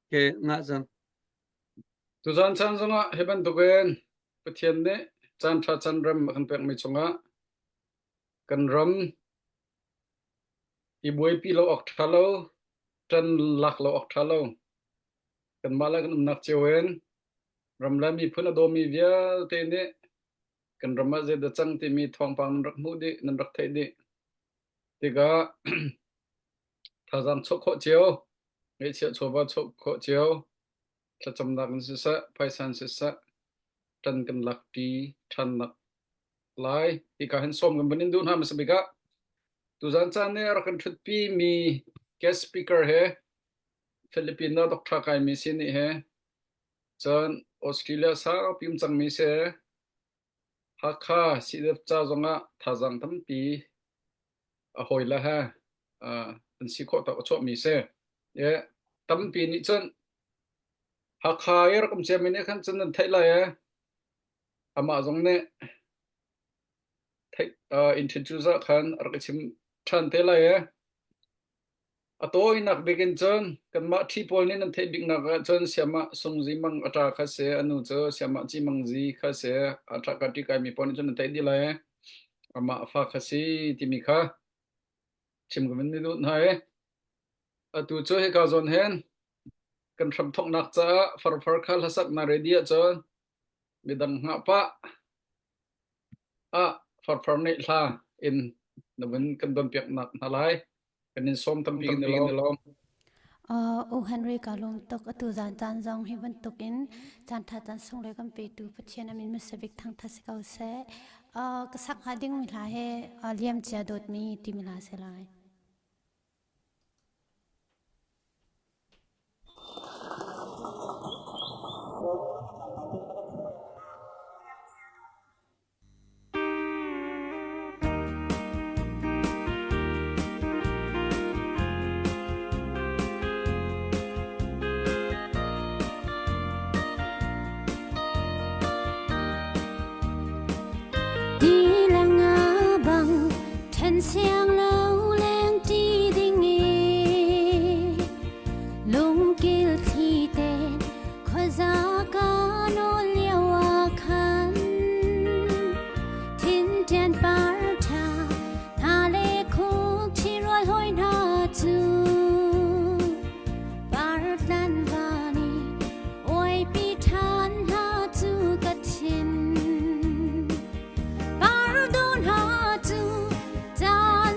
Ke ngah cang. Tuzan caan zongah hi bantukin Pathian nih caan ṭha caan rem a kan pekmi chungah kan ram i buaipi lo awk ṭha lo, ṭan lak lo awk ṭha lo. Kanmah le kan umnak cio in ram le miphun a dawmi vialte nih kan ram ah zeidah cang timi thawngpang nan rak hmuh dih, nan rak theih dih. Tikah thazaang chuah khawh cio, ngeihchiah chawva chuah khawh cio, thlacamnak in siseh, phaisa in siseh, ṭan kan lakṭi ṭhannak lai. Hika hin sawm kan van in duh hna hmasa bik ah tuzan caan nih a rak kan ṭhutpi mi guest speaker he Philippine ah doctor kaimi si nih he cun Australia saupi um cangmi si Hakha CDF ca zongah thazaang tampi a hawile he an si khawh tawk a chuahmi si. E, tampi nih cun Hakha i rak um ciami nih khan cun nan theih lai e. Amah zong nih theih uh, introduce ah khan a rak i chim ṭhan te lai e. A tawinak bik in cun kanmah ṭhi pawl nih nan theih biknak ah cun Siamah Sungzi Mang a ṭa kha si, a nu cu Siamah Ci Mang Zi kha si, a ṭha ka ṭi kaimi pawl nih cun nan theih dih lai. Amah fa kha si timi kha chim ka van i duh hna i atu cu hika zawn hin kan hramthawknak caah farfar kha hlasak na ready ahcun midang hngah pah ah farfar nih hla in na vun kan donpiaknak hna lai. Kan in sawm tampi kan i lawm. Uh, U Henry ka lawm tuk atu zan caan zong hi bantukin caan tha caan sung le kan petu Pathian amin masabik thang tha si ko seh. Uh, ka sak hnga ding mi hla he uh, liam cia dawt mi ti mi hla se lai. Ti le nga bang ṭhen siang lo lengṭi ding i lungkil thli tein khuaza ka nawl lio ah khan thinṭian par ṭha hna le khuk ṭhirual hawi hna cu par tlan van i Oipi ṭhan hna cu ka thin. Pardo hna cu caan.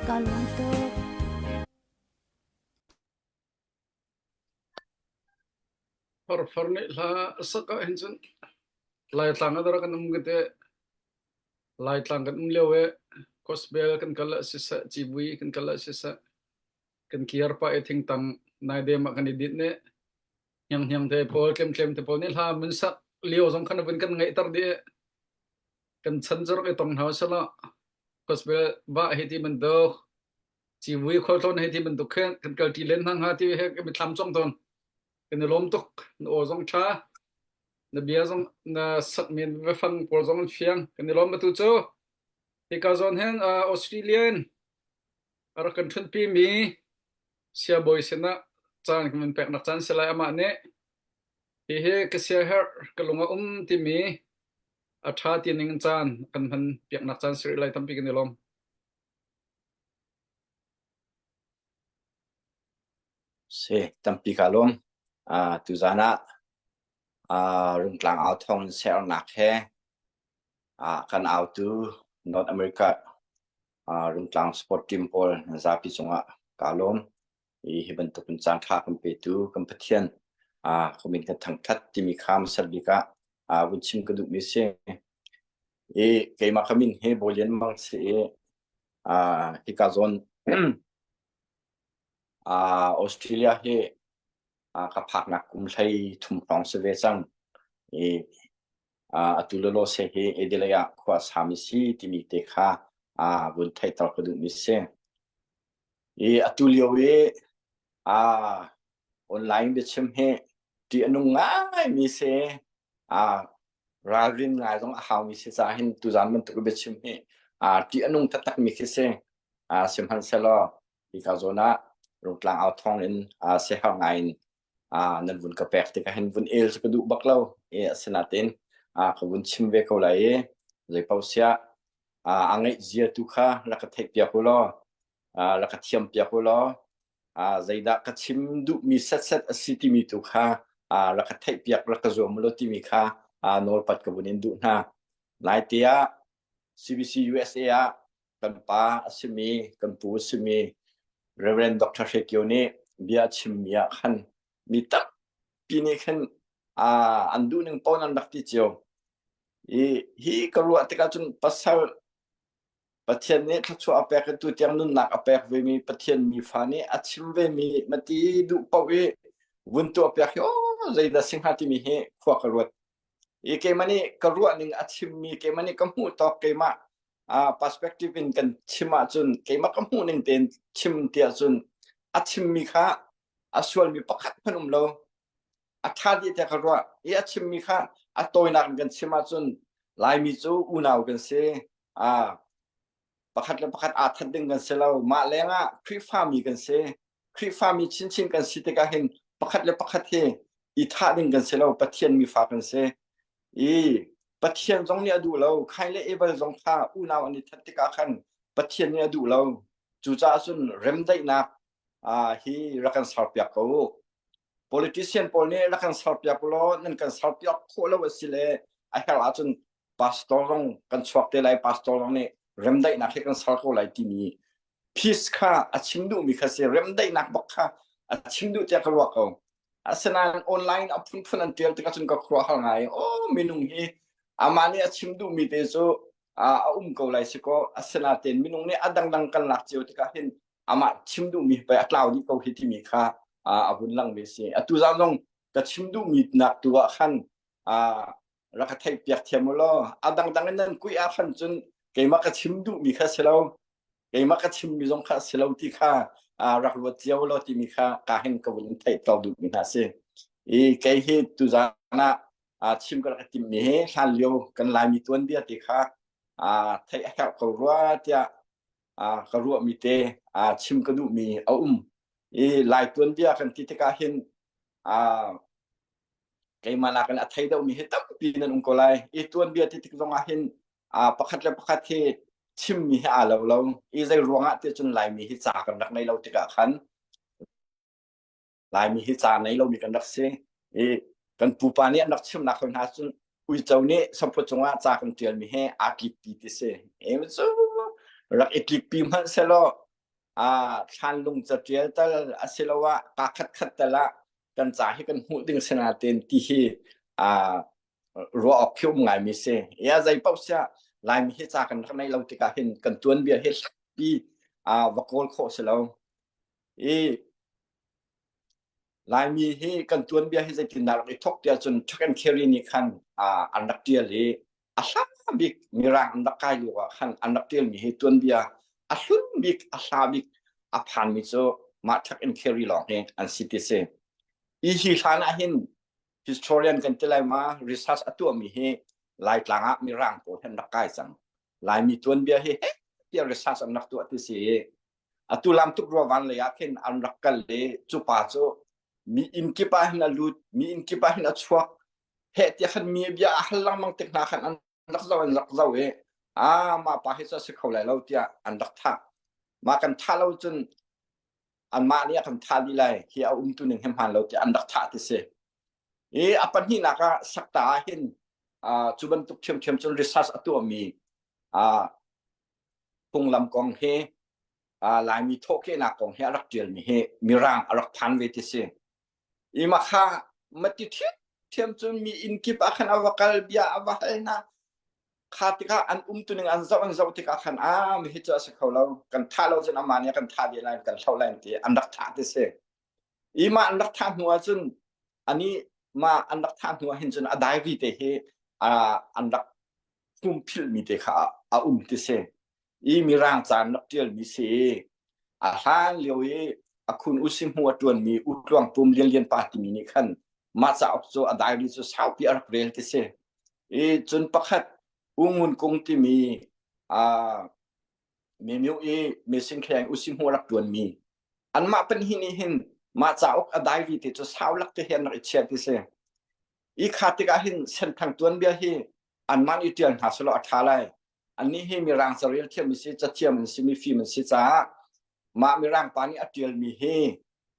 Ka lawm tuk. Farfar nih hla a sak ah hin cun Laitlang ah dara kan um ka te. Laitlang kan um lio i Gospel kan kal ah siseh, civui kan kal ah siseh, kan kir pah i thingtang naidem ah kan i dinh i hnianghniang te pawl, tlemtlem te pawl nih hla mun sak lio zong khan a vun kan ngaihter dih i kan chan cu rak i tong hna usih Gospel vah hi ti bantuk, civui khualtlawn hi ti bantuk khin kan kalṭi len hna hnga ti he ka mitthlam cong tawn. Kan i lawm tuk. Na aw zong ṭha. Na bia zong na sakmi biafang pawl zong an fiang. Kan i lawm atu cu. Hika zawn hin uh, Australian a rak kan ṭhutpi mi siabawi sinah caan kan vun peknak caan si lai amah nih hihi ka siaherh ka lung a um timi a ṭha ti ning caan kan hman piaknak caan si rih lai tampi kan i lawm. Si, tampi kaa lawm. Uh, tuzaan ah uh, Rungtlang au thawng in sernak he uh, kan autu North America uh, Rungtlang sport team pawl zapi cungah kaa lawm. I hi bantuk in caan ṭha kan petu kan Pathian uh, ka min kan thangṭhat timi kha hmasa bik ah uh, vun chim ka duhmi si. I keimah ka min hi Bawi Lian Mang si i uh, hika zawn Uh, Australia hi uh, ka phaknak kum hlei thum hrawng si ve cang. I uh, atu lolo se hi Adelaide ah khua sami si timi te kha uh, vun theihter ka duhmi si. I atu lio i uh, online biachim hi ṭih a nung ngaimi si. Uh, ralrin ngai zong a haumi si caah hin tuzaan bantuk biachim hi uh, ṭih a nung taktakmi khi si. Uh, sihmanhsehlaw hika zawn ah Rungtlang au thawng in uh, siaherh ngai in uh, nan vun ka pek tikah hin vun el cu ka duh bak lo i asinain uh, ka vun chim ve ko lai i zeipaoh siah uh, a ngeih zia tu kha rak ka theih piak u law uh, rak ka thiam piak u law uh, zeidah ka chim duhmi setset a si timi tu kha uh, rak ka theih piak rak ka zuam u law timi kha uh, nawlpat ka vun in duh hna. Lai te ah CBC USA ah kan pa a simi kan pu a simi Reverend Dr. Hre Kio nih bia a chimmi ah khan mi tampi nih khin an duh ning paoh an rak ti cio. I hi ka ruah tikah cun pasal Pathian nih thluachuah a pek i tu tiang nunnak a pek vemi Pathian mi fa nih a chim vemi mati duh paoh i vun tuah piak hi aw zeidah si hnga timi hi khua ka ruat. I keimah nih ka ruah ning a chimmi keimah nih ka hmuh tawk keimah uh, perspective in kan chim ahcun keimah ka hmuh ning tein chim ti ahcun a chimmi kha a sualmi pakhat hmanh um lo a ṭha dih tiah ka ruah i a chimmi kha a tawinak in kan chim ahcun Laimi cu unau kan si uh, pakhat le pakhat aa that ding kan si lo mah lengah Khrihfami kan si Khrihfami chinchin kan si tikah hin pakhat le pakhat hi i thah ding kan si lo Pathian mifa kan si i Pathian zong nih a duh lo Khain le Abel zong kha unau an i that tikah khan Pathian nih a duh lo cucaah cun remdaihnak uh, hi rak kan serpiak ko u politician pawl nih rak kan serpiak u law nan kan serpiak khawh lo a si le a herh ahcun pastor zong kan chuak te lai pastor zong nih remdaihnak hi kan ser ko lai timi peace kha a chim duhmi kha si remdaihnak bak kha a chim duh tiah ka ruah ko asinain online a phunphun an tial tikah cun ka khuaruahhar ngai oh minung hi amah nih a chim duhmi te cu a um ko lai si ko asinain minung nih a dangdang kan lak cio tikah hin amah chim duhmi pei a tlau dih ko hi timi kha a vun langmi si atu zan zong ka chim duhmi nak tu ah khan rak ka theih piak thiam u law a dangdang in nan kuih ah khan cun keimah ka chim duhmi kha si lo keimah ka chimmi zong kha si lo ti kha rak ruat cio law timi kha ka hin ka vun in theih to duhmi hna si i kei hi tuzaan ah chim ka rak timmi hi hlan lio kan Laimi tuanbia te kha theih a herh ko rua tiah ka ruahmi te chim ka duhmi a um i Lai tuanbia kan ti tikah hin keimah nakin a thei deuhmi hi tampi nan um ko lai i tuanbia ti tik zong ah hin pakhat le pakhat hi chimmi hi aa lo lo i zei ruangah ti cun Laimi hi ca kan rak nei lo tikah khan Laimi hi ca nei lomi kan rak si i kan pupa nih an rak chimnak hoi hna cun uico nih saphu cungah ca kan ṭialmi he aa tlikpi ti si e cu rak i tlikpi hmanh selaw. Thlanlung catial tal asiloah kaa khatkhat tal ah kan ca hi kan hmuh ding sinain ti hi ruah awk khi um ngaimi si. Ya zei paoh siah Laimi hi ca kan rak neih lo tikah hin kan tuanbia hi pi va kawl khawh si lo. I Laimi hi kan tuanbia hi zeitindah rak i thok tiah cun Chuck and Carry nih khan an rak tial i a hla bik Mirang an rak kai lio ah khan an rak tialmi hi tuanbia a hlun bik a hla bik a phanmi cu mah Chuck and Carry lawng hi an si ti si. I hi hlan ah hin historian kan ti lai ma research a tuahmi hi Laitlang ah Mirang pawl hi an rak kai cang. Laimi tuanbia hi tiah research an rak tuah ti si. Atu lam tuk rua van lei ah khin an rak kal i cu pa cu mi inn kip ah hin a lut, mi inn kip ah hin a chuak. Heh tiah khan mi bia a hal lengmang tik hna khan an rak zoh an rak zoh i ah mah pa hi cu a si kho lai lo tiah an rak thah. Mah kan thah lo cun anmah nih a kan thah dih lai hi a umtu ning hi hmaan lo tiah an rak thah ti si. I a pahnihnak ah sakta ah hin cu bantuk ṭhiamṭhiam cun research a tuahmi phunglam kong hi Laimi thawhkehnak kong hi a rak ṭialmi hi Mirang a rak phan ve ti si. I mah kha mati ṭhiamṭhiam cun mi inn kip ah khan a va kal bia a va hal hna. Kha tikah an umtuning an zoh an zoh tikah khan ah mi hi cu a si kho lo kan thah lo cun amah nih a kan thah ve lai kan hloh lai ti an rak thah ti si. I mah an rak thah hnu ah cun ani mah an rak thah hnu ah hin cun a diary te hi an rak philhmi te kha a um ti si. I mirang ca an rak ṭialmi si i a hlan lio i a khun usi hmu a ṭuanmi U Tluang Pum Lian Lian pa timi nih khan mah cauk cu a diary cu saupi a rak rel ti si. I cun pakhat U Ngun Kung timi Mimyu i Mesing Kheng usi hmu a rak ṭuanmi anmah pahnih nih hin mah cauk a diary te cu sau lak te hi an rak i chiah ti si. I kha tikah hin Senthang tuanbia hi anmah nih ṭial hna selaw a ṭha lai. Annih hi Mirang carel thiam an si, cathiam an si, mifim an si caah mah Mirang pa nih a ṭialmi hi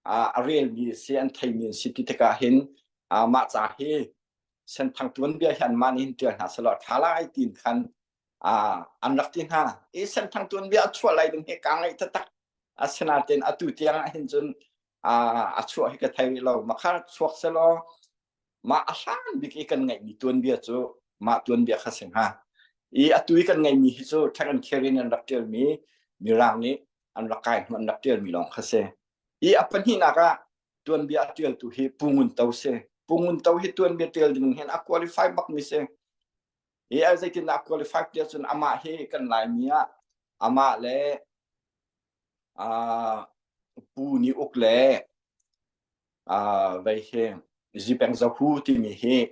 a relmi a si, an theimi an si ti tikah hin mah ca hi Senthang tuanbia hi anmah nih hin ṭial hna selaw a ṭha lai tiin khan an rak ti hna. I Senthang tuanbia a chuah lai ding hi kaa ngaih taktak. Asinain atu tiang ah hin cun a chuah hi ka thei rih lo. Makhar chuak selaw mah a hlan bik i kan ngeihmi tuanbia cu mah tuanbia kha si hnga. I atu i kan ngeihmi hi cu Ṭhek and Carry in an rak ṭialmi Mirang nih an rak kai hnu an rak ṭialmi lawng kha si. I a pahnihnak ah tuanbia a ṭialtu hi Pu Ngun To si. Pu Ngun To hi tuanbia ṭial ding hin a qualify bakmi si. I a zeitindah a qualify tiah cun amah hi kan Laimi ah amah le Pu Ni Uk le vei hi Zipeng Zahu timi hi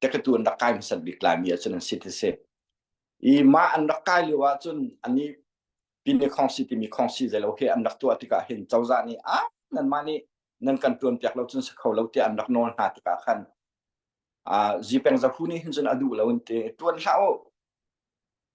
tekatu an rak kai hmasat bik laimi ahcun an si ti si. I mah an rak kai lio ahcun ani Pine Khongsi timi Khongsi zeilo hi an rak tuah tikah hin cozah nih ah nanmah nih nan kan tuan piak lo cun si kho lo tiah an rak nawl hna tikah khan Zipeng Zahu nih hin cun a duh lo an ti tuan hlah u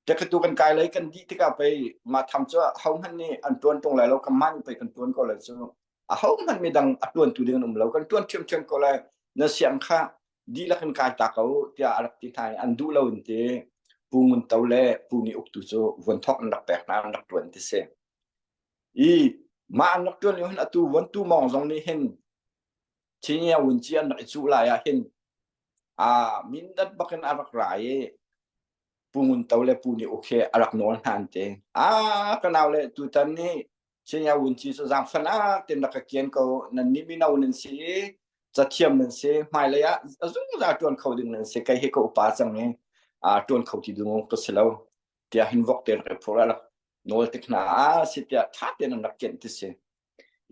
Tekatu kan kai lei kan dih tikah pei mah tham cu ahohmanh nih an ṭuan ṭung lai lo kanmah nih pei kan ṭuan ko lai cu ahohmanh midang a ṭuantu ding an um lo kan ṭuan ṭhiamṭhiam ko lai na siang kha dihlak in kai ta ko tiah a rak ti hna i an duh lo in ti Pu Ngun To le Pu Ni Uk tu cu vuanthawk an rak pek hna an rak ṭuan ti si. I mah an rak ṭuan lio hin atu vuantu mawng zong nih hin Chinya Wunci an rak i cuh lai ah hin a mindat bakin a rak ra i Pu Ngun To le Pu Ni Uk hi a rak nawl hna an ti. Ah ka nau le tutan ni Chinya Wunci cu zaangfan ah ten rak ka kian ko nan nih mino nan si i cathiam nan si hmailei ah a zungzal ṭuan kho ding nan si kei hi ka upa cang i ṭuan kho ti ding ka si lo tiah hin vok te rak i phur a rak nawl tik hna ah si tiah ṭha tein an rak kianh ti si.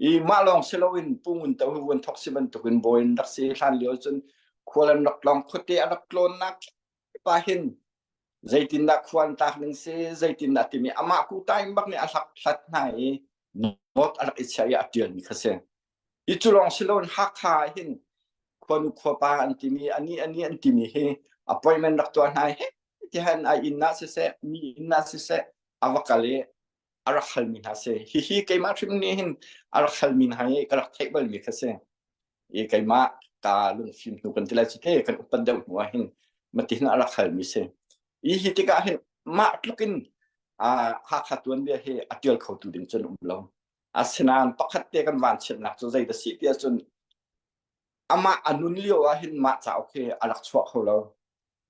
I mah lawng si loin Pu Ngun To hi vuan thok si bantukin bawi an rak si hlan lio cun khual an rak tlawng khuate a rak tlawnnak pa hin zeitindah khua an tlak ning si zeitindah timi amah kuta in bak nih a hlak hlat hna i note a rak i chiah i a ṭialmi kha si. I cu lawng si loin Hakha ah hin khuanu khuapa an timi ani ani an timi hi appointment rak tuah hna he tihan a inn ah siseh mi inn ah siseh a va kal i a rak halmi hna si. Hihi keimah hrim nih hin a rak halmi hna i ka rak theih balmi kha si. I keimah ka lungfim hnu kan ti lai cu te kan upat deuh hnu ah hin mati hin a rak halmi si. I hi tikah hin mah tluk in. Hakha tuanbia hi a ṭial khotu ding cun um lo. Asinain pakhat te kan vanchiatnak cu zei dah si ti ahcun amah a nun lio ah hin mah cauk hi a rak chuah kho lo.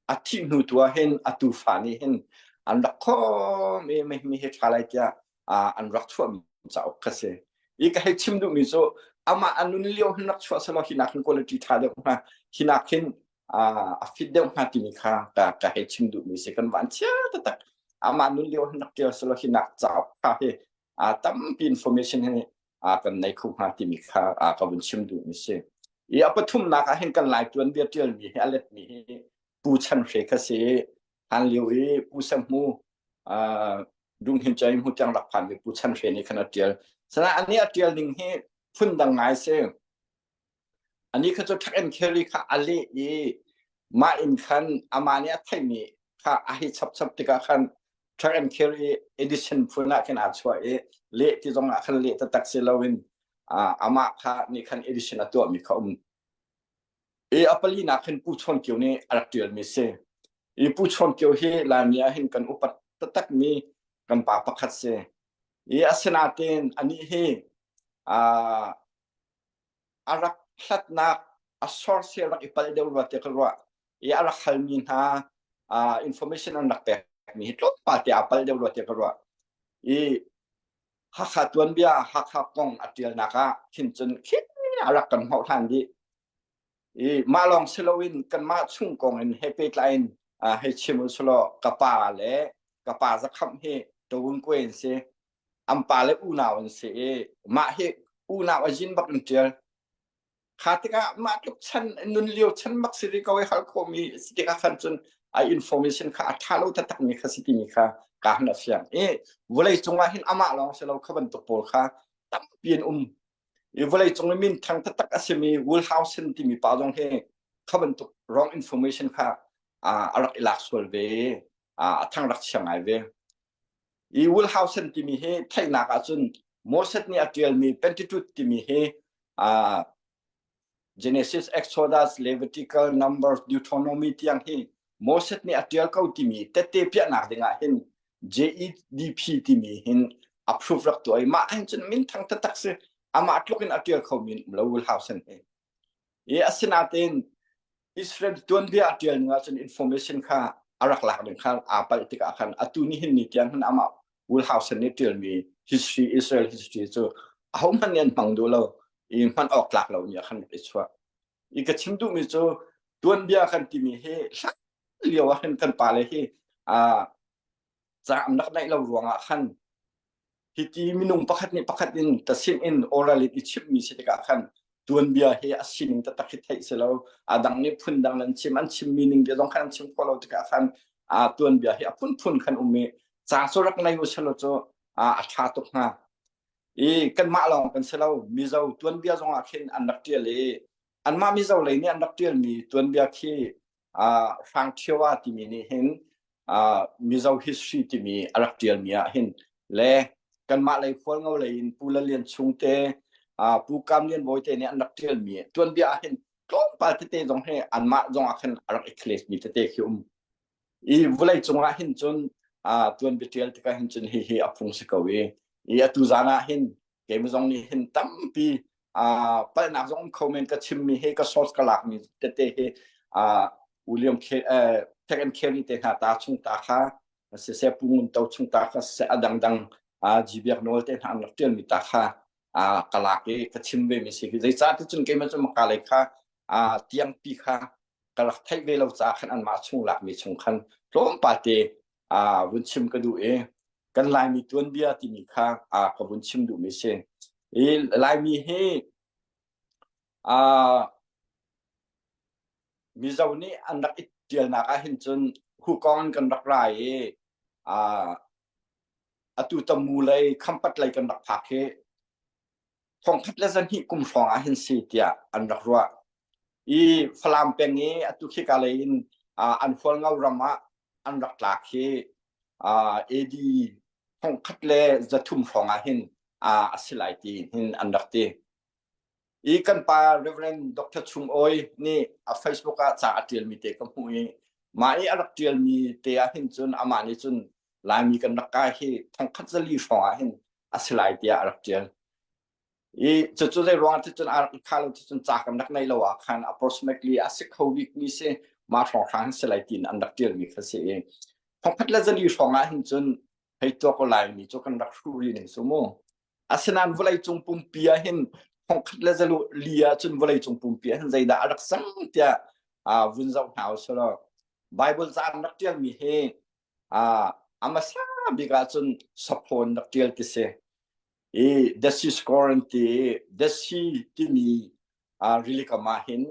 A thih hnu tu ah hin a tufa nih hin an rak khawm i mi hi ṭha lai tiah an rak chuahmi cauk kha si. I ka hei chim duhmi cu amah a nun lio hin rak chuah selaw hi nak hin quality ṭha deuh hnga hi nak hin a fit deuh hnga timi kha ka ka hei chim duhmi si kan van chia taktak amah nun lio hin rak ṭial selaw hi nak cauk kha hi tampi information hi kan nei kho hnga timi kha ka vun chim duhmi si. I a pathumnak ah hin kan Lai tuanbia ṭialmi hi a letmi hi Pu Chan Hre kha si hlan lio i Pu Sam Hmu Dunghin Chai Hmu tiang rak phanmi Pu Chan Hre nih khan a ṭial. Sana ani a ṭial ning hi phundang ngai si. Ani kha cu Tuck and Carry kha a leh i mah in khan amah nih a theihmi kha a hei chapchap tikah khan Tuck and Carry edition phun ah khin aa chuah i leh ti zong ah khan leh taktak si loin amah kha nih khan edition a tuahmi kha um. I a palinak hin Pu Chawn Kio nih a rak ṭialmi si. I Pu Chawn Kio hi Laimi ah hin kan upat taktakmi kan pa pakhat si. I asinain anih hi a rak hlatnak a source hi a rak i palh deuh rua tiah ka ruah i a rak halmi hna information an rak pekmi hi tlawmpal te aa palh deuh rua tiah ka ruah i Hakha tuanbia Hakha kong a ṭialnak ah khin cun khi a rak kan hmoh hlan dih i mah lawng si loin kanmah chung kong in he pehtlai in hei chim u selaw ka pa le ka pa zakhamh hi Tawun Kwe in si an pa le unau an si i mah hi unau a zin bak in ṭial kha tikah mah tluk chan nun lio chan bak si rih ko i hal khawhmi si tikah khan cun a information kha a ṭha lo taktak mi kha si timi kha ka han a fiang i vawlei cungah hin amah lawng si lo kha bantuk pawl kha tampi an um i vawlei cung i min thang taktak a simi Woolhausen timi pa zong hi kha bantuk wrong information kha a rak i lak sual ve a thang rak chia ngai ve I Woolhausen timi hi theihnak ahcun Moses nih a ṭialmi Pentateuch timi hi uh, Genesis, Exodus, Levitical, Numbers, Deuteronomy tiang hi Moses nih a ṭial ko timi tette piahnak dingah hin JEDP timi hin approve rak tuah i mah hin cun min thang taktak si amah tluk in a ṭial kho mi um lo Woolhausen hi. I asinain Israel tuanbia a ṭial ning ahcun information kha a rak lak ding kha aa palh tikah khan atu nihin ni tiang hin amah Woolhausen nih ṭialmi history Israel history cu ahohmanh nih an hmang duh lo i hman awk tlak lo mi ah khan rak i chuah. I ka chim duhmi cu tuanbia kan timi hi hlan lio ah hin kan pale hi ca an rak neih lo ruangah khan hiti minung pakhat nih pakhat in tasin in oral in i chimhmi si tikah khan tuanbia hi a sining taktak hi theih si lo a dang nih phun dang an chim an chimmi ning bia zong khan an chim khawh lo tikah khan a tuanbia hi a phunphun khan um i ca cu rak nei u selaw cu a ṭha tuk hnga i kanmah lawng kan si lo Mizo tuanbia zong ah khin an rak ṭial i anmah Mizo lei nih an rak ṭialmi tuanbia khi Hrang Ṭhioa timi nih hin Mizo history timi a rak ṭialmi ah hin le kanmah lei Hualngo lei in Pu Lal Lian Chung te Pu Kam Lian Bawi te nih an rak ṭialmi tuanbia ah hin tlawmpal tete zong hi anmah zong ah khan a rak i clash mi tete khi um i vawlei cungah hin cun tuanbia ṭial tikah hin cun hihi a phung si ko i i atu zan ah hin keimah zong nih hin tampi palhnak zong um kho men ka chimmi hi ka source ka lakmi tete hi William K Tech and Carry te hna ta chung ta kha siseh Pu Ngun To chung ta kha siseh a dangdang G Biak Nawl te hna an rak ṭialmi ta kha ka lak i ka chim ve mi si hi zeicah ti cun keimah cu maka lei kha tiangpi kha ka rak theih ve lo caah khan anmah chung lakmi chung khan tlawmpal te vun chim ka duh i kan Laimi tuanbia timi kha ka vun chim duhmi si. I Laimi hi Mizo nih an rak i ṭialnak ah hin cun hukong in kan rak ra i atu tamu lei khampat lei kan rak phak hi thongkhat le zahnih kum hrawng ah hin si tiah an rak ruah. I Falam peng i atu khika lei in an Hualngo ram ah an rak tlak hi AD thongkhat le 300 hrawng ah hin a si lai ti hin an rak ti. I kan pa Reverend Dr. Chung Awi nih a Facebook ah ca a ṭialmi te ka hmuh i mah i a rak ṭialmi te ah hin cun amah nih cun. Laimi kan rak kai hi thongkhat zali hrawng ah hin a si lai tiah a rak ṭial. I cucu zei ruang ah cun a rak i khah lo cun ca kan rak nei lo ah khan approximately a si kho bik mi si mah hrawnghrang si lai tiin an rak ṭial mi kha si i thongkhat le zali hrawng ah hin cun hei tuak ko Laimi cu kan rak hruh rih ning su mu. Asinain vawleicung pumpi ah hin thongkhat le zalu li ah cun vawleicung pumpi ah hin zeidah a rak cang tiah vun zoh hna usih law Bible ca an rak ṭialmi hi a hmasa bik ah cun saphawn rak ṭial ti si. I The Sea Score an ti i The Sea timi rili kam ah hin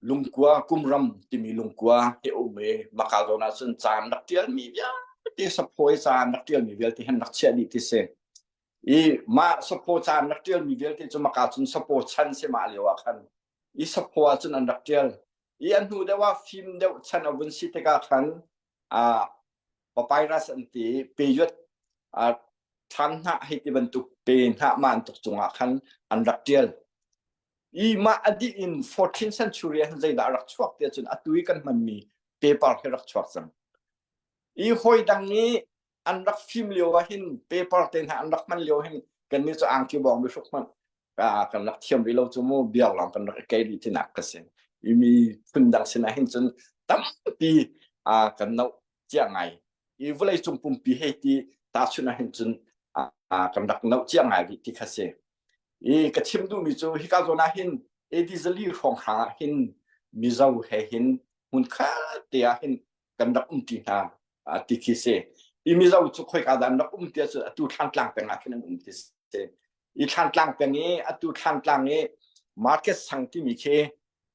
lungkua kumram timi lungkua hi um i maka zawn ah cun ca an rak ṭialmi vialte saphaw i ca an rak ṭialmi vialte hin rak chiah dih ti si. I mah saphaw ca an rak ṭialmi vialte cu maka cun saphaw chan si mah lio ah khan i saphaw ah cun an rak ṭial. I a hnu deuh ah fim deuh chan a vun si tikah khan ah papyrus an ti i peyut ṭhan hnah hei ti bantuk pe hnah ma an tuk cungah khan an rak ṭial. I mah a dih in 14th century ah hin zeidah a rak chuak tiah cun atu i kan hmanmi paper hi rak chuak cang. I hawi dang nih an rak fim lio ah hin paper te hna an rak hman lio hin kannih cu angki bawng mi hruk hmanh kan rak thiam rih lo cu mu biak lawng kan rak i kei rih tinak ka si. I mi phun dang sinah hin cun tampi kan no cia ngai. I vawlei cung pumpi hei ti tahchunh ah hin cun kan rak no cia ngai rih ti kha si. I ka chim duhmi cu hika zawn ah hin AD zali hrawnghrang ah hin Mizo he hin hmunkhat te ah hin kan rak umṭi hna ti khi si. I Mizo cu khoika dah an rak um ti ahcun atu Thlantlang peng ah khin an um ti si. I Thlantlang peng i atu Thlantlang i market sang timi khi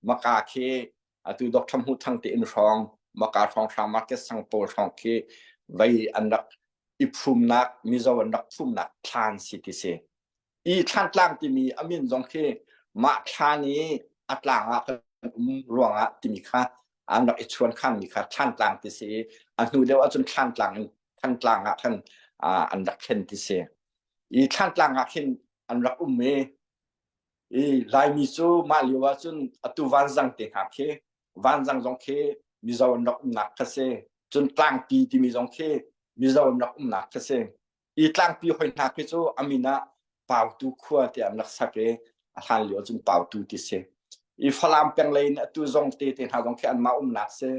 Maka khi atu Dr. Hmuh Thang te inn hrawng Maka hrawnghrang market sang pawl hrawng khi vei an rak i phumnak Mizo an rak phumnak thlan si ti si. I Thlantlang timi a min zong khi mah thlan i a tlang ah kan um ruangah timi kha an rak i chuan khanmi kha Thlantlang ti si i a hnu deuh ahcun Thlantlang in Thantlang ah khan an rak thlen ti si. I Thlantlang ah khin an rak um i i Laimi cu mah lio ahcun atu Vanzang te hna khi Vanzang zong khi Mizo an rak umnak kha si. Cun Tlangpi timi zong khi Mizo an rak umnak kha si. I tlangpi hoi hna khi cu a min ah Pautu khua tiah an rak sak i a hlan lio cun Pautu ti si. I Falam peng lei in atu zong te te hna zong khi anmah umnak si.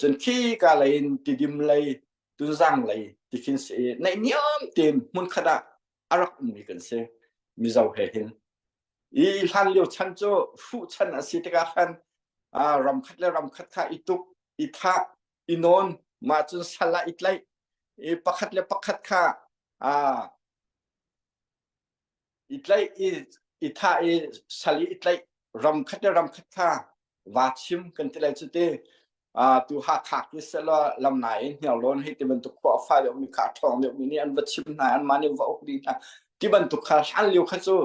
Cun khi ka lei in Tidim lei, Tunzang lei ti khin si i naihniam tein hmunkhat ah a rak ummi kan si. Mizo he hin. I hlan lio chan cu hruh chan a si tikah khan ram khat le ram khat kha i tuk, i thah, i nawn, mah cun sal ah i tlaih, i pakhat le pakhat kha i tlaih i i thah i sal i tlaih ram khat le ram khat kha va chim kan ti lai cu ti tu Hakha ki selaw lamnai in Hniarlawn hei ti bantuk khua a fa deuhmi kha a ṭhawng deuhmi nih an va chim hna anmah nih va uk dih hna ti bantuk kha hlan lio kha cu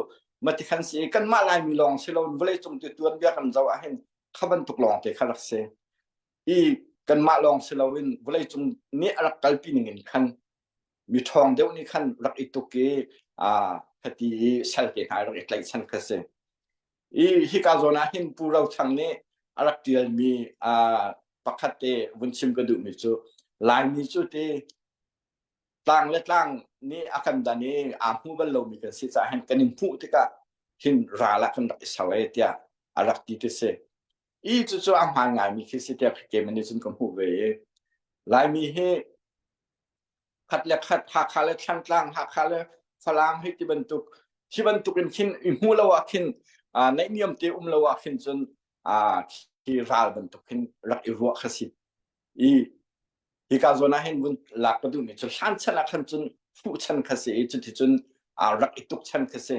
mati khan si kanmah Laimi lawng si lo vawleicung ti tuanbia kan zoh ahhin kha bantuk lawng te kha rak si i kanmah lawng si loin vawleicung nih a rak kalpi ning in khan mi ṭhawng deuh nih khan rak i tuk i khati i sal te hna rak i tlaihchan kha si. I hika zawn ah hin Pu Ro Thang nih a rak ṭialmi pakhat te vun chim ka duhmi cu Laimi cu ti tlang le tlang nih a kan dan i aa hmu bal lomi kan si caah hin kan in hmuh tikah hin ral ah kan rak i ser e tiah a rak ti ti si. I cucu a hmaan ngaimi khi si tiah keimah nih cun ka hmuh ve i Laimi hi khat le khat Hakha le Thlantlang Hakha le Falam hei ti bantuk khi bantuk in khin i hmu lo ah khin naihniam te um lo ah khin cun khi ral bantuk khin rak i ruah kha si i hika zawn ah hin vun lak ka duhmi cu hlan chan ah khan cun fuh chan kha si i cuti cun rak i tuk chan kha si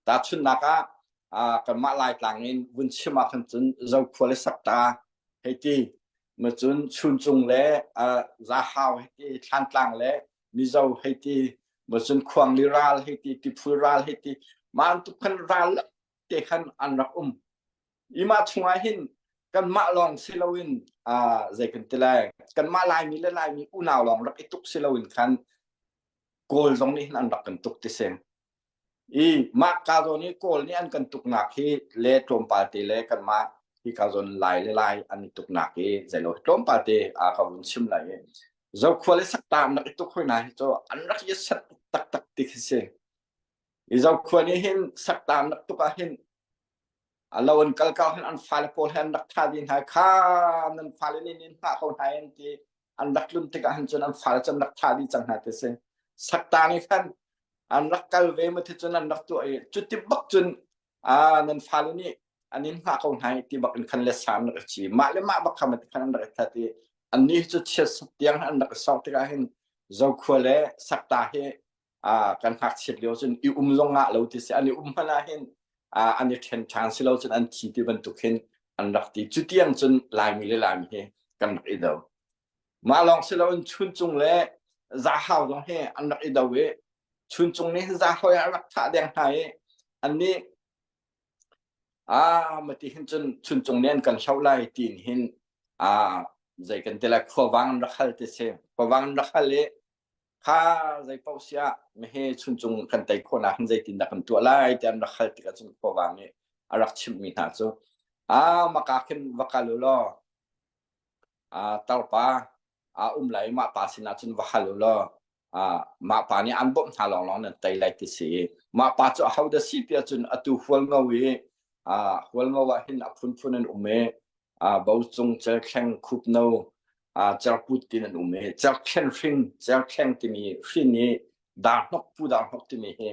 tahchunhnak ah kanmah Laitlang in vun chim ah khan cun Zokhua le Sakta hei ti ma cun Chuncung le Zahau hei ti Thlantlang le Mizo hei ti ma cun Khuangli ral hei ti Tiphul ral hei ti mah tuk khan ral te khan an rak um i mah chungah hin kanmah lawng si loin zei kan ti lai kanmah Laimi le Laimi unau lawng rak i tuk si loin khan Kawl zong nih hin an rak kan tuk ti si I mah ka zawn i Kawl nih an kan tuknak hi le tlawmpal te le kanmah hi ka zawn Lai le Lai an i tuknak hi zeilo tlawmpal te a ka vun chim lai i. Zokhua le Sakta an rak i tuk hoi hna hi cu an rak i set taktak ti khi si. I Zokhua nih hin Sakta an rak tuk ah hin a lo an kal kal hin an fale pawl he an rak thah dih hna kha nan fale nih nin hngah ko hna in ti an rak tlun tikah hin cun an fale cu an rak thah dih cang hna ti si. Sakta nih khan an rak kal ve ma ti cun an rak tuah i cuti bak cun ah nan fale nih an in hngah ko hna ti bak in khan le sa an rak i ci mah le mah bak kha ma ti khan an rak i that i annih cu chiat tiang an rak i sawk tikah hin Zokhua le Sakta hi kan ngakchiat lio cun i um zong ngah lo ti si an i um hmanh ah hin an i ṭhen ṭhan si lo cun an thi ti bantuk hin an rak ti cu tiang cun Laimi le Laimi hi kan rak i do mah lawng si loin Chuncung le Zahau zong hi an rak i do i Chuncung nih Zahau a rak thah deng hna i annih ah mati hin cun Chuncung nih an kan hloh lai tiin hin ah zei kan ti lai khuavang an rak hal ti si khuavang an rak hal i kha zei paoh siah mehe Chuncung kan tei khawhnak hin zeitindah kan tuah lai ti an rak hal tikah cun khuavang nih a rak chimhmi hna cu ah maka khin va kal u law ah tarpa a um lai mah pa sinah cun va hal u law mah pa nih an bawmh hna lawnglawng nan tei lai ti si mah pa cu aho dah si tiah cun atu Hualngo i Hualngo ah hin a phunphun an um i Bocung Celthleng Khupno Cerput tin an um i Certhlen hrin Certhleng timi hrin i Darhnok Pu Darhnok timi hi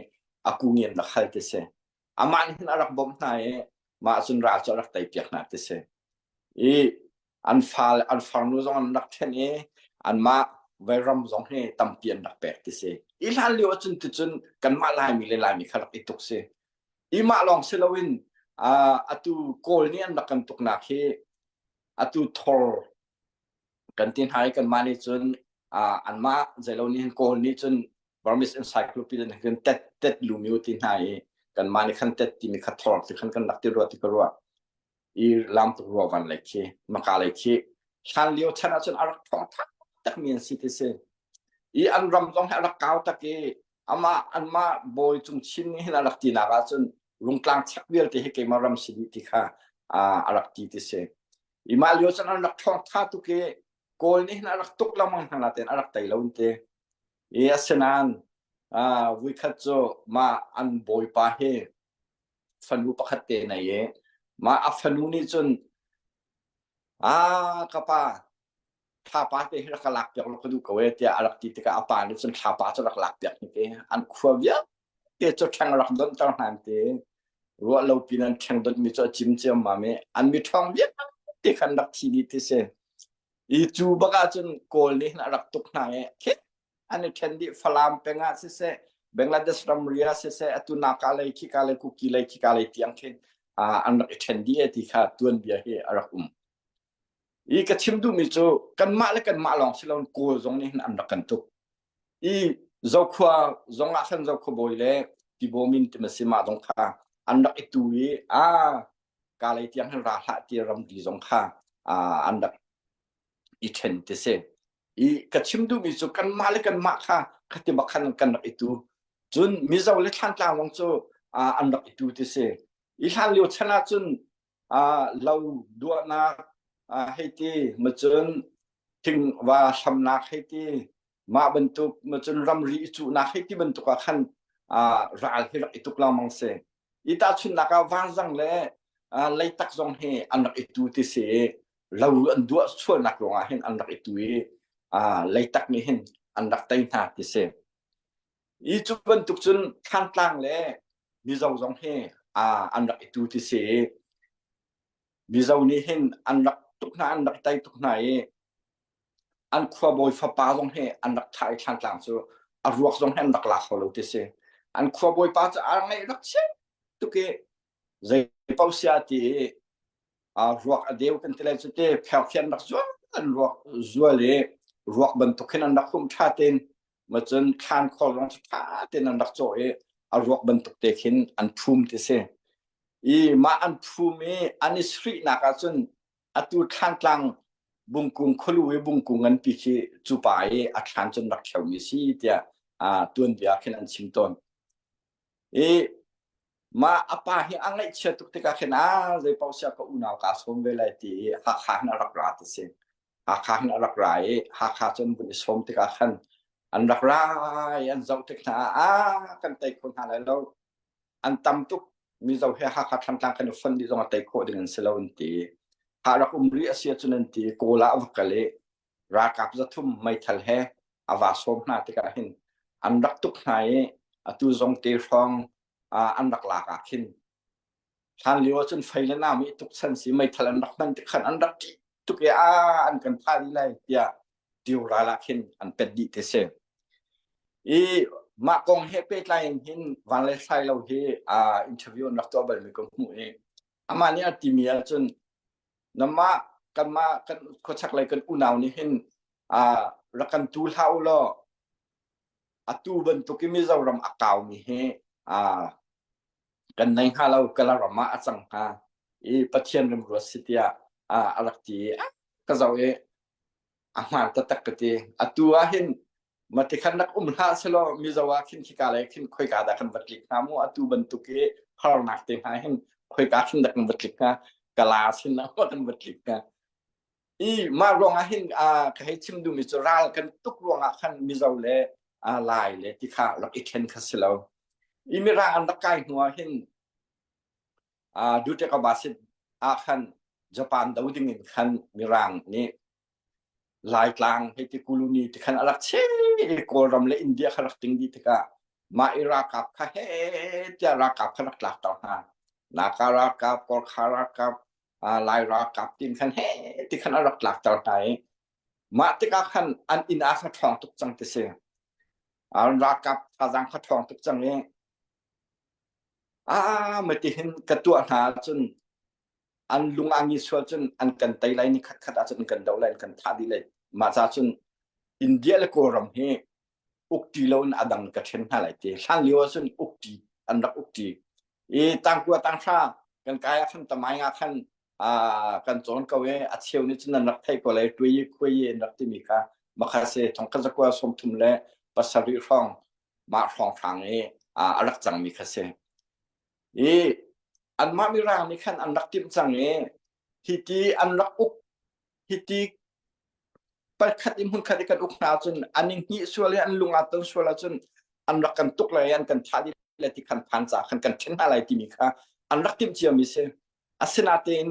a kung in rak hal ti si amah nih hin a rak bawmh hna i mah cun ral cu a rak tei piak hna ti si i an fa an farnu zong an rak ṭhen i anmah vairam zong hi tampi an rak pek ti si i hlan lio ahcun ticun kanmah Laimi le Laimi kha rak i tuk si i mah lawng si loin atu Kawl nih an rak kan tuknak hi atu thor kan ti hna i kanmah nih cun anmah zeilo nih hin Kawl nih cun Burmese Encyclopedia nih khan tet tet lumi ti hna i kanmah nih khan tet timi kha thor ti khan kan rak ti rua ti ka ruah i lamtuk ruavan lei khi maka lei khi hlan lio chan ahcun a rak thawng tak mi an si ti si i an ram zong hi a rak kau tak i amah anmah bawi cung chin nih hin a rak tinak ahcun rungtlang chak vialte hi keimah ram si dih ti kha a rak ti ti si i mah lio chan an rak thawng tha tuk i kawl nih hin a rak tuk lengmang hna nain a rak tei lo te i asinain vuikhat cu mah an bawipa hi fanu pakhat te nei i mah a fanu nih cun a ka pa thlapa te hi rak ka lak piak law ka duh ko e tiah a rak ti tikah a pa nih cun thlapa cu rak lak piak ni te an khua vialte cu ṭheng rak donhter hna te ruah lo pin an ṭheng donh mi cu a cim ciammam i an mi ṭhawng vialte khan rak thi dih ti si i cu bak ah cun kawl nih hin a rak tuk hna i an i ṭhen dih Falam peng ah siseh Bangladesh ramri ah siseh atu Naka lei khika lei Kuki lei khika lei tiang khin an rak i ṭhen dih ti kha tuanbia hi a rak um. I ka chim duhmi cu kanmah le kanmah lawng si loin Kawl zong nih hin an rak kan tuk. I Zokhua zong ah khan Zokhua bawi le Tibaw min ti ma si mah zong kha an rak i tu i a ka lei tiang hin ra hlah ti ramri zong kha an rak i ṭhen ti si. I ka chim duhmi cu kanmah le kanmah kha khati bak khan kan rak i tu. Cun Mizo le Thlantlang zong cu an rak i tu ti si. I hlan lio chan ahcun lo duahnak hei ti macun thingva hlamnak hei ti mah bantuk macun ramri i cuhnak hei ti bantuk ah khan ral hi rak i tuk lengmang si. I tahchunhnak ah vanzang le leitak zong hi an rak i tu ti si. Lo an duah sualnak ruangah hin an rak i tu i leitak nih hin an rak tei hna ti si. I cu bantuk cun Thlantlang le Mizo zong hi an rak i tu ti si. Mizo nih hin an rak tuk hna, an rak tei tuk hna i an khuabawi fapa zong hi an rak thah i Thlantlang cu a ruak zong hi an rak la kho lo ti si. An khuabawi pa cu a ngaih rak chia tuk i zei paoh sia ti i ruak a deu kan ti lai cu te phel khi an rak zual an ruak zual i ruak bantuk hin an rak humh ṭha tein macun thlan khor zong cu ṭha tein an rak cawh i a ruak bantuk te khin an phum ti si i mah an phum i an i srihnak ahcun atu thlantlang bungkung khualu i bungkung nganpi khi cu pa i a thlan cun rak thleumi si tiah tuanbia khin an chim tawn i Mah a pa hi a ngaihchia tuk tikah khin a zei paoh sia ka unau kaa sawm ve lai ti i Hakha hin a rak ra ti si. Hakha hin a rak ra i Hakha cu an vun i sawm tikah khan an rak ra i an zoh tik hna ah kan tei kho hna lai lo. An tam tuk Mizo he Hakha Thlantlang kan i fonh dih zong a tei khawh ding an si lo an ti. Ha rak um rih a si ahcun an ti. Kawl ah a va kal i ralkap 300 meithal he a va sawm hna tikah hin an rak tuk hna i atu zong te hrawng an rak lak ah khin hlan lio ahcun fei le nam i tuk chan si meithal an rak hman tik khan an rak ṭih tuk i a an kan thah dih lai tiah tiu ral ah khin an pet dih ti si. I mah kong he pehtlai in hin van le thlai lo hi interview an rak tuah balmi ka hmuh i amah nih a timi ahcun namah kanmah kan khuachak lei kan unau nih hin rak kan tu hlah u law atu bantuk i Mizoram a kaumi hi kan nei hnga lo kala ram ah a cang hnga i Pathian remruat si tiah a rak ti i ka zoh i a hmaan taktak ka ti. Atu ah hin mati khan rak um hlah selaw Mizo ah khin khika lei khin khoika dah kan va tlik hnga mu atu bantuk i harnak te hna hin khoika khin dah kan va tlik hnga kala sin ah kan va tlik hnga i mah ruang ah hin ka hei chim duhmi cu ral kan tuk ruang ah khan Mizo le Lai le ti kha rak i ṭhen kha si lo. I Mirang an rak kai hnu ah hin Duterte Basit ah khan Japan do ding in khan Mirang nih Laitlang hei ti Kuluni ti khan a rak che i Kawlram le India kha rak ting dih tikah mah i ralkap kha he tiah ralkap kha rak tlak ter hna. Naka ralkap, Gorkha ralkap, Lai ralkap tin khan he ti khan a rak tlak ter hna i mah tikah khan an inn ah kha ṭhawng tuk cang ti si. An ralkap thazaang kha ṭhawng tuk cang i ah mati hin ka tuah hna ahcun an lung a ngi sual cun an kan tei lai ni khat khat ahcun an kan do lai an kan thah dih lai mah ca cun India le Kawlram hi ukṭi lo in a dang ka ṭhen hna lai ti hlan lio ahcun ukṭi an rak ukṭi i tangkua tanghra kan kai ah khan tamai nga khan kan cawn ko i a cheu nih cun an rak theih ko lai tui khuai an rak timi kha makha se thongkhat zakua 37 hrawng mah hrawnghrang i a rak cangmi kha si. I anmah Mirang nih khan an rak timh cang i hiti an rak uk hiti palkhat i hmunkhat i kan uk hna ahcun an i hngih sual i an lung aa ton sual ahcun an rak kan tuk lai an kan thah dih lai ti khan phan ca khan kan ṭhen hna lai timi kha an rak timh ciami si. Asinain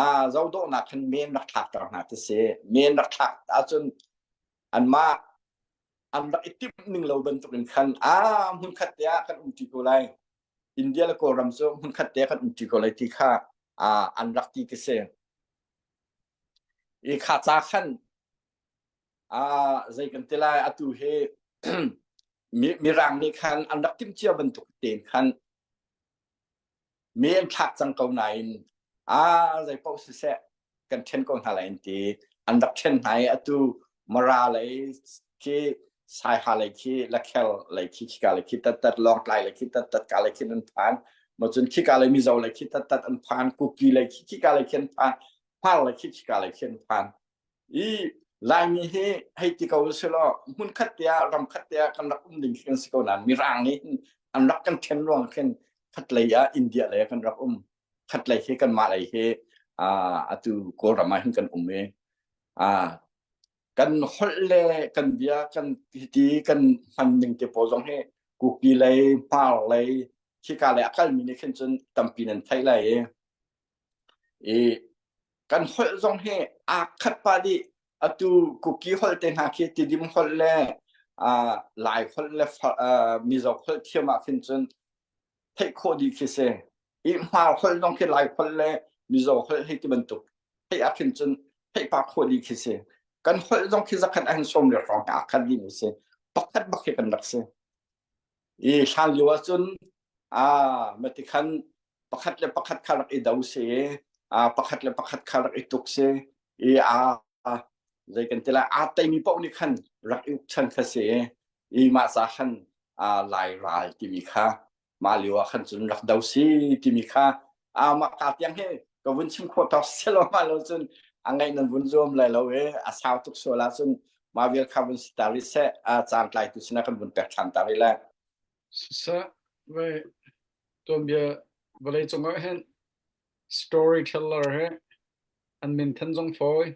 a zohdawhnak khan men rak thlakter hna ti si. Men rak thlak ahcun anmah an rak i timh ning lo bantuk in khan a hmunkhat te ah kan umṭi ko lai India le Kawlram cu hmunkhat te ah kan umṭi ko lai ti kha an rak ti ti si i kha ca khan zei kan ti lai atu hi mirang nih khan an rak timh cia bantuk tein khan mi an thlak cang ko nain a zei paoh siseh kan ṭhen ko hna lai an ti an rak ṭhen hna i atu Mara lei khi Saiha lei khi Lakhel lei khi khika lei khi tattat Lawngtlai lei khi tattat ka lei khin an phan ma cun khika lei Mizo lei khi tattat an phan Kuki lei khi khika lei khi an phan Hmar lei khi khika lei khi an phan i Laimi hi hei ti ko usih law hmunkhat te ah ramkhat te ah kan rak um ding khi kan si ko nain Mirang nih hin an rak kan ṭhen ruang khin khatlei ah India lei ah kan rak um khatlei hi kanmah lei hi atu Kawlram ah hin kan um i kan holh le kan bia kan hiti kan hman ning te pawl zong hi Kuki lei Hmar lei khika lei a kalmi nih khin cun tampi nan theih lai i I kan holh zong hi aa khat pah dih. Atu Kuki holh te hna khi Tidim holh le uh, Lai holh le uh, Mizo holh thiam ah khin cun theih khawh dih khi si. I Hmar holh zong khi Lai holh le Mizo holh hei ti bantuk theih ah khin cun theih pah khawh dih khi si. Kan holh zong khi zakhat ah hin sawm le hrawng aa khat dih mi si. Pakhat bak hi kan rak si. I hlan lio ahcun ah mati khan pakhat le pakhat kha rak i do si i pakhat le pakhat kha rak i tuk si i a zei kan ti lai aa teimi paoh nih khan rak i uk chan kha si i mah ca khan lai ral timi kha mah lio ah khan cun rak do si timi kha mah ka tiang hi ka vun chim khawh tawk selo ma lo cun a ngaih nan vun zuam lai lo i a sau tuk sual ahcun mah vial kha vun si ta rih seh caan tlaitu sinah kan vun pek ṭhan ta rih lai. Siseh, vai tuanbia vawlei cungah hin storyteller he an min than zong fawi.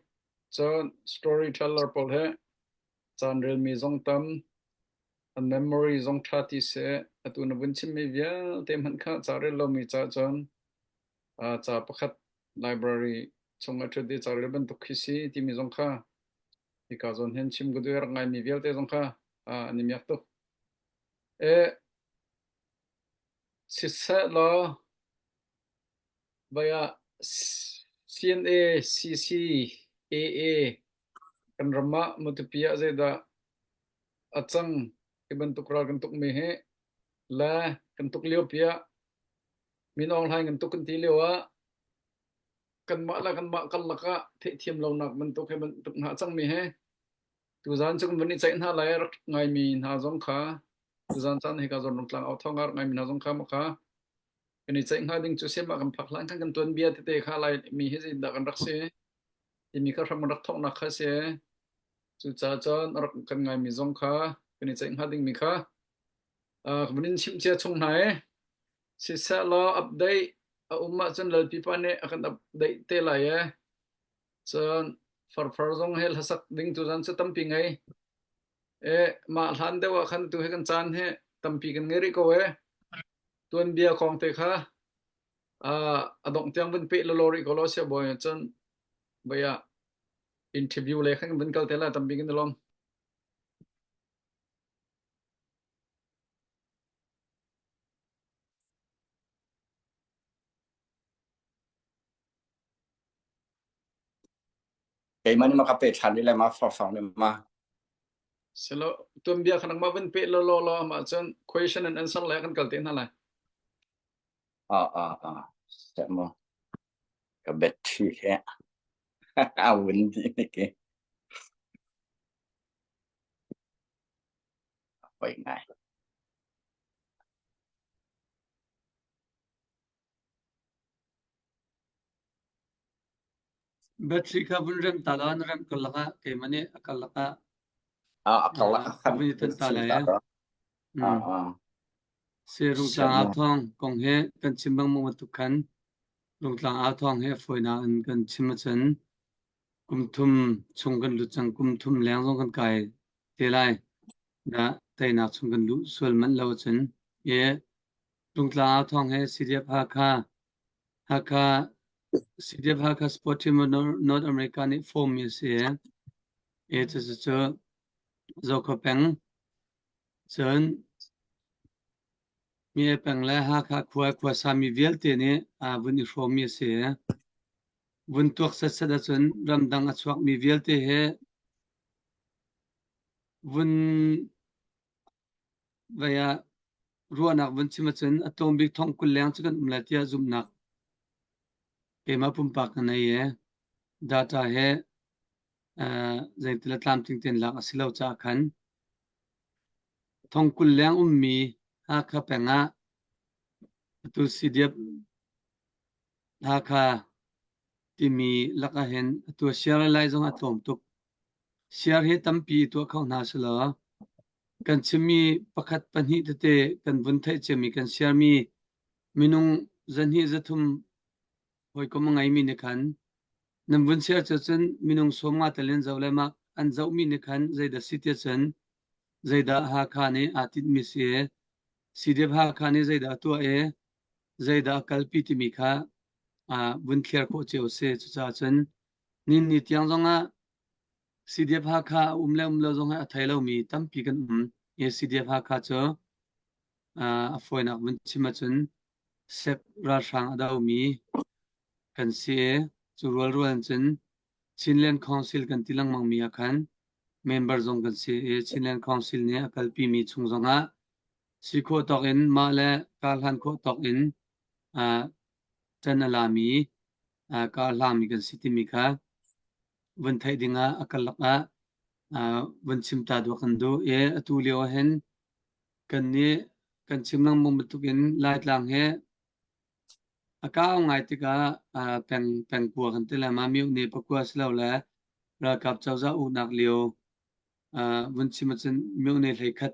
Cun storyteller pawl he caan relmi zong tam, an memory zong ṭha ti seh. Atu na vun chimmi vialte hmanh kha ca rel lomi ca cun ca pakhat library chung a ṭhut i ca rel bantuk khi si timi zong kha hika zawn hin chim ka duh i rak ngaimi vialte zong kha an i miak tuk. E, siseh law Vai ah CNA, CC, AA kan ram ah Matupi ah zeidah a cang ti bantuk ral kan tukmi hi le kan tuk lio pi ah Min Aung Hlaing kan tuk kan ti lio ah kanmah le kanmah karlak ah theihthiam lonak bantuk he bantuk hna a cangmi he tuzaan cu kan vun i ceih hna lai rak ngaimi hna zong kha tuzaan caan hika zawn rungtlang au thawng ah rak ngaimi hna zong kha mah kha kan i ceih hnga ding cu siamah kan phak hlan khan kan tuanbia tete kha lai mi hi zeidah kan rak si timi kha hram rak thawknak kha si. Cucaah cun rak kan ngaimi zong kha kan i ceih hnga dingmi kha ka vun in chimh cia chung hna i siseh law update a um ahcun lalpipa nih a kan update te lai e. Cun farfar zong he hlasak ding tu zan cu tampi ngei e. Mah hlan deuh ah khan tu he kan caan he tampi kan ngei rih ko e. Tuanbia kong te kha a dongh tiang vun peh lawlaw rih ko law sia bawi. Cun vai ah interview le khan vun kal te la tampi kan i lawm. Keimah nih ma ka pe ṭhan rih lai ma fawfang nih ma. Silo tuanbia kha nangmah vun peh law law mah cun question and answer le kan kal te hna lai. Ah ah ah seh mu ka battery he a wun di niki. Poi ngai. Battery kha vun rem ta la na rem karlak ah keimah nih a karlak ah Ah, a karlak ah ka khan vun i vun tan ta chim lai ta eh. ra. Mm. Ah, ah. Se Seh Rungtlang mu. au thawng kong he kan chim lengmang bantuk khan Rungtlang au thawng he fawinak in kan chim ahcun kum thum chung kan lut cang, kum thum leng zong kan kai te lai. Dah teinak chung kan luh sual manh lo ahcun e Rungtlang au thawng he CDF Hakha Hakha CDF Hakha Sport Team of North America nih form mi a si i e cucu Zokhua peng cun mi peng le Hakha khua khuasa mi vialte nih aa vun i hrawm mi a si. Vun tuak setset ahcun ramdang a chuak mi vialte he vun Vei ah ruahnak vun chim ahcun a tlawm bik thong 20 leng cu kan um lai tiah zumhnak keimah pumpak ka nei i data he uh, zeitil a tlamtling tein lak a si lo caah khan thong 20 leng ummi Hakha peng ah atu CDF Hakha timi lak ah hin atu share lai zong a tlawm tuk. Share hi tampi tuah kho hna selaw kan chimmi pakhat pahnih tete kan vun theih ciami kan share-mi minung zahnih zathum hawikom a ngeimi nih khan nan vun share cu cun minung 50 tel in zoh le mah an zohmi nih khan zeidah si ti cun zeidah Hakha nih aa tinhmi si i CDF Hakha nih zeidah a tuah i zeidah a kalpi timi kha vun thliar khawh cio a si. Cucaah cun ninni tiang zongah CDF Hakha a um le um lo zong hi a thei lomi tampi kan um. I CDF Hakha cu a fawinak vun chim ahcun SEC ralhrang a domi kan si i cu rualrual in cun Chinland Council kan ti lengmangmi ah khan member zong kan si i Chinland Council nih a kalpimi chung zongah si khawh tawk in mah le karhlan khawh tawk in ṭan a lami karhlangmi kan si timi kha vun theih dingah a karlak ah vun chim ta duak kan duh i atu lio ah hin kan nih kan chim lengmang bantukin Laitlang hi a kau ngai tikah peng pengkua kan ti le ma myohne pakua silole ralkap cozah uknak lio vun chim ahcun myohne 11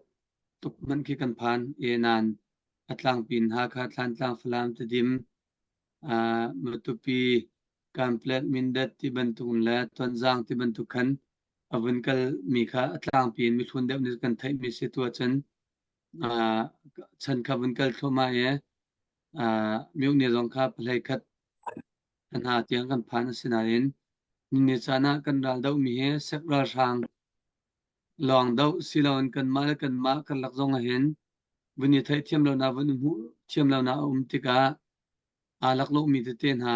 tuk hmanh khi kan phan i nain a tlangpi in Hakha, Thlantlang, Falam, Tedim, Matupi. Kanplet, Mindat ti bantuk le Tonzang ti bantuk khan a vun kalmi kha a tlangpi in mihlun deuh nih kan theihmi si tu ahcun uh, chan kha vun kal thluahmah i uh, myohne zong kha pahlei khat hna tiang kan phan a si nain ni caan ah kan ral dohmi hi sek ralhrang lawng doh si loin kanmah le kanmah karlak zong ah hin vun i theihthiam lonak vun i hmuh thiam lonak a um tikah aa laklawhmi tete hna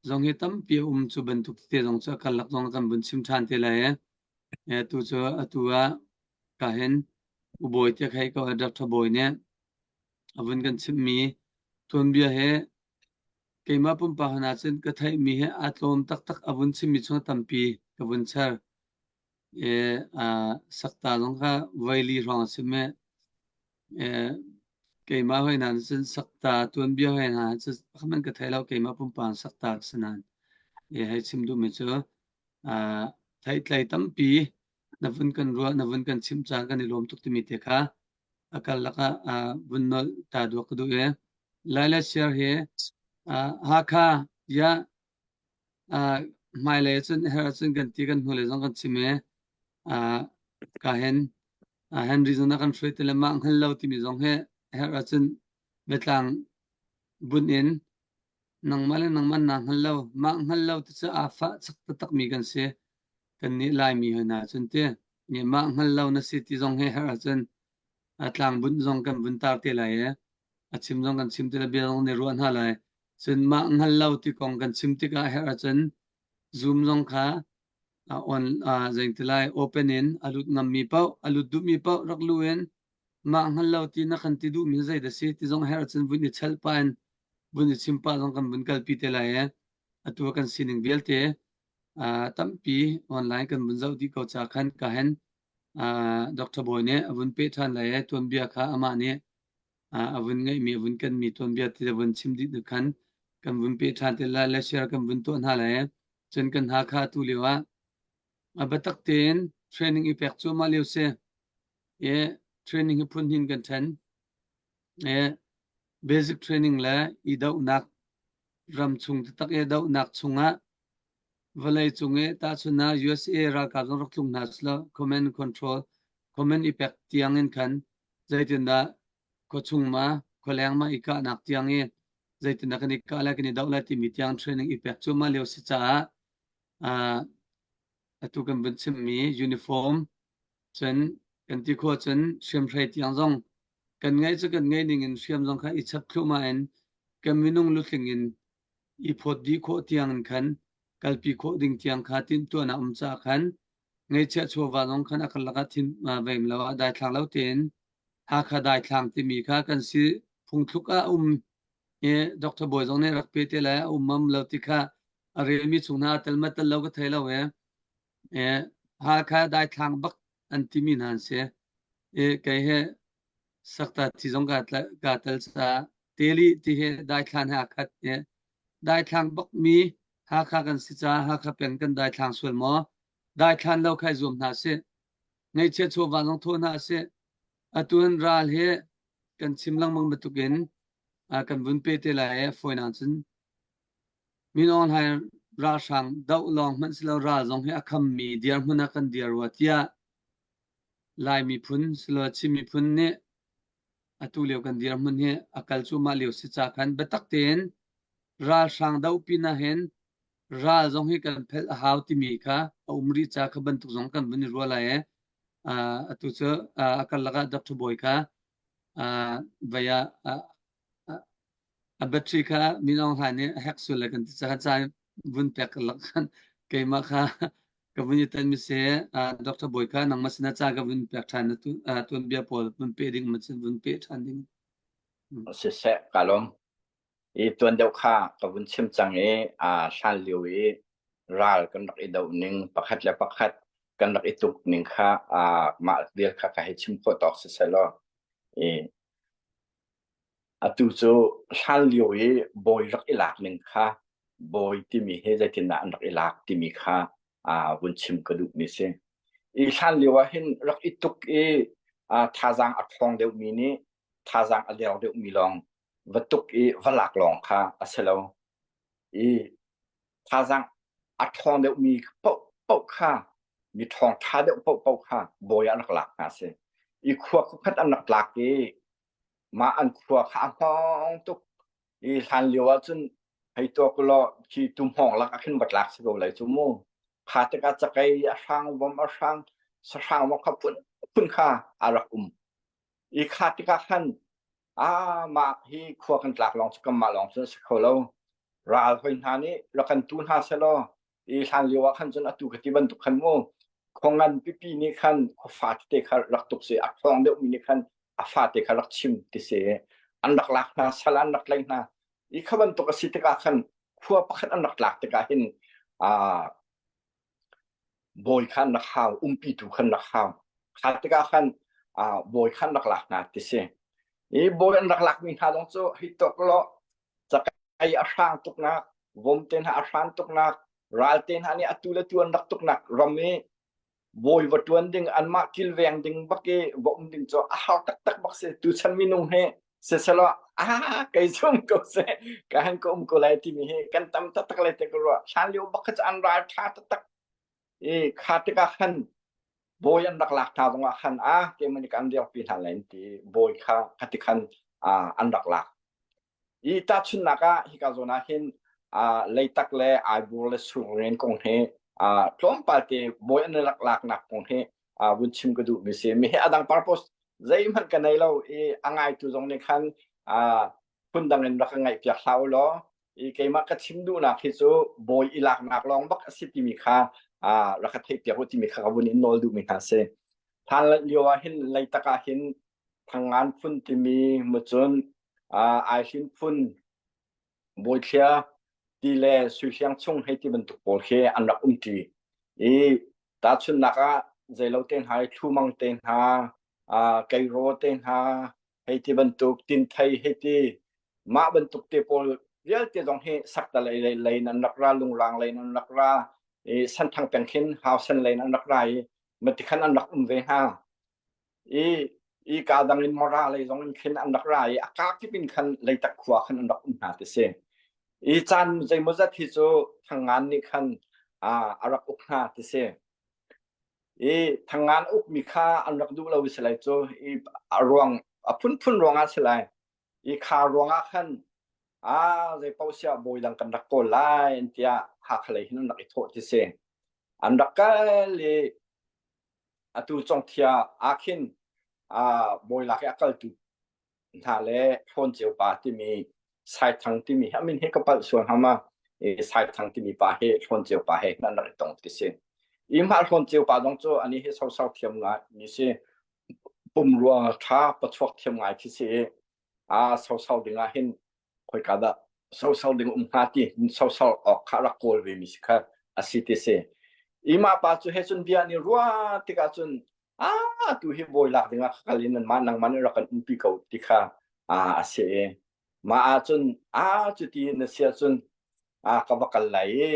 zong hi tampi a um cu bantuk tete zong cu a karlak zong kan vun chim ṭhan te lai i atu cu atu ah ka hin ubawi te khai ko Dr. Bawi nih a vun kan chimhmi tuanbia he keimah pumpak hna cun ka theihmi he aa tlawm taktak a vun chimmi chung tampi ka vun cher i sakta zong kha voili hrawng a chim i keimah hoi hna cun sakta tuanbia hoi hna cu pakhat ka thei lo keimah pumpak sakta ka si nain i hei chim duhmi cu theihtlei tampi na vun kan ruah na vun kan chimh caan kan i lawm tuk timi te kha a karlak ah vun nolh ta duak ka duh i Laila Share hi Hakha ya hmailei cun herh cun kan ti kan hnulei zong kan chim i ka hen Henry zong na kan hruai te le mah hngal lo timi zong hi herh ahcun biatlang bunh in nangmah le nangmah naa hngal lo mah hngal lo ti cu aa fah chak taktak mi kan si kan nih Laimi hoi hna cun ti mah hngal lo na si ti zong hi herh ahcun a tlang bunh zong kan vun tar te lai i a chim zong kan chim te lai bia zong nih ruah hna lai cun mah hngal lo ti kong kan chim tikah herh ahcun Zoom zong kha on zeiti lai open in a lut ngammi paoh a lut duhmi paoh rak lu in mah hngal lo ti na kan ti duhmi zei dah si ti zong herh ahcun vun i chalh pah in vun i chim pah zong kan vun kalpi te lai i atu kan sining vialte tampi online kan vun zoh dih ko ca khan ka hen Dr. Bawi nih a vun peh ṭhan lai i tuanbia kha amah nih a vun ngeihmi a vun kenmi tuanbia ti a vun chim dih khan kan vun peh ṭhan te lai le share kan vun tuah hna lai cun kan Hakha tu lio ah a biatak tein training i pek cuahmah lio si i training hi phun hin kan ṭhen i basic training le i dohnak ram chung taktak i dohnak chungah vawlei cung i tahchun ah USA ralkap zong rak tlung hna selaw command control command i pek tiang in khan zeitindah khuachung ma khualeng ma i kahnak tiang i zeitindah kan i kah lai kan i doh lai timi tiang training i pek cuahmah lio si caah uh, atu kan vun chimmi uniform cun kan ti khawh cun hriamhrei tiang zong kan ngeih cu kan ngeih ning in hriam zong kha i chap thluahmah in kan minung lutling in i phawt dih khawh tiang in khan kalpi khawh ding tiang kha timhtuahnak um caah khan ngeihchiah chawva zong khan a karlak ah thin veim lo ah daithlang lo tein Hakha daithlang timi kha kan si phungthluk ah um i Dr. Bawi zong nih rak pe te lai a um mam lo ti kha a relmi chung hna tel ma tel lo ka thei lo e e Hakha daithlang bak an timi hna an si e kei he sakta thi zong ka ka tel ca teli ti he daithlan he a khat e daithlang bak mi Hakha kan si ca Hakha peng kan daithlang sual maw daithlan lo khai zuam hna si ngaihchiat chawva zong thaw hna sih atu an ral hi kan chim lengmang bantukin kan vun pe te lai i fawinak cun Min Aung Hlaing ralhrang doh lawng hmanh silo ral zong hi a khammi dirhmun ah kan dir rua tiah Lai miphun silo Chin miphun nih atu lio kan dirhmun hi a kal cuahmah lio si ca khan biatak tein ralhrang doh pinah hin ral zong hi kan phelh a hau timi kha a um rih ca kha bantuk zong kan vun i ruah lai i atu cu a karlak ah Dr. Bawi kha vei ah a battery kha Min Aung Hlaing nih a hack sual le kan ti caah ca vun pek karlak khan keimah kha ka vun i tan mi si Dr. Bawi kha nangmah sinah ca ka vun pek ṭhan na tuanbia pawl vun pe ding ma vun pe ṭhan ding. Siseh ka lawm. I tuan deuh kha ka vun chim cang i aa hlan lio i ral kan rak i doh ning pakhat le pakhat kan rak i tuk ning kha aa mah vial kha ka hei chim khawh tawk si selaw i atu cu hlan lio i bawi rak i lak ning kha bawi timi hi zeitindah an rak i lak timi kha aa vun chim ka duhmi si. I hlan lio ah hin rak i tuk i aa thazaang a ṭhawng deuhmi nih thazaang a der deuhmi lawng va tuk i va lak lawng kha a si lo. I. Thazaang a ṭhawng deuhmi paohpaoh kha mi ṭhawng ṭha deuh paohpaoh kha bawi ah rak lak hna si. I khua khuakhat an rak tlak i mah an khua kha a hngawng tuk i hlan lio ahcun hei tuak ulaw khi tuhmawng lak ah khin va tlak si ko lai cu mu. Kha tikah cakei a hrang, vom a hrang, sahrang vom kha phunphun kha a rak um. I kha tikah khan ah mah hi khua kan tlak lawng cu kanmah lawng cun a si kho lo. Ral hoi hna nih rak kan tu hna selaw i hlan lio ah khan cun atu ka ti bantuk khan mu khua ngan pipi nih khan khua fa tete kha rak tuk si a ṭhawng deuhmi nih khan a fate kha rak chim ti si an rak lak hna sal an rak tlaih hna i kha bantuk a si tikah khan khua pakhat an rak tlak tikah hin aa bawi kha an rak hau umpitu khan rak hau kha tikah khan aa bawi khan rak lak hna ti si i bawi an rak lakmi hna zong cu hei tok law cakei a hrang tuknak vom te hna a hran tuknak ral te hna nih atu le tu an rak tuknak ram i bawi va ṭuan ding anmah kilveng ding bak i va um ding cu a har taktak bak si tuchan minung hi siselaw ah kei zum ko se ka han ka um ko lai timi hi kan tam taktak lai te ka ruah hlan lio bak kha cu an ral ṭha taktak i kha tikah khan bawi an rak lak hna zongah khan ah keimah nih kan dirpi hna lai ti bawi kha kha ti khan an rak lak I tahchunhnak ah hika zawn ah hin uh, leitak le aibur le sungren kong hi uh, tlawmpal te bawi an rak laknak kong hi uh, vun chim ka duh mi si. Mi hi adang purpose zeihmanh ka nei lo i a ngaitu zong nih khan uh, phundang in rak ka ngaih piak hlah u law i keimah ka chim duhnak hi cu bawi i laknak lawng bak a si timi kha uh, rak ka theih piak u timi kha ka vun in nawl duhmi hna si. Hlan lio ah hin leitak ah hin Thangngan phun timi mucun uh, Aihrin phun Bawithlia ti le Suihliang chung hei ti bantuk pawl khi an rak umṭi. I tahchunhnak ah zeilo te hna i Thlumang te hna, uh, Keiraw te hna hei ti bantuk, Tinthei hei ti mah bantuk te pawl vialte zong hi sakta lei lei lei in an rak ra, lungrang lei in an rak ra, i Senthang peng khin Hausen lei in an rak ra i matikhan an rak um ve hna. I i ka dang in Mara lei zong in khin an rak ra i a ka kip in khan Leitak khua khan an rak um hna ti si. I caan zeimawzat hi cu Thangngan nih khan a rak uk hna ti si. I Thangngan ukmi kha an rak duh lo i si lai cu i a ruang a phunphun ruangah si lai. I kha ruangah khan a zei paoh siah bawi dang kan rak kawl lai an tiah Hakha lei hin an rak i thawh ti si. An rak kal i atu Congthia ah khin bawi lak i a kaltu hna le Hlawnceu pa timi Saithang timi a min hi ka palh sual hnga ma Saithang timi pa hi Hlawnceu pa he nan rak i tong ti si. I mah Hlawnceu pa zong cu ani hi sosau thiam ngai mi si pumrua tha pachuak thiam ngai khi si i a sosau ding ah hin khoika dah sosau ding um hnga ti sosau awk kha rak kawl ve mi si kha a si ti si i mah pa cu he cun bia ni rua tikah cun a tu hi bawi lak dingah ka kal in nan mah nangmah nih rak kan umpi ko ti kha a a si i mah ah cun a cuti na si ahcun a ka va kal lai i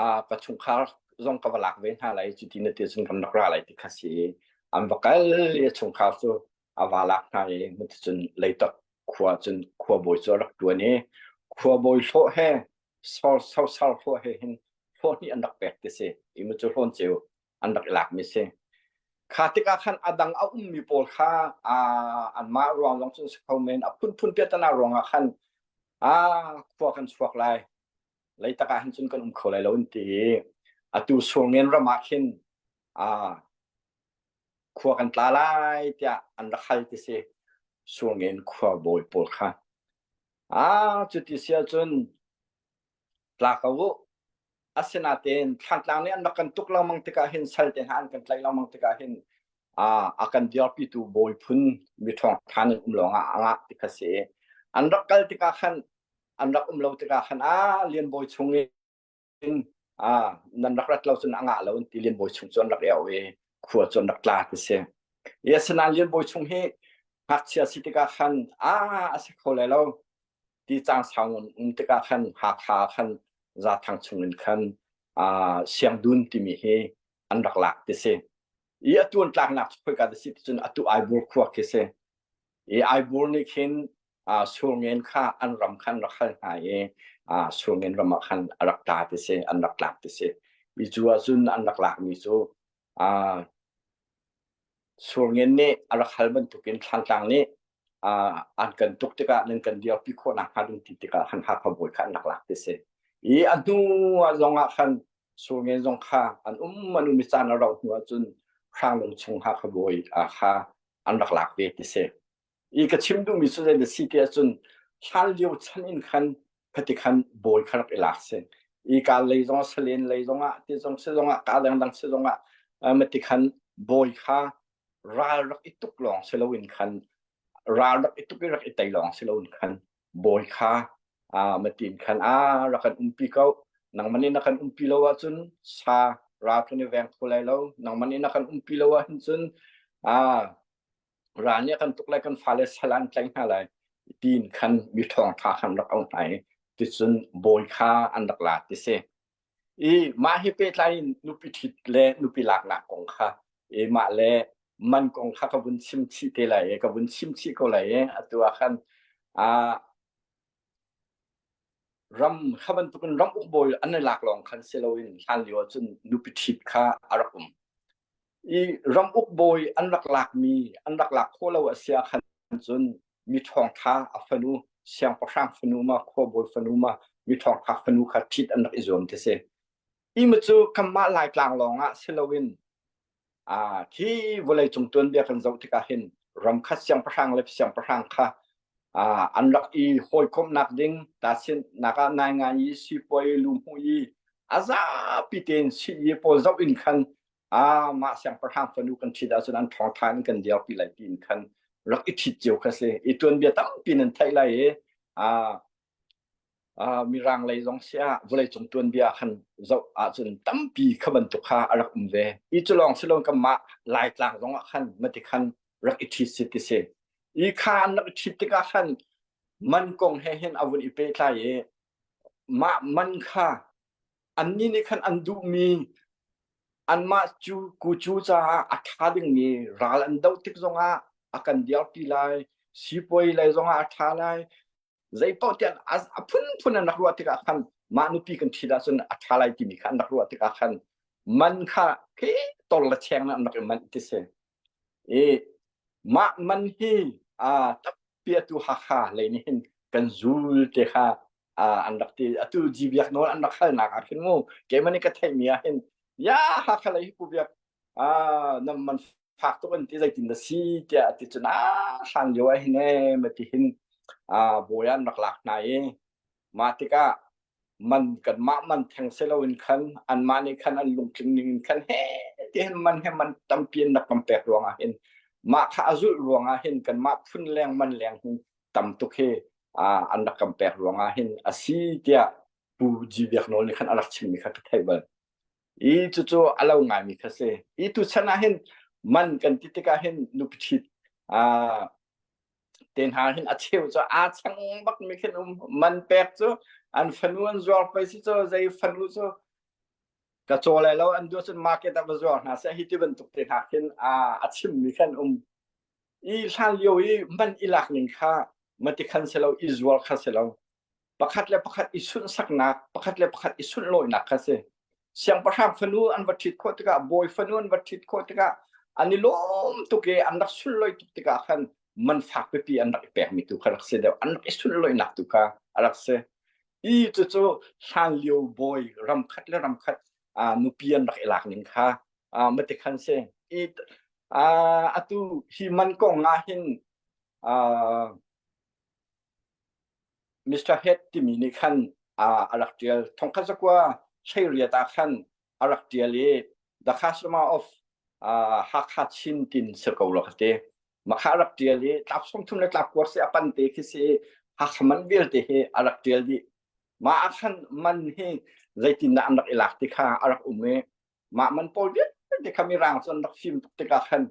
a ka chungkhar zong ka va lak ve hna lai cuti na ti cun kan rak ra lai ti kha si i an va kal i a chungkhar cu a va lak hna i cuticun Leitak khua cun khuabawi cu a rak ṭuan i khuabawi hlawh he sosar hlawh he hin hlawh hnih an rak pek ti si i mu cu hlawn ceu an rak i lakmi si. Kha tikah khan a dang a ummi pawl kha anmah ruang zong cun si kho men a phunphun piahtana ruangah khan a khua kan chuak lai Leitak ah hin cun kan um kho lai lo an ti i atu Surngen ram ah khin khua kan tla lai tiah an rak hal ti si Surngen khua bawi pawl kha ah cuti si ahcun tla ko u asinain Thlantlang nih an rak kan tuk lengmang tikah hin sal te hna an kan tlaih lengmang tikah hin a kan dirpitu bawi phun mi ṭhawng ṭhan an um lawng ah a ngah ti kha si an rak kal tikah khan an rak um lo tikah khan a Lian Bawi chung in nan rak rat lo cun a ngah lo an ti Lian Bawi chung cu an rak eo i khua cu an rak tla ti si. I asinain Lian Bawi chung hi ngakchia si tikah khan a a si kho lai lo ti cang sau um tikah khan Hakha khan Zathang chung in khan Siangdun timi hi an rak lak ti si. I atu an tlaknak cu khoika ti si ti cun atu Aibur khua khi si. I Aibur nih khin Surngen kha an ram khan rak hal hna i Surngen ram ah khan a rak tla ti si, an rak tlak ti si. I cu ahcun an rak lakmi cu Surngen nih a rak hal bantukin Thlantlang nih an kan tuk tikah nan kan dirpi khawh nakhnga ding ti tikah khan Hakha bawi kha an rak lak ti si. I a hnu ah zong ah khan Surngen zong kha an um an um i caan a rauh hnu ahcun Hranglung chung Hakha bawi kha an rak lak ve ti si. I ka chim duhmi cu zei na si ti ahcun hlan lio chan in khan khati khan bawi kha rak i lak si. I ka lei zong salen lei zong ah ti zong si zong ah ka dangdang si zong ah mati khan bawi kha ral rak i tuk lawng si loin khan ral rak i tuk i rak i tei lawng si loin khan bawi kha matin khan a rak kan umpi ko nangman in na kan umpi lo ahcun sa ral kan i veng kho lai lo nangman in na kan umpi lo ahcun cun a ral nih a kan tuk lai kan fale sal an tlaih hna lai tiin khan mi ṭhawng ṭha khan rak auh hna i ticun bawi kha an rak la ti si. I mah hi pehtlai in nupi ṭhit le nupi laknak kong kha i mah le man kong kha ka vun chim chih te lai i ka vun chim chih ko lai i atu ah khan aa ram kha bantukin ram uk bawi an i lak lawng khan si loin hlan lio ahcun nupi ṭhit kha a rak um. I ramuk bawi an rak lakmi an rak lak khawh lo a si ahkhan cun mi ṭhawngṭha a fanu siangpahrang fanu ma khuabawi fanu ma mi ṭhawngṭha fanu kha ṭhit an rak i zuam ti si. Hi mu cu kanmah Laitlang lawng ah si loin aa khi vawleicung tuanbia kan zoh tikah hin ramkhat siangpahrang le siangpahrang kha aa an rak i hawikomhnak ding tasinnak ah naingai i sipuai luhmuh i a zapi tein sii pawl zoh in khan ah mah siangpahrang fanu kan ṭhit ahcun an ṭhawng in kan dirpi lai tiin khan rak i ṭhit cio kha si i tuanbia tampi nan theih lai i ah mirang lei zong si ah vawleicung tuanbia khan zoh ahcun tampi kha bantuk kha a rak um ve i cu lawng si lo kanmah Laitlang zong ah khan mati khan rak i ṭhit si ti si i kha an rak i ṭhit tikah khan man kong he hin a vun i pehtlai i mah man kha annih nih khan an duhmi anmah cu kucu caah a ṭha dingmi ral an doh tik zongah a kan dirpi lai sipuai lei zongah a ṭha lai zeipaoh tiah a phunphun an rak ruah tikah khan mah nupi kan ṭhit ahcun a ṭha lai timi kha an rak ruah tikah khan man kha khi tor le cheng an rak i manh ti si i mah man hi a tampi atu Hakha lei nih hin kan zul te kha an rak ti atu G Biak nawl an rak halnak ah khin mu keimah nih ka theihmi ah hin ya Hakha lei hi Pu Biak nam man fak tuk an ti zeitin na si tiah a ti cun a hlan lio ah hin e ma ti hin bawi an rak lak hna i mah tikah man kanmah man theng si loin khan anmah nih khan an lungtling ning in khan he ti hin man he man tampi in rak kan pek ruangah hin mah kha a zulh ruangah hin kanmah phun leng man leng hin tam tuk hi an rak kan pek ruangah hin a si tiah Pu G Biak Nawl nih khan a rak chimmi kha ka theih bal. I cucu a lo ngaimi kha si. I tuchan ah hin man kan ti tikah hin nupi ṭhit te hna hin a cheu cu aa chang bak mi khin um man pek cu an fanu an zuar pei si cu zei fanu cu ka caw lai lo an duh cun market ah va zuar hna seh hi ti bantuk te hna khin a chim mi khan um i hlan lio i man i lak ning kha mati khan si lo i zuar kha si lo pakhat le pakhat i sunhsaknak pakhat le pakhat i sunhlawihnak kha si siangpahrang fanu an va ṭhit khawh tikah bawi fanu an va ṭhit khawh tikah an i lawm tuk i an rak sunhlawih tuk tikah khan man fak pipi an rak i pekmi tu kha rak si deuh an rak i sunhlawihnak tu kha a rak si i cucu hlan lio bawi ram khat le ram khat nupi an rak i lak ning kha mati khan si i atu hi man kong ah hin Mr. Head timi nih khan a rak ṭial. Thongkhat zakua hleiriat ah khan a rak ṭial i The Customer of Hakha Chin tin si ko lo ka ti. Makha a rak ṭial i tlap 30 le tlap kuar si a pan te khi si Hakha man vialte hi a rak ṭial dih. Mah ah khan man hi zeitindah an rak i lak ti kha a rak um i mah man pawl vialte kha mirang cu an rak fim tuk tikah khan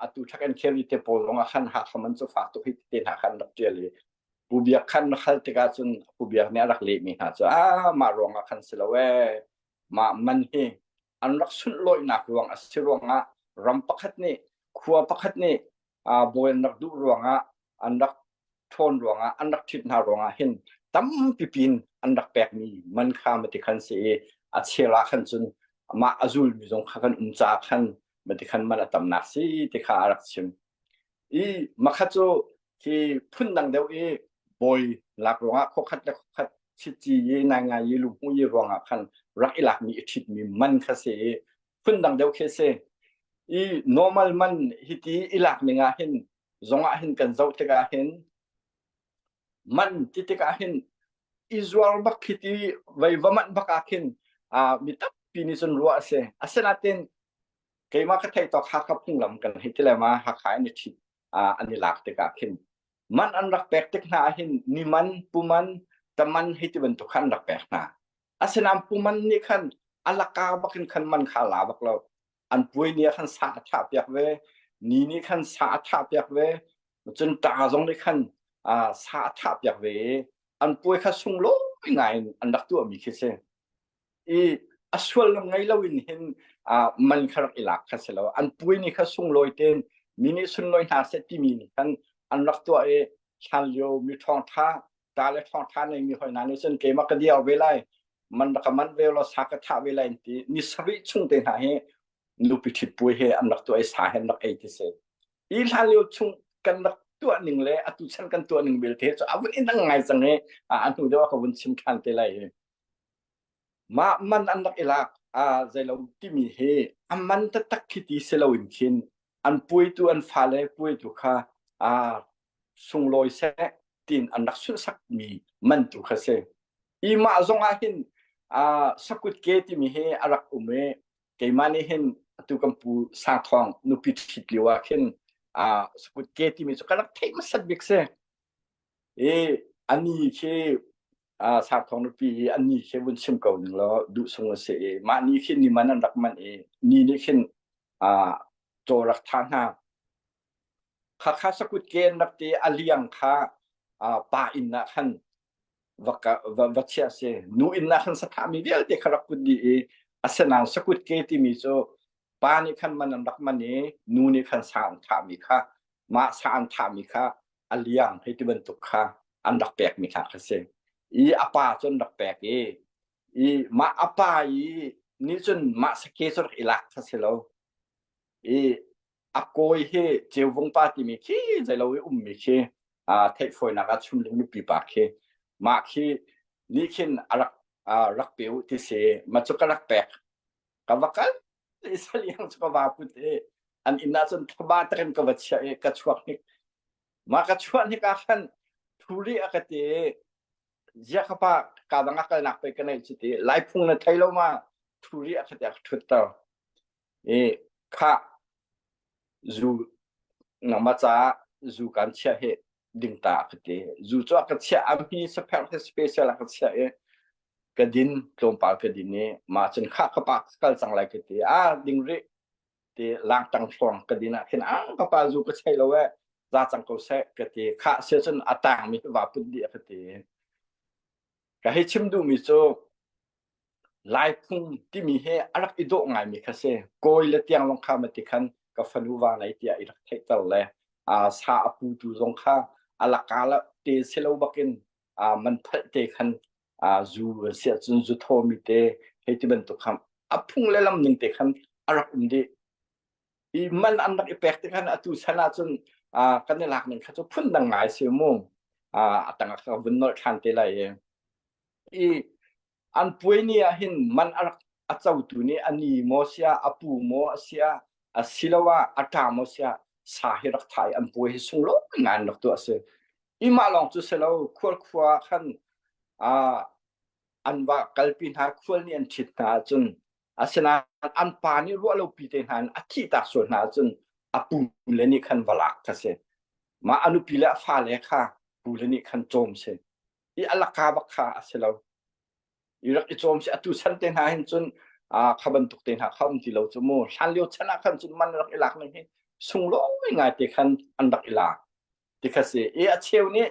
atu thak an khel te pawl zong ah khan Hakha man cu fak tuk hi te hna khan rak ṭial i Pu Biak khan hal tikah cun Pu Biak nih a rak lehmi hna cu ah mah ruangah khan si lo ee mah man hi an rak sunhlawihnak ruang a si ruangah ram pakhat nih khua pakhat nih bawi an rak duh ruangah an rak. ṭhawn ruangah an rak ṭhit hna ruangah hin tampi pin an rak pekmi man kha mati khan si i a chel ah khan cun mah a zulmi zong kha kan um caah khan mati khan man a tamnak si ti kha a rak chim. I makha cu khi phundang deuh i bawi lak ruangah khuakhat le khuakhat chici i nai ngai i lungmu i ruangah khan rak i lakmi i ṭhitmi man kha si i phundang deuh khi si. I normal man hiti i lak ning ah hin zong ah hin kan zoh tikah hin man ti tikah hin i zuar bak khi ti vei va manh bak ah khin mi tampi nih cun ruah a si. Asinain keimah ka theih tawk Hakha phunglam kan hei ti le ma Hakha in i ṭhit an i lak tikah khin man an rak pek tik hna ah hin ni man, pu man, ta man hei ti bantuk kha an rak pek hna. Asinain pu man nih khan a laka bak in khan man kha a la bak lo. An puai ni ah khan sa a thah piak ve, ni nih khan sa a thah piak ve, cun ṭa zong nih khan sa a thah piak ve i an puai kha sunglawi ngai in an rak tuahmi khi si. I a suallam ngei lo in hin man kha rak i lak kha si lo. An puai ni kha sunglawi tein mi nih sunlawi hna seh timi nih khan an rak tuah i hlanlio mi ṭhawngṭha ta le ṭhawngṭha neimi hoi hna nih cun keimah ka diau ve lai man rak ka manh ve law sa ka thah ve lai an ti ni sarih chung te hna hi nupi ṭhit puai he an rak tuah i sa he an rak ei ti si. Hi hlan lio chung kan rak tuah ning le atu chan kan tuah ning belte cu a vun in dang ngai cang i a hnu deuh ah ka vun chim ṭhan te lai hi. Mah man an rak i lak a zeilo timi hi a man taktak khi ti si loin khin an puaitu an fale puaitu kha a sunglawi seh tiin an rak sunhsakmi man tu kha si. I mah zong ah hin sakut ke timi hi a rak um i keimah nih hin atu kan pu Sang Thawng nupi ṭhit lio ah khin sakut ke timi cu ka rak theih hmasat bik si. I ani khi Sang Thawng nupi i ani khi vun chim ko ning law duh sung a si i mah ni khi ni man an rak man i ni nih khin caw rak tha hna. Khakha sakut ke an rak ti a liang kha pa inn ah khan va, va, va chiah si. Nu inn ah khan sathahmi vialte kha rak put dih i asinain sakut ke timi cu pa nih khan man an rak man i nu nih khan sa an thahmi kha mah sa an thahmi kha a liang hei ti bantuk kha an rak pekmi kha kha si. I a pa cu an rak pek i i mah a pa i nih cun mah sake cu rak i lak kha si lo. I a kawi hi Ceuvung pa timi khi zeilo i ummi khi theih fawinak ah chumling nupi pa khi mah khi nih khin a rak rak pe u ti si ma cu ka rak pek ka va kal i saliang cu ka va put i an inn ah cun thaba takin ka va chiah i ka chuak hnik ma ka chuah hnik ah khan thuri a ka ti i zia ka pa ka dang a kalnak pe ka nei chu ti lai phung na thei lo ma thuri a ka ti a ka thut ter I khah zu nangmah caah zu kan chiah hi ding ta a ka ti. Zu cu a ka chiah a mi sapherh hi special a ka chiah i ka din tlawmpal ka din i mah cun khah ka pa kal cang lai ka ti. Ah ding rih ti langtang hrawng ka din ah khin ah ka pa zu ka chei lo eh za cang ko seh ka ti. Khah sia cun a tang mi va put dih a ka ti. Ka hei chim duhmi cu Laiphung timi hi a rak i dawh ngaimi kha si. Kawi le tiang lawng kha mati khan ka fanu va nei tiah i rak theihter le sa a putu zong kha a laka la te si lo bakin man phalh te khan zu siah cun zu thawmi te hei ti bantuk kha a phung le lam ning te khan a rak um dih. I man an rak i pek te khan atu chan ahcun kan i lak ning kha cu phun dang ngai si mu. A tang ah ka vun nolh ṭhan te lai i. I An puai ni ah hin man a rak a cotu nih a ni maw siah, a pu maw a siah, asiloah a ṭa maw siah sa hi rak thah i an puai hi sunglawi ngai an rak tuah a si. I mah lawng cu si lo, khual khua ah khan uh, an va kalpi hna, khual nih an ṭhit hna ahcun asinain an pa nih ruah lopi te hna in a thihtak sual hna ahcun a pu le nih khan va lak kha si. Mah a nupi le a fale kha pu le nih khan cawm si. I a laka bak kha a si lo. I rak i cawm si atu chan te hna hin cun kha bantuk te hna kha um ti lo cu mu hlan lio chan ah khan cun man rak i lak ning hi sunglawi ngai te khan an rak i lak ti kha si i a cheu nih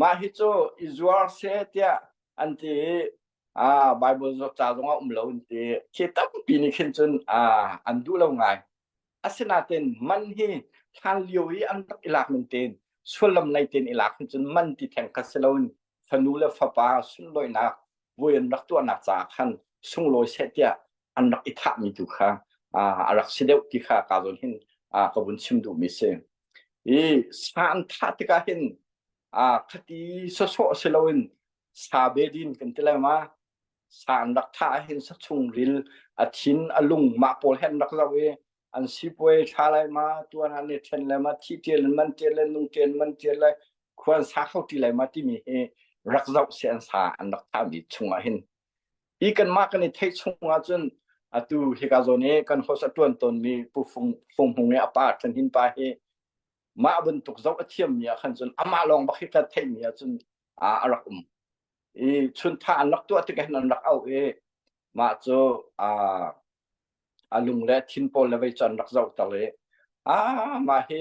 mah hi cu i zuar se tiah an ti i a Bible ca zong ah um lo an ti khi tampi nih khin cun an duh lo ngai asinain man hi hlan lio i an rak i lak ning tein. sullam nei tein i lak hin cun man ti theng kha si loin fanu le fapa sunlawinak vui an rak tuahnak caah khan sunglawi seh tiah an rak i thahmi tu kha a rak si deuh ti kha ka zawn hin ka vun chim duhmi si. I sa an thah tikah hin khati sawsawh si loin sa bedin kan ti lai ma sa an rak thah hin sa chungril a thin a lung mah pawl he an rak zoh i an sipuai thla lai ma tuan an i then lai ma thi tial in man tial le nung tial man tial lai khuan sa kho ti lai ma timi hi rak zoh si an sa an rak thahmi chungah hin hi kanmah kan i theih chungah cun atu hika zawn i kan host a tuan tawnmi pu Fung Fung Hmung i a pa Ṭhan Hin pa hi mah bantuk zoh a thiammi ah khan cun amah lawng bak hi ka theihmi ah cun a rak um i chuntha an rak tuah tikah hin an rak auh i mah cu a lung le thin pawl le vei cu an rak zohter i ah mah hi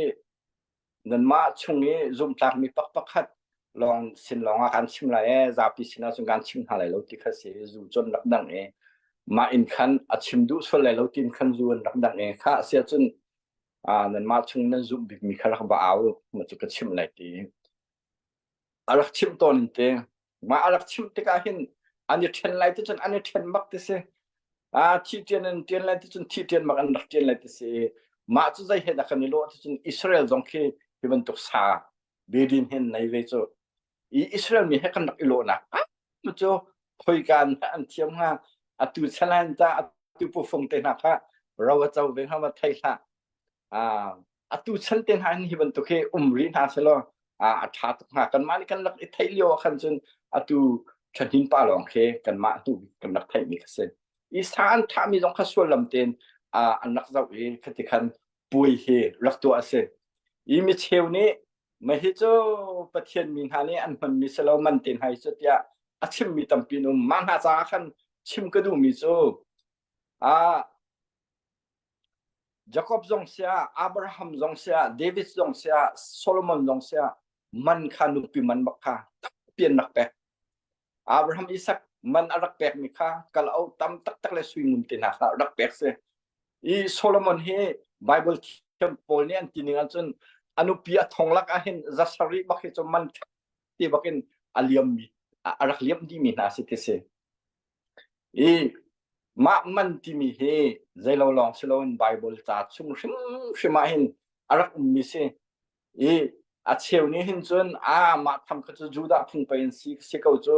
nanmah chung i zumhtlakmi pak pakhat lawng sin lawng ah kan chim lai e zapi sinah cun kan chim hna lai lo ti kha si zu cun rak dang i mah in khan a chim duh sual lai lo tin khan zu an rak dang i kha sia cun nanmah chung nan zumh bikmi kha rak va au ma cu ka chim lai ti a rak chimh tawn in te mah a rak chimh tikah hin an i ṭhen lai ti cun an i ṭhen bak ti si a thi ṭian an ṭian lai ti cun thi ṭian bak an rak ṭian lai ti si mah cu zei he dah kan i lawh ti cun Israel zong khi hi bantuk sa bedin hin nei ve cu i Israel mi he kan rak i lawhnak ah cu khoika an thiam hnga atu chalan ta atu pufung te hna kha ro a co ve hnga ma thei hlah atu chan te hna hin hi bantuk hi um rih hna selaw a ṭha tuk hnga kanmah nih kan rak i theih lio ah khan cun atu ṭhahnin pa lawng khi kanmah hnu kan rak theihmi kha si i sa an thahmi zong kha suallam tein an rak zoh i khati khan puai hi rak tuah a si i mi cheu nih mah hi cu Pathian mi hna nih an hmanmi si lo man te hna hi cu tiah a chimmi tampi an um mah hna caah khan chim ka duhmi cu Jakob zong siah, Abraham zong siah, David zong siah, Solomon zong siah, man kha nupi man bak kha tampi an rak pek. Abraham Isak man a rak pekmi kha kal au tam taktak le sui ngun te hna kha rak pek si. I Solomon hi Bible thiam pawl nih an ti ning ahcun a nupi a thong lak ah hin zasarih bak hi cu man te bak in a liammi a rak liam dihmi hna si ti si. I mah man timi hi zeilo lawng si loin Bible ca chung hrimhrim ah hin a rak ummi si. I a cheu nih hin cun a mah tham kha cu Judah phung pei in si si ko cu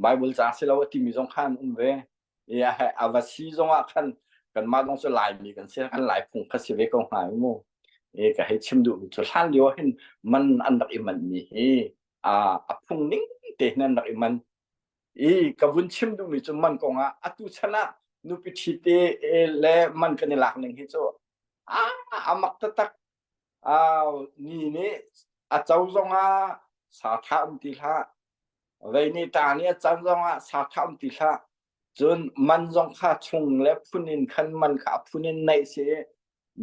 Bible ca si lo a timi zong kha an um ve. I a va si zong ah khan kanmah zong cu Laimi kan si kan Lai phung kha si ve ko hnga mu. I ka hei chim duhmi cu hlan lio hin man an rak i manhmi hi a phung ning te hin an rak i man. I ka vun chim duhmi cu man kong ah atu chan ah nupi ṭhi te le man kan i lak ning hi cu a a mak taktak. Ni nih a co zong ah sa tha um ti hlah. Vei nih ta nih a can zong ah sa tha um ti hlah. Cun man zong kha chung le phun in khan man kha a phun in neih si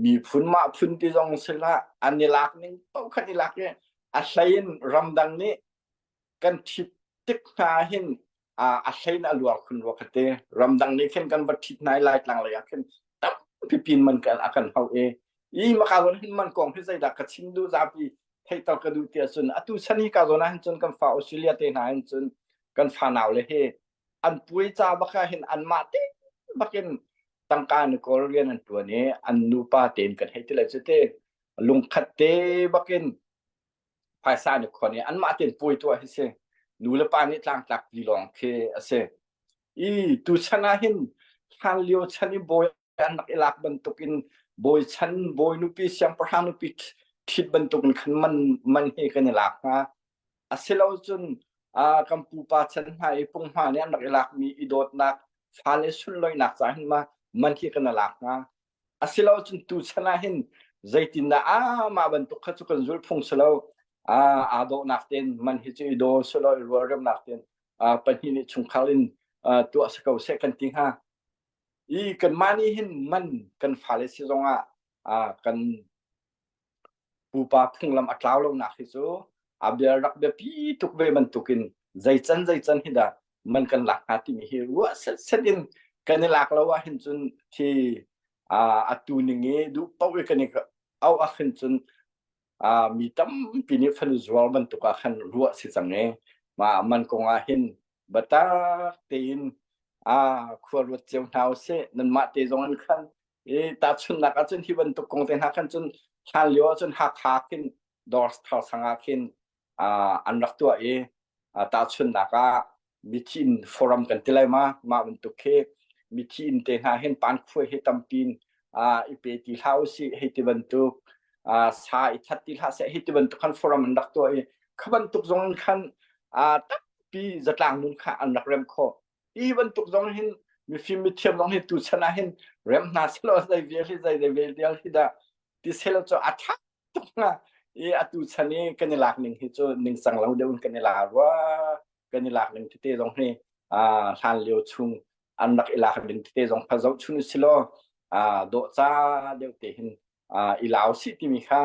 miphun mah phun ti zong si hlah an i lak ning paoh khan i lak i a hlei in ramdang nih kan ṭhit tik hna hin a hlein a luar khun rua kha te ramdang nih khin kan va ṭhit hna i laitlang lei ah khin tampi pin man kan a kan hauh i i maka zawn hin man kong hi zeidah ka chim duh zapi theihter ka duh ti ahcun atu chan hi ka zawn ah hin cun kan fa Australia te hna hin cun kan fa nau le hi an puai ca bak ah hin anmah te bakin tangka ni kawl rian an ṭuan i an nupa tein kan hei ti lai cu te lungkhat te bakin phaisa an i khon i anmah tein puai tuah hi si nu le pa nih tlangtlak ti lawng khi a si i tu chan ah hin hlan lio chan i bawi an rak i lak bantukin bawi chan bawi nupi siangpahrang nupi ṭhit bantukin khan man man hi kan i lak hnga asilo cun kan pupa chan hna i punghma nih an rak i lakmi i dawtnak fale sunloinak ca hin ma man hi kan i lak hnga Asilo cun tu chan ah hin zeitindah ah mah bantuk kha cu kan zulh phung si lo aa dawhnak tein man hi cu i daw selaw i rualremnak tein pahnih nih chungkhar in tuah si ko seh kan ti hnga. I kanmah nih hin man kan fale si zongah kan pupa phunglam a tlau lonak hi cu a bia rak biapi tuk ve bantukin zei can zei can hi dah man kan lak hnga timi hi ruah setset in kan i lak lo ah hin cun khi atu ning i duh paoh i kan i auh ah hin cun. Mi tampi nih fanu zuar bantuk ah khan ruah si cang i mah man kong ah hin biatak tein khua ruat cio hna usih. Nanmah te zong in khan i tahchunhnak ahcun hi bantuk kong te hna khan cun hlan lio ahcun Hakha khin dawr thar sang ah khin an rak tuah i tahchunhnak ah mithi inn forum kan ti lai ma mah bantuk khi mithi inn te hna hin pankhuai hi tampi in i pe ti hlah usih hei ti bantuk sa i that ti hlah seh hei ti bantuk khan forum an rak tuah i kha bantuk zong in khan tampi zatlang nun kha an rak rem khawh. Hi bantuk zong hin mifim mithiam zong hi tuchan ah hin rem hna selaw zei vial hi zei zei vial hi dah ti selaw cu a ṭha tuk hnga i atu chan i kan i lak ning hi cu ningcang lo deuh in kan i la rua. Kan i lak ning tete zong hi hlan lio chung an rak i lak ning tete zong kha zoh chun usilaw dawh ca deuh te hin i lau si timi kha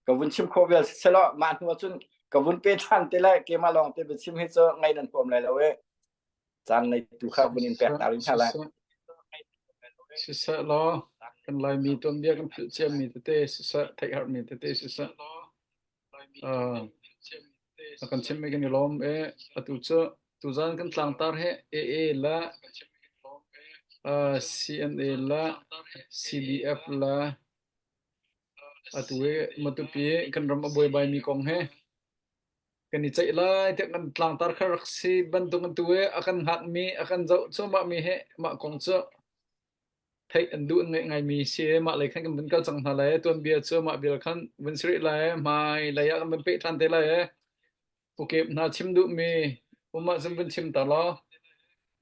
ka vun chim khawh vial selaw mah hnu ahcun ka vun pe ṭhan te lai. Keimah lawng te biachim hi cu ngai nan huam lai lo e. Caan nei tu kha vun in pek ta rin hna lai. Siseh law kan Laimi tuanbia kan philh ciami tete siseh, theih harmi tete siseh, a kan chimmi kan i lawm i atu cu tuzan kan tlangtar hi AA le CNA le CDF le atu i Matupi kan ram a buaibaimi kong hi kan i ceih lai tiah kan tlangtar kha rak si bantuk an tu i a kan hngakmi a kan zoh cuahmahmi hi mah kong cu theih an duh an ngaih ngaimi si. Mah lei khan kan vun kal cang hna lai. Tuanbia cu mah vial khan vun si rih lai. Hmai lei ah kan vun peh ṭhan te lai. Pukep hna chim duhmi um ahcun vun chim ta law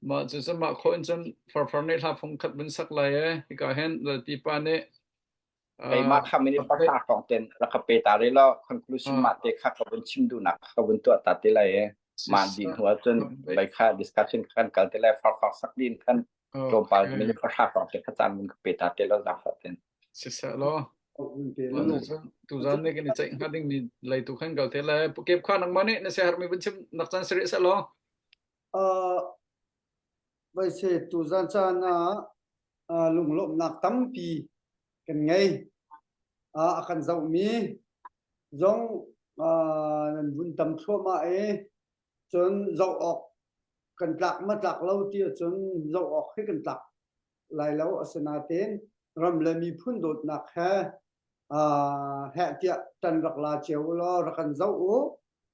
mah cu cun mah khawh in cun farfar nih hla fung khat vun sak lai e. Hika hin Lalpi pa nih Keimah kha minute pahra hrawng ten rak ka pe ta rih law conclusion mah te kha ka vun chim duhnak kha ka vun tuah ta te lai e. Mah dih hnu ahcun bai kha discussion kha kan kal te lai. Farfar sak din khan tlawmpal minute pahra hrawng te kha caan vun ka pe ta te law zaangfah ten. Siseh law tuzan nih kan i ceih hnga dingmi lei tu khan kal te lai. Pukep kha nangmah nih na siaherhmi vun chim nak caan si rih seh law. Vai se tuzan caan ah lunglawmhnak tampi kan ngei. A kan zohmi zong nan vun tam thluahmah i cun zoh awk kan tlak ma tlak lo ti ahcun zoh awk hi kan tlak lai lo. Asinain ram le miphun dawtnak he heh tiah ṭan rak la cio u law rak kan zoh u.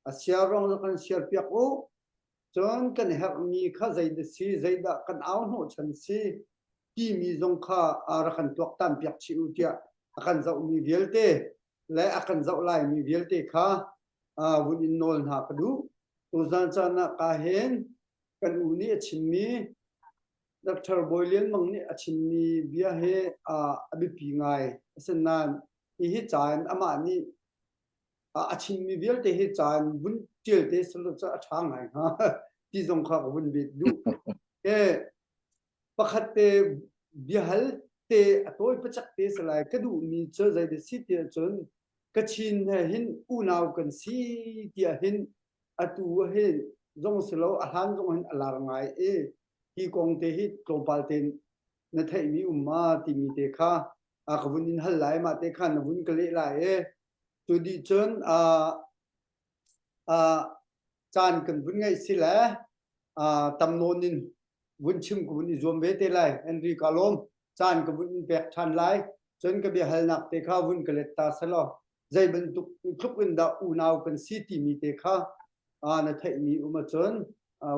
A siar rong rak kan siar piak u. Cun kan herhmi kha zeidah si, zeidah kan au hnawhchan si timi zong kha rak kan tuaktan piak chih u tiah a kan zohmi vialte le a kan zoh laimi vialte kha vun in nawl hna ka duh. Tuzan caan ah ka hin kan u nih a chimmi Dr. Bawi Lian Mang nih a chimmi bia hi a biapi ngai. Asinain hihi ca in amah nih a chimmi vialte hi ca in vun ṭial te selaw cu a ṭha ngai hnga ti zong kha ka vun bet duh. Pakhat te biahal te a tawi pacak te si lai. Ka duhmi cu zeidah si ti ahcun Kachin he hin unau kan si tiah hin atu hin zong si lo a hlan zong hin a lar ngai i hi kong te hi tlawmpal tein na theihmi um ma timi te kha ka vun in hal lai. Mah te kha na vun ka leh lai i cu dih cun caan kan vun ngeih si le tam nawn in vun chim ka vun i zuam ve te lai. Henry ka lawm. Caan ka vun in pek ṭhan lai. Cun ka biahalnak te kha vun ka let ta selaw zei bantuk tluk in dah unau kan si timi te kha na theihmi um ahcun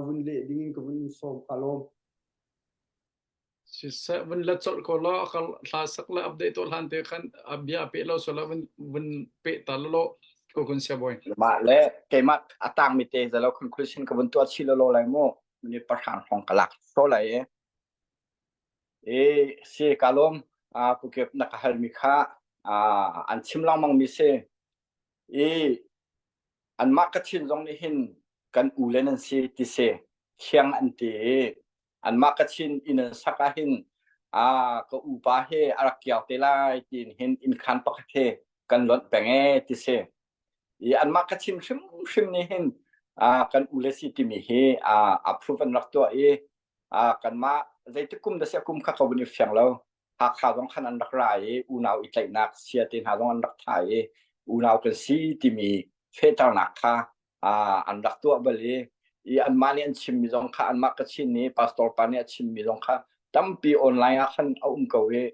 vun leh ding in ka vun in sawm. Ka lawm. Siseh vun let colh ko law a hla sak le update tuah hlan te khan a bia pe lo so la vun vun pe ta lo ko kun sia boy. Mah le keimah a tangmi te zalo conclusion ka vun tuah chi lo lo lai mu. Minute pahra hrawng ka lak so lai e. E si ka lawm. A pukep na ka halmi kha an chim lengmang mi si. I anmah ka chin zong nih hin kan u le nan si ti si thiang an ti i anmah Kachin inn an sak ah hin a ka upa he a rak kiau te lai tiin hin innkhan pakhat he kan lonh peng e ti si. I anmah Kachin hrimhrim nih hin a kan u le si timi hi a approve an rak tuah i a kanmah zeitik kum dah si a kum kha ka vun i fiang lo. Hakha zong khan an rak ra i unau i tlaihnak sia te hna zong an rak tha i. unau kan si timi fehternak kha an rak tuah bal i i anmah nih an chimmi zong kha anmah Kachin nih pastor pa nih a chimmi zong kha tampi online ah khan a um ko i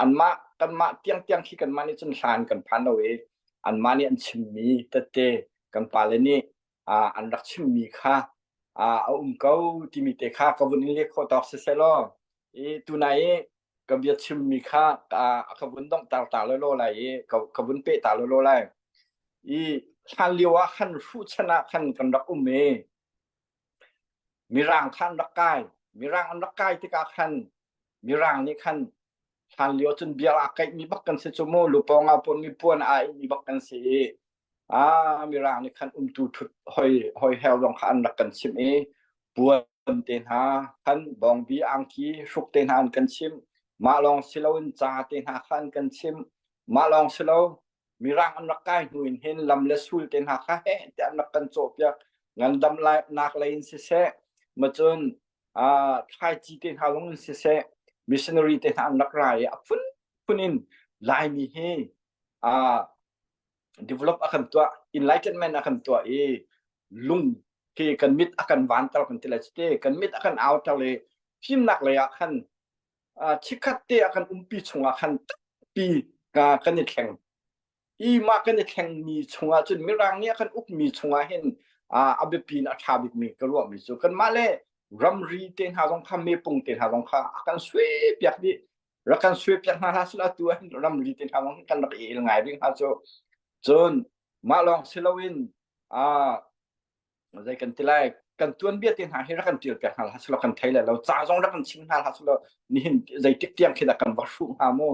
anmah kanmah tiangtiang khi kanmah nih cun hlan kan phan lo i anmah nih an chimmi tette kan pale nih an rak chimmi kha a um ko timi te kha ka vun in leh khawh tawk siseh law i tunai i ka bia chimmi kha ka vun donghter ta lawlaw lai i ka vun peh ta lawlaw lai. I hlan lio ah khan hruh chan ah khan kan rak um i Mirang kha an rak kai. Mirang an rak kai tikah khan Mirang nih khan hlan lio cun bia aa kaihmi bak kan si cu mu lupawng ah puanmi puan aa ihmi bak kan si i ah Mirang nih khan umtu thut hoi hoi heo zong kha an rak kan chimh i puan te hna khan bawngbi angki hruk te hna an kan chimh. Mah lawng si loin ca te hna kha an kan chimh. Mah lawng si lo Mirang an rak kai hnu in hin lam le sul te hna kha heh tiah an rak kan cawhpiak. Ngandam nak lei in siseh, macun thlaici te hna zong in siseh, missionary te hna an rak ra i a phunphun in Laimi hi develop a kan tuah, enlightenment a kan tuah i lung khi kan mit a kan vanter kan ti lai cite kan mit a kan auter le fimnak lei ah khan chikkhat te a kan umpi chungah khan tampi kan i thleng. I mah kan i thlengmi chungah cun Mirang nih a kan ukmi chungah hin a biapi in a ṭha bikmi ka ruahmi cu kanmah le ramri te hna zong kha mepung te hna zong kha a kan suaipiak dih. Rak kan suaipiak hna hlah sila tu ahhin ramri te hna zong kan rak i el ngai rih hnga cu. Cun mah lawng si loin zei kan ti lai kan tuanbia te hna hi rak kan tial piak hna hlah selaw kan thei lai lo ca zong rak kan chim hna hlah selaw nihin zeitik tiang khi dah kan va hruh hnga mu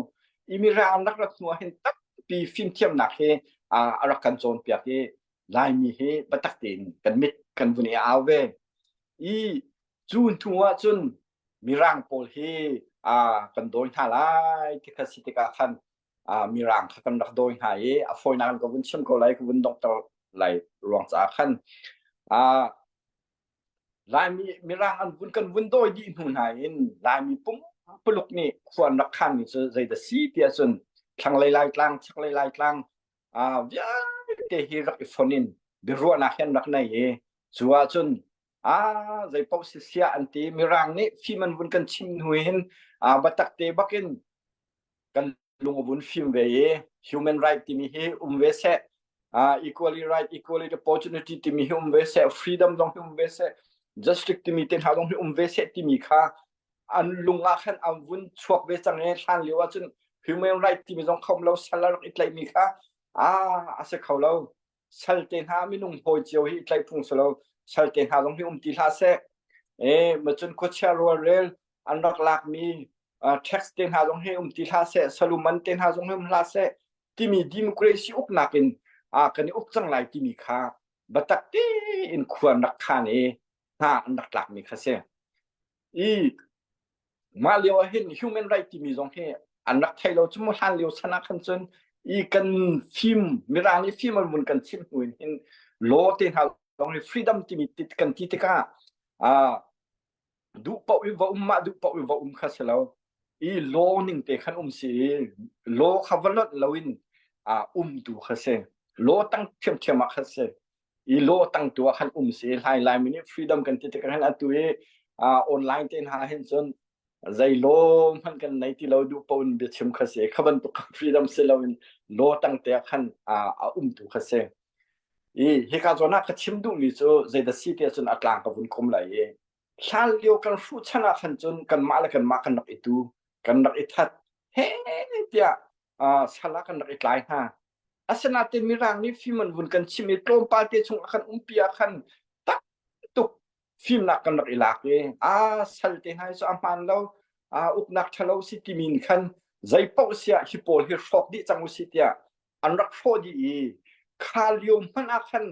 i mirang rak rat hnu ah hin tampi fimthiamnak hi a rak kan cawnpiak i Laimi hi biatak tein kan mit kan vun i au ve i cu hnu ah cun mirang pawl hi kan dawi hna lai ti kha si tikah khan mirang kha kan rak dawi hna i a fawinak in ka vun chim ko lai ka vun donghter lai ruang caah khan Laimi mirang an vun kan vun dawi dih hnu hna in Laimi pumpuluk nih khua an rak khanmi cu zeidah si ti ahcun thlanglei Laitlang chaklei Laitlang vialte hi rak i fon in biaruahnak hi an rak nei i cu ahcun a zeipaoh si siah an ti mirang nih fim an vun kan chim hnu hin biatak te bakin kan lung a vun fim ve i human right timi hi um ve seh uh, equality right equality opportunity timi hi um ve seh freedom zong hi um ve seh justice timi te hna zong hi um ve seh timi kha an lung ah khan an vun chuak ve cang i hlan lio ahcun human right timi zong khom lo sal a rak i tlaihmi kha a a si kho lo sal te hna minung hawi cio hi tlaih phung si lo sal te hna zong hi um ti hlah seh e macun khuachia rualrel an rak lakmi tax te hna zong hi um ti hlah seh saluman te hna zong hi um hlah seh timi democracy uknak in kan i uk cang lai timi kha batak tein khua an rak khan i hna an rak tlakmi kha si i mah lio ah hin human right timi zong hi an rak thei lo cu mu hlan lio chan ah khan cun i kan fim mirang nih fim an vun kan chimh hnu in hin law te hna zong hi freedom timi kan ti tikah duh paoh i va um mah duh paoh i va um kha si lo i law ning te khan um si i law kha va lonh loin um tu kha si law tang thiamthiam ah kha si i law tang tu ah khan um si hlai lai mi nih freedom kan ti tikah hin atu i online te hna hin cun zei law hmanh kan nei ti lo duh paoh in biachim kha si kha bantuk freedom si lo in law tang te ah khan a um tu kha si i hika zawn ah ka chim duhmi cu zeidah si ti ahcun a tlang ka vun khum lai i hlan lio kan hruh chan ah khan cun kanmah le kanmah kan rak i tu kan rak i that he tiah sal ah kan rak i tlai hna asinain mirang nih fim an vun kan chim i tlawmpal te chung ah khan umpi ah khan tak tuk fimnak kan rak i lak i a sal te hna cu a hmaan lo a uknak ṭhalo si timi in khan zei paoh siah hi pawl hi hrawk dih cang usih tiah an rak hrawh dih i kha lio hmanh ah khan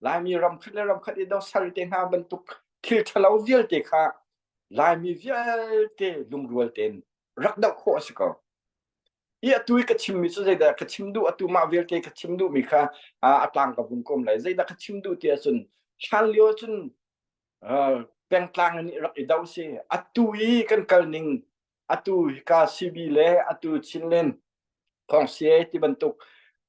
Laimi ram khat le ram khat i do sal te hna bantuk thil ṭhalo vialte kha Laimi vialte lungrual tein rak doh khawh a si ko. I atu i ka chimmi cu zeidah ka chim duh atu mah vialte ka chim duhmi kha a tlang ka vun kom lai zeidah ka chim duh ti ahcun hlan lio cun pengtlang in rak i do si atu i kan kal ning atu hika CB le atu Chinland Thawngsia ti bantuk.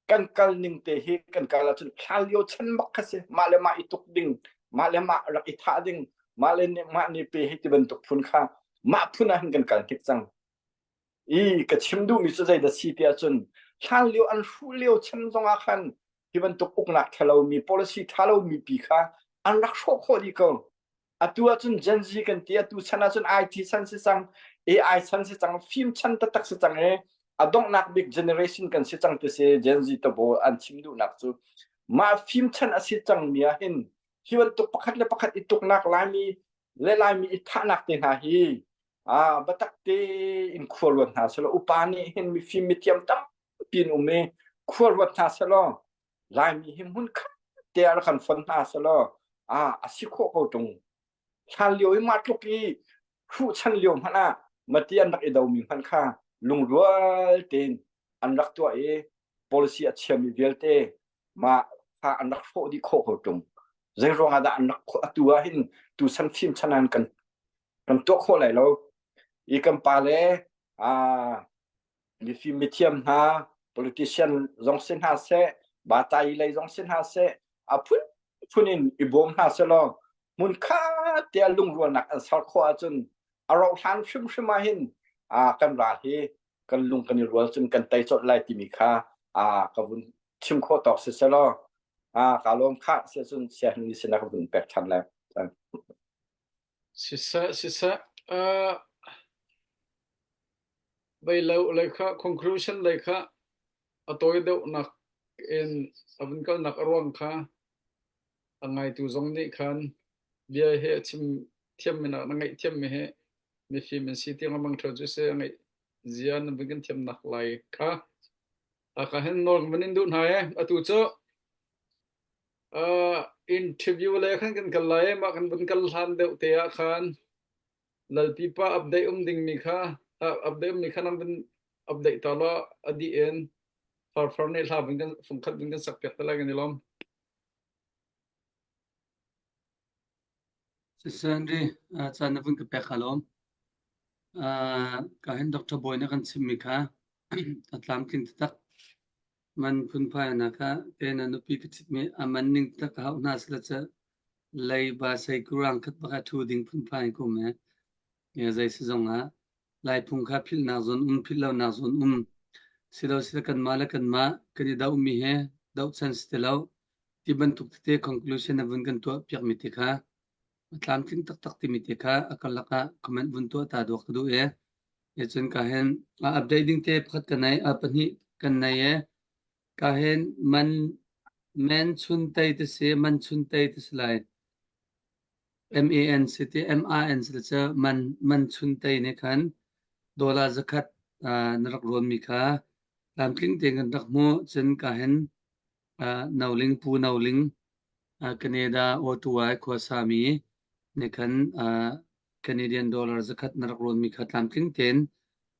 Kan kal ning te hi kan kal ahcun hlan lio chan bak kha si. Mah le mah i tuk ding, mah le mah rak i thah ding, mah le mah nih pe hi ti bantuk phun kha mah phun ah hin kan kal hnik cang. I ka chim duhmi cu zeidah si ti ahcun hlan lio an hruh lio chan zongah khan hi bantuk uknak ṭhalomi policy ṭhalomi pi kha an rak hrawh khawh dih ko. Atu ahcun Gen Z kan ti, atu chan ahcun IT chan si cang, AI chan si cang, fim chan taktak si cang i a donghnak bik generation kan si cang ti si Gen Z tabo an chim duhnak cu mah fim chan a si cang mi ah hin hi bantuk pakhat le pakhat i tuknak Laimi le Laimi i thahnak te hna hi ah biatak tein khua ruat hna selaw upa nih hin mifim mithiam tampi an um i khua ruat hna selaw Laimi hi hmun khat te ah rak kan fon hna selaw ah a si khawh ko ṭung. Hlan lio i mah tluk i hruh chan lio hmanh ah mati an rak i domi hmanh kha lungrual tein an rak tuah i policy a chiami vialte mah kha an rak hrawh dih khawh ko ṭung. Zei ruangah dah an rak atu ah hin tu chan fim chan ah kan kan tuah khawh lai lo. I kan pa le ah mifim mithiam hna politician zong si hna seh batai lei zong si hna seh a phun phun in i bawm hna seh law hmun khat te ah lungrualnak an ser khawh ahcun a rauh hlan hrimhrim ah hin kan ral hi kan lung kan i rual cun kan tei colh lai timi kha ka vun chim khawh tawk si seh law ka lawm khah si cun siahin ni sinah ka vun pek ṭhan lai. Siseh, siseh. Uh, Beilo lei kha conclusion lei kha a tawi deuhnak in a vun kalnak a ruang kha a ngaitu zong nih khan bia hi a chim thiammi nak na ngaih thiammi hi mifim an si ti lengmang ṭheo cu si a ngaih zia na vun kan thiamnak lai kha a ka hin nawl kan van in duh hna e atu cu uh, interview le khan kan kal lai mah kan vun kal hlan deuh te ah khan Lalpipa update um dingmi kha update ummi kha nang vun update ta law a dih in farfar nih hla vun kan fungkhat vun kan sak piak te lai kan i lawm. Sisandri, caan na vun ka pek ka lawm. Ka hin Dr. Bawi na kan chimmi kha a tlamtling taktak. Man phunphai na kha te na nupi ka chitmi a man ning tak ka hauh hna sila ca leiba sei kurang khat baka thu ding phunphai ko me. Ya zei si zong ah Lai phung kha philhnak zawn um philh lonak zawn um silo sila kanmah le kanmah kan i doh mi he doh chan si ti lo ti bantuk tete conclusion na vun kan tuah piak mi te kha a tlamtling taktak timi te kha a karlak ah comment vun tuah ta duak ka duh e. E cun ka hen a update ding te pakhat ka nei a pahnih kan nei e ka hen man man chun tei te si man chun tei te si lai MAN si ti MAN si cu man man chun tei ne khan dollar zakhat na rak rawn mi kha tlamtling tein kan rak hmuh cun ka hen Noling Pu Noling Canada Ottawa khuasa mi nih khan Canadian dollar zakhat na rak rawnmi kha tlamtling tein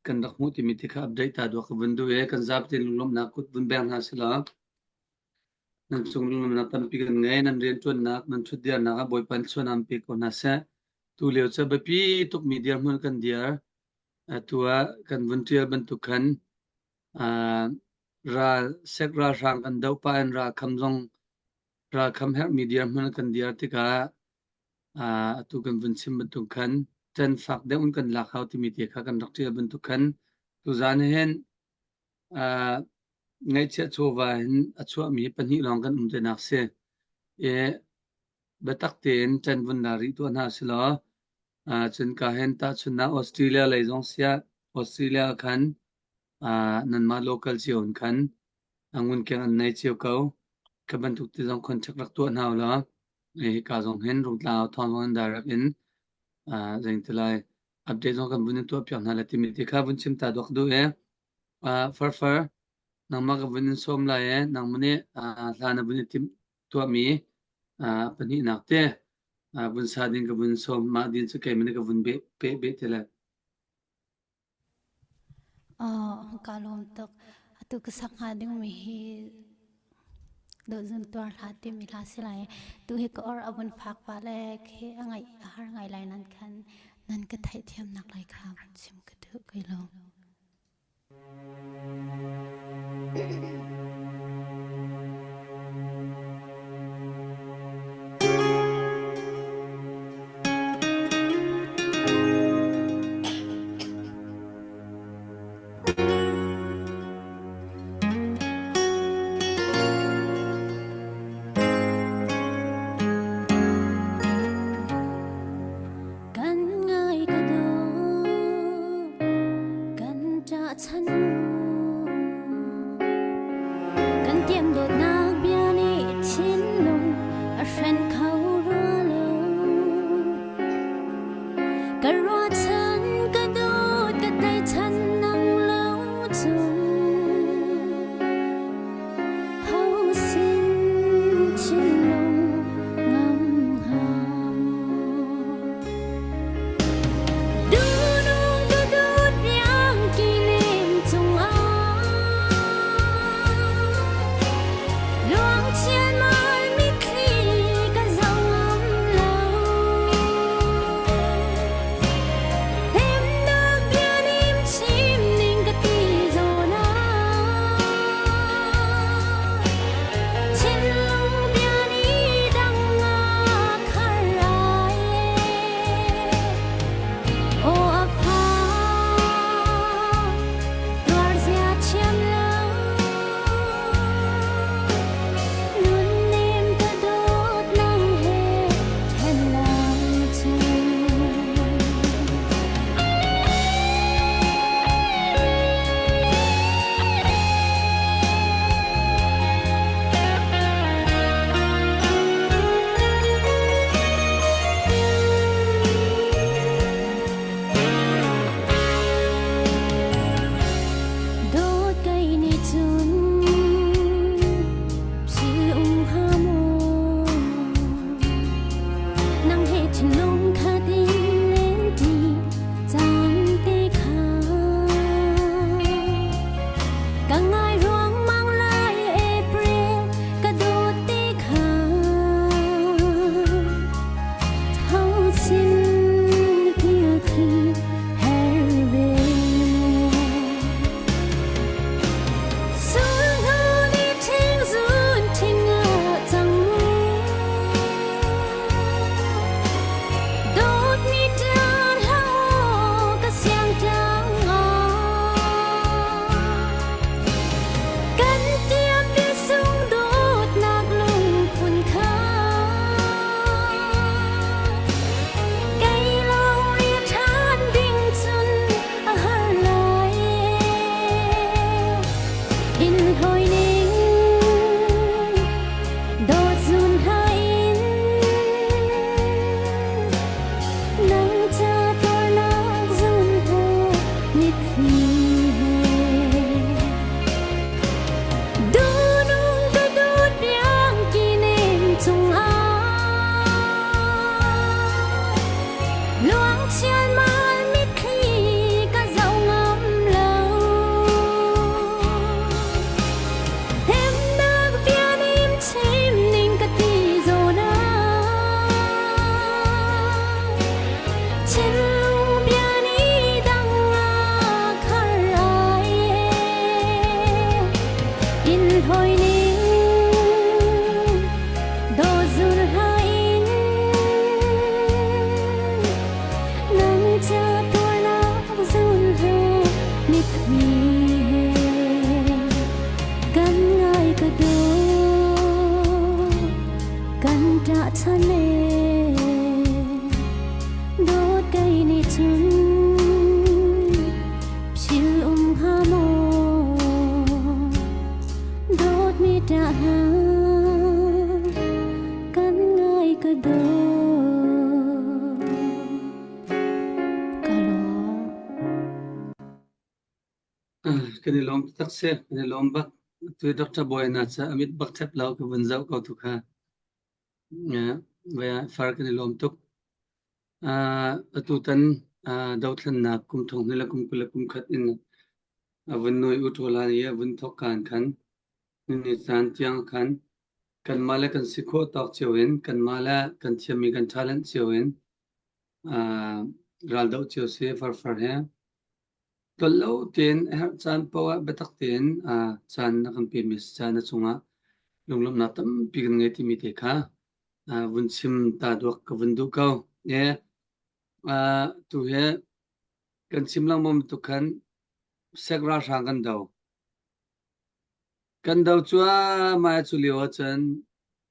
kan rak hmuh timi ti kha update ta duak ka vun duh i kan zapi tein lunglawmhnak kut vun beng hna sila nan cung lunglawmhnak tampi kan ngei nan rianṭuannak nan ṭhutdirnak ah Bawipa nih chuan pe ko hna seh tu lio cu biapi tukmi dirhmun kan dir atu ah kan vun ṭial bantuk khan ral sek ralhrang kan doh pah in ralkham zong ralkham herhmi dirhmun kan dir tikah atu kan vun chim bantuk khan ṭan fak deuh in kan lak hau timi te kha kan rak ṭial bantuk khan tuzaan hin ngaihchiah chawva in a chuahmi pahnih lawng kan um tinak si. I biatak tein ṭan vun la rih tuah hna silaw cun ka hen tahchunnak Australia lei zong siah Australia khan nanmah local cio in khan ngunkeng an nei cio ko. Ka bantuk ti zong contact rak tuah hna ulaw hika zong hin Rungtlang thawng zong in direct in zeiti lai update zong kan vun in tuah piak hna lai timi ti kha vun chim ta duak duh e. Farfar nangmah ka vun in sawm lai e nangmah nih hla na vun i timh tuahmi pahnihnak te vun sa ding ka vun sawm mah din cu keimah nih ka vun beh peh beh te lai. Kaa lawm tuk. Atu ka sak hnga dingmi hi dawhzun tuar hlah timi hla si lai. Tu hi ka or a vun fak pah le khi a ngaih a har ngai lai nan khan nan ka theihthiamnak lai kha vun chim ka duh kai lawm. Kan ṭah chan e dawt kei nih cun philh um hnga maw dawtmi ṭah hlah kan ngai ka dawt ka lawm. Kan i lawm tak si, kan i lawm bak. Tu Dr. Bawi na ca amit bak thep lo ka vun zoh ko tu kha. Far kan i lawm tuk. Atu tan dothlennak kum thong hnih le kum 20 le kum khat in a vun noi u ṭawlan i a vun thok kaan khan ni caan tiang khan kanmah le kan si khawh tawk cio in kanmah le kan thiammi kan talent cio in raldoh cio si farfar he Tlolh lo tein a herh caan paoh ah biatak tein caan na kan pemi si caah na cungah lunglawmhnak tampi kan ngei timi te kha vun chim ta duak ka vun duh ko. E, tu hi kan chim lengmang bantuk khan sek ralhrang kan do. Kan do cuahmah cu lio ahcun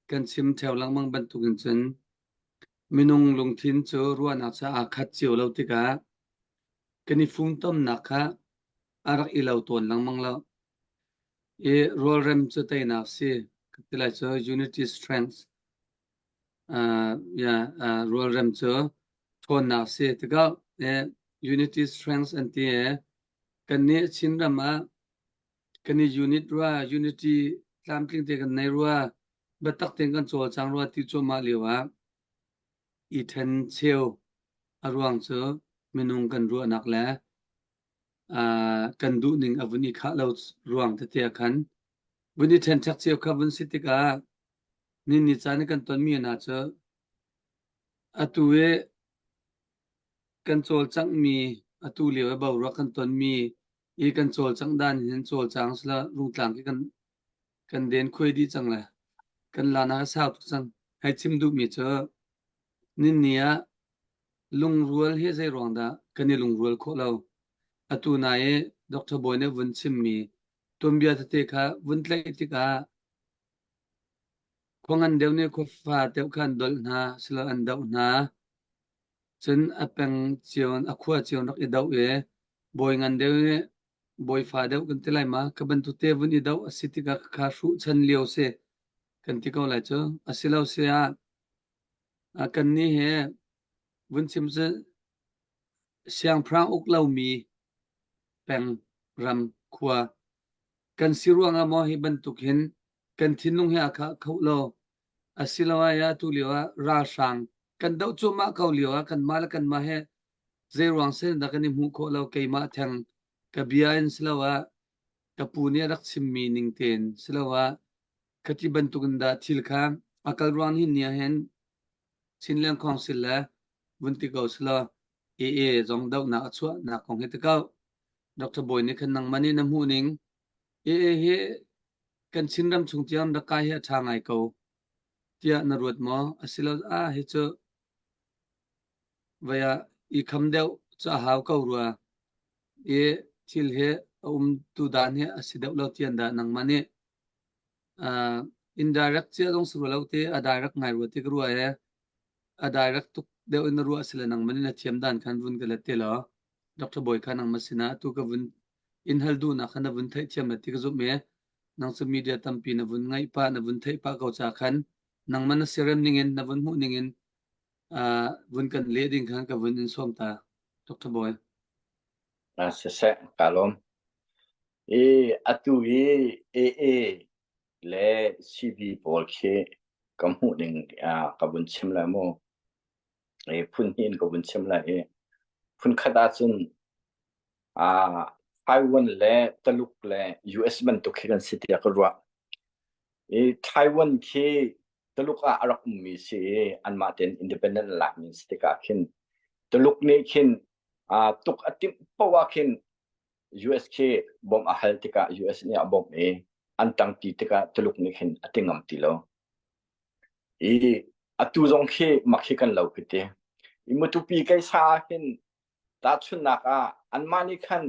kan chim ṭheo lengmang bantukin cun minung lungthin cu ruahnak cu aa khat cio lo tikah kan i funtomnak kha a rak i lo tawn lengmang lo. I rualrem cu teinak si ka ti lai cu unity strength uh, yeah, uh, rualrem cu ṭhawnnak si tikah eh, unity strength an ti eh, kan nih Chinram ah kan i unit rua unity tlamtling te kan nei rua biatak tein kan cawlcang rua ti cuahmah lio ah i ṭhen cheu a ruang cu minung kan ruahnak le uh, kan duhning a vun i khah lo ruang tete ah khan vun i ṭhenṭhek cio kha vun si tikah ni ni caan i kan tonmi hna cu atu i kan cawlcanghmi atu lio i boruak kan tonmi i kan cawlcangh dan hin cawlcang sila rungtlang khi kan kan den khuai dih cang le kan lana a sau tuk cang. Hei chim duhmi cu ninni ah lungrual hi zei ruang dah kan i lungrual khawh lo. Atu nai i Dr. Bawi nih vun chimmi tuanbia tete kha vun tlaih tikah khua ngan deuh nih khua fa deuh kha an dolh hna silo an doh hna. Cun a peng cio a khua cio rak i doh i bawi ngan deuh nih bawifa deuh kan ti lai ma ka bantuk te vun i doh a si tikah kha hruh chan lio si kan ti ko lai cu a si lo si ah kan nih he vun chim cu siangpahrang uk lomi peng ram khua kan si ruangah maw hi bantuk hin kan thinlung hi a khah kho lo asiloah ya tu lio ah ralhrang kan doh cuahmah ko lio ah kanmah le kanmah he zei ruang sin dah kan i hmuh khawh lo keimah theng ka bia in siloah ka pu nih a rak chimmi ning tein siloah khati bantuk in dah thil kha a kal ruang hin ni ah hin Chinland Council le vun ti ko silo AA zong dohnak a chuahnak kong hi ti ko Dr. Bawi nih khan nangmah nih na hmuh ning AA hi kan Chinram chung tiang rak kai hi a ṭha ngai ko tiah na ruat maw? Asilo ah hi cu vai ah i kham deuh cu a hau ko rua i thil hi a um tu dan hi a si deuh lo tian dah nangmah nih uh, indirect cia zong si rua lo te a direct ngai rua ti ka rua e a direct tuk deuh in na ruah sile nangmah nih na thiam dan khan vun ka let te law Dr. Bawi kha nangmah sinah tu ka vun in hal duhnak kha na vun theihthiam la ti ka zumh i nang cu media tampi na vun ngaih pah na vun theih pah ko ca khan nangmah na siarem ningin na vun hmuh ningin uh, vun kan leh ding khan ka vun in sawm ta Dr. Bawi. Na siseh ka lawm. I atu i AA le CB pawl khi ka hmuh ning uh, ka vun chim lai mu. I phun hnih in ka vun chim lai i phun khat ahcun uh, Taiwan le Taluk le US bantuk khi kan si tiah ka ruah. I Taiwan khi Taluk ah a rak ummi si i anmah tein independent an lakmi si tikah khin Taluk nih khin uh, tuk a timh poah ah khin US khi bawmh a hal tikah US nih a bawmh i an ṭangṭi tikah Tuluk nih khin a ti ngam ti lo. I atu zong khi mak hi kan lo khi ti. I Matupi keisa ah hin tahchunhnak ah anmah nih khan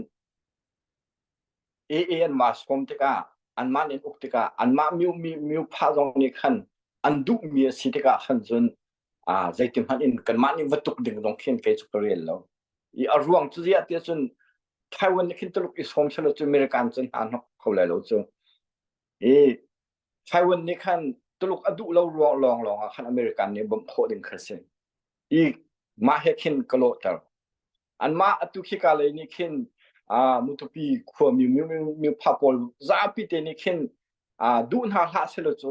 AA an mah sawm tikah anmah nih an uk tikah anmah miu miu pha zong nih khan An duhmi a si tikah khan cun zeiti hmanh in kanmah nih va tuk ding zong khin kei cu ka rel lo. I a ruang cu ziah tiah cun Taiwan nih khin Tuluk i sawm selaw cu American cun hna hnok kho lai lo cu. I Taiwan nih khan Tuluk a duh lo ruang lawng lawng ah khan American nih bawmh khawh ding kha si. I mah he khin ka lawhter. Anmah atu khika lei nih khin Mutupi khuami miupha pawl zapi te nih khin duh hna hlah selaw cu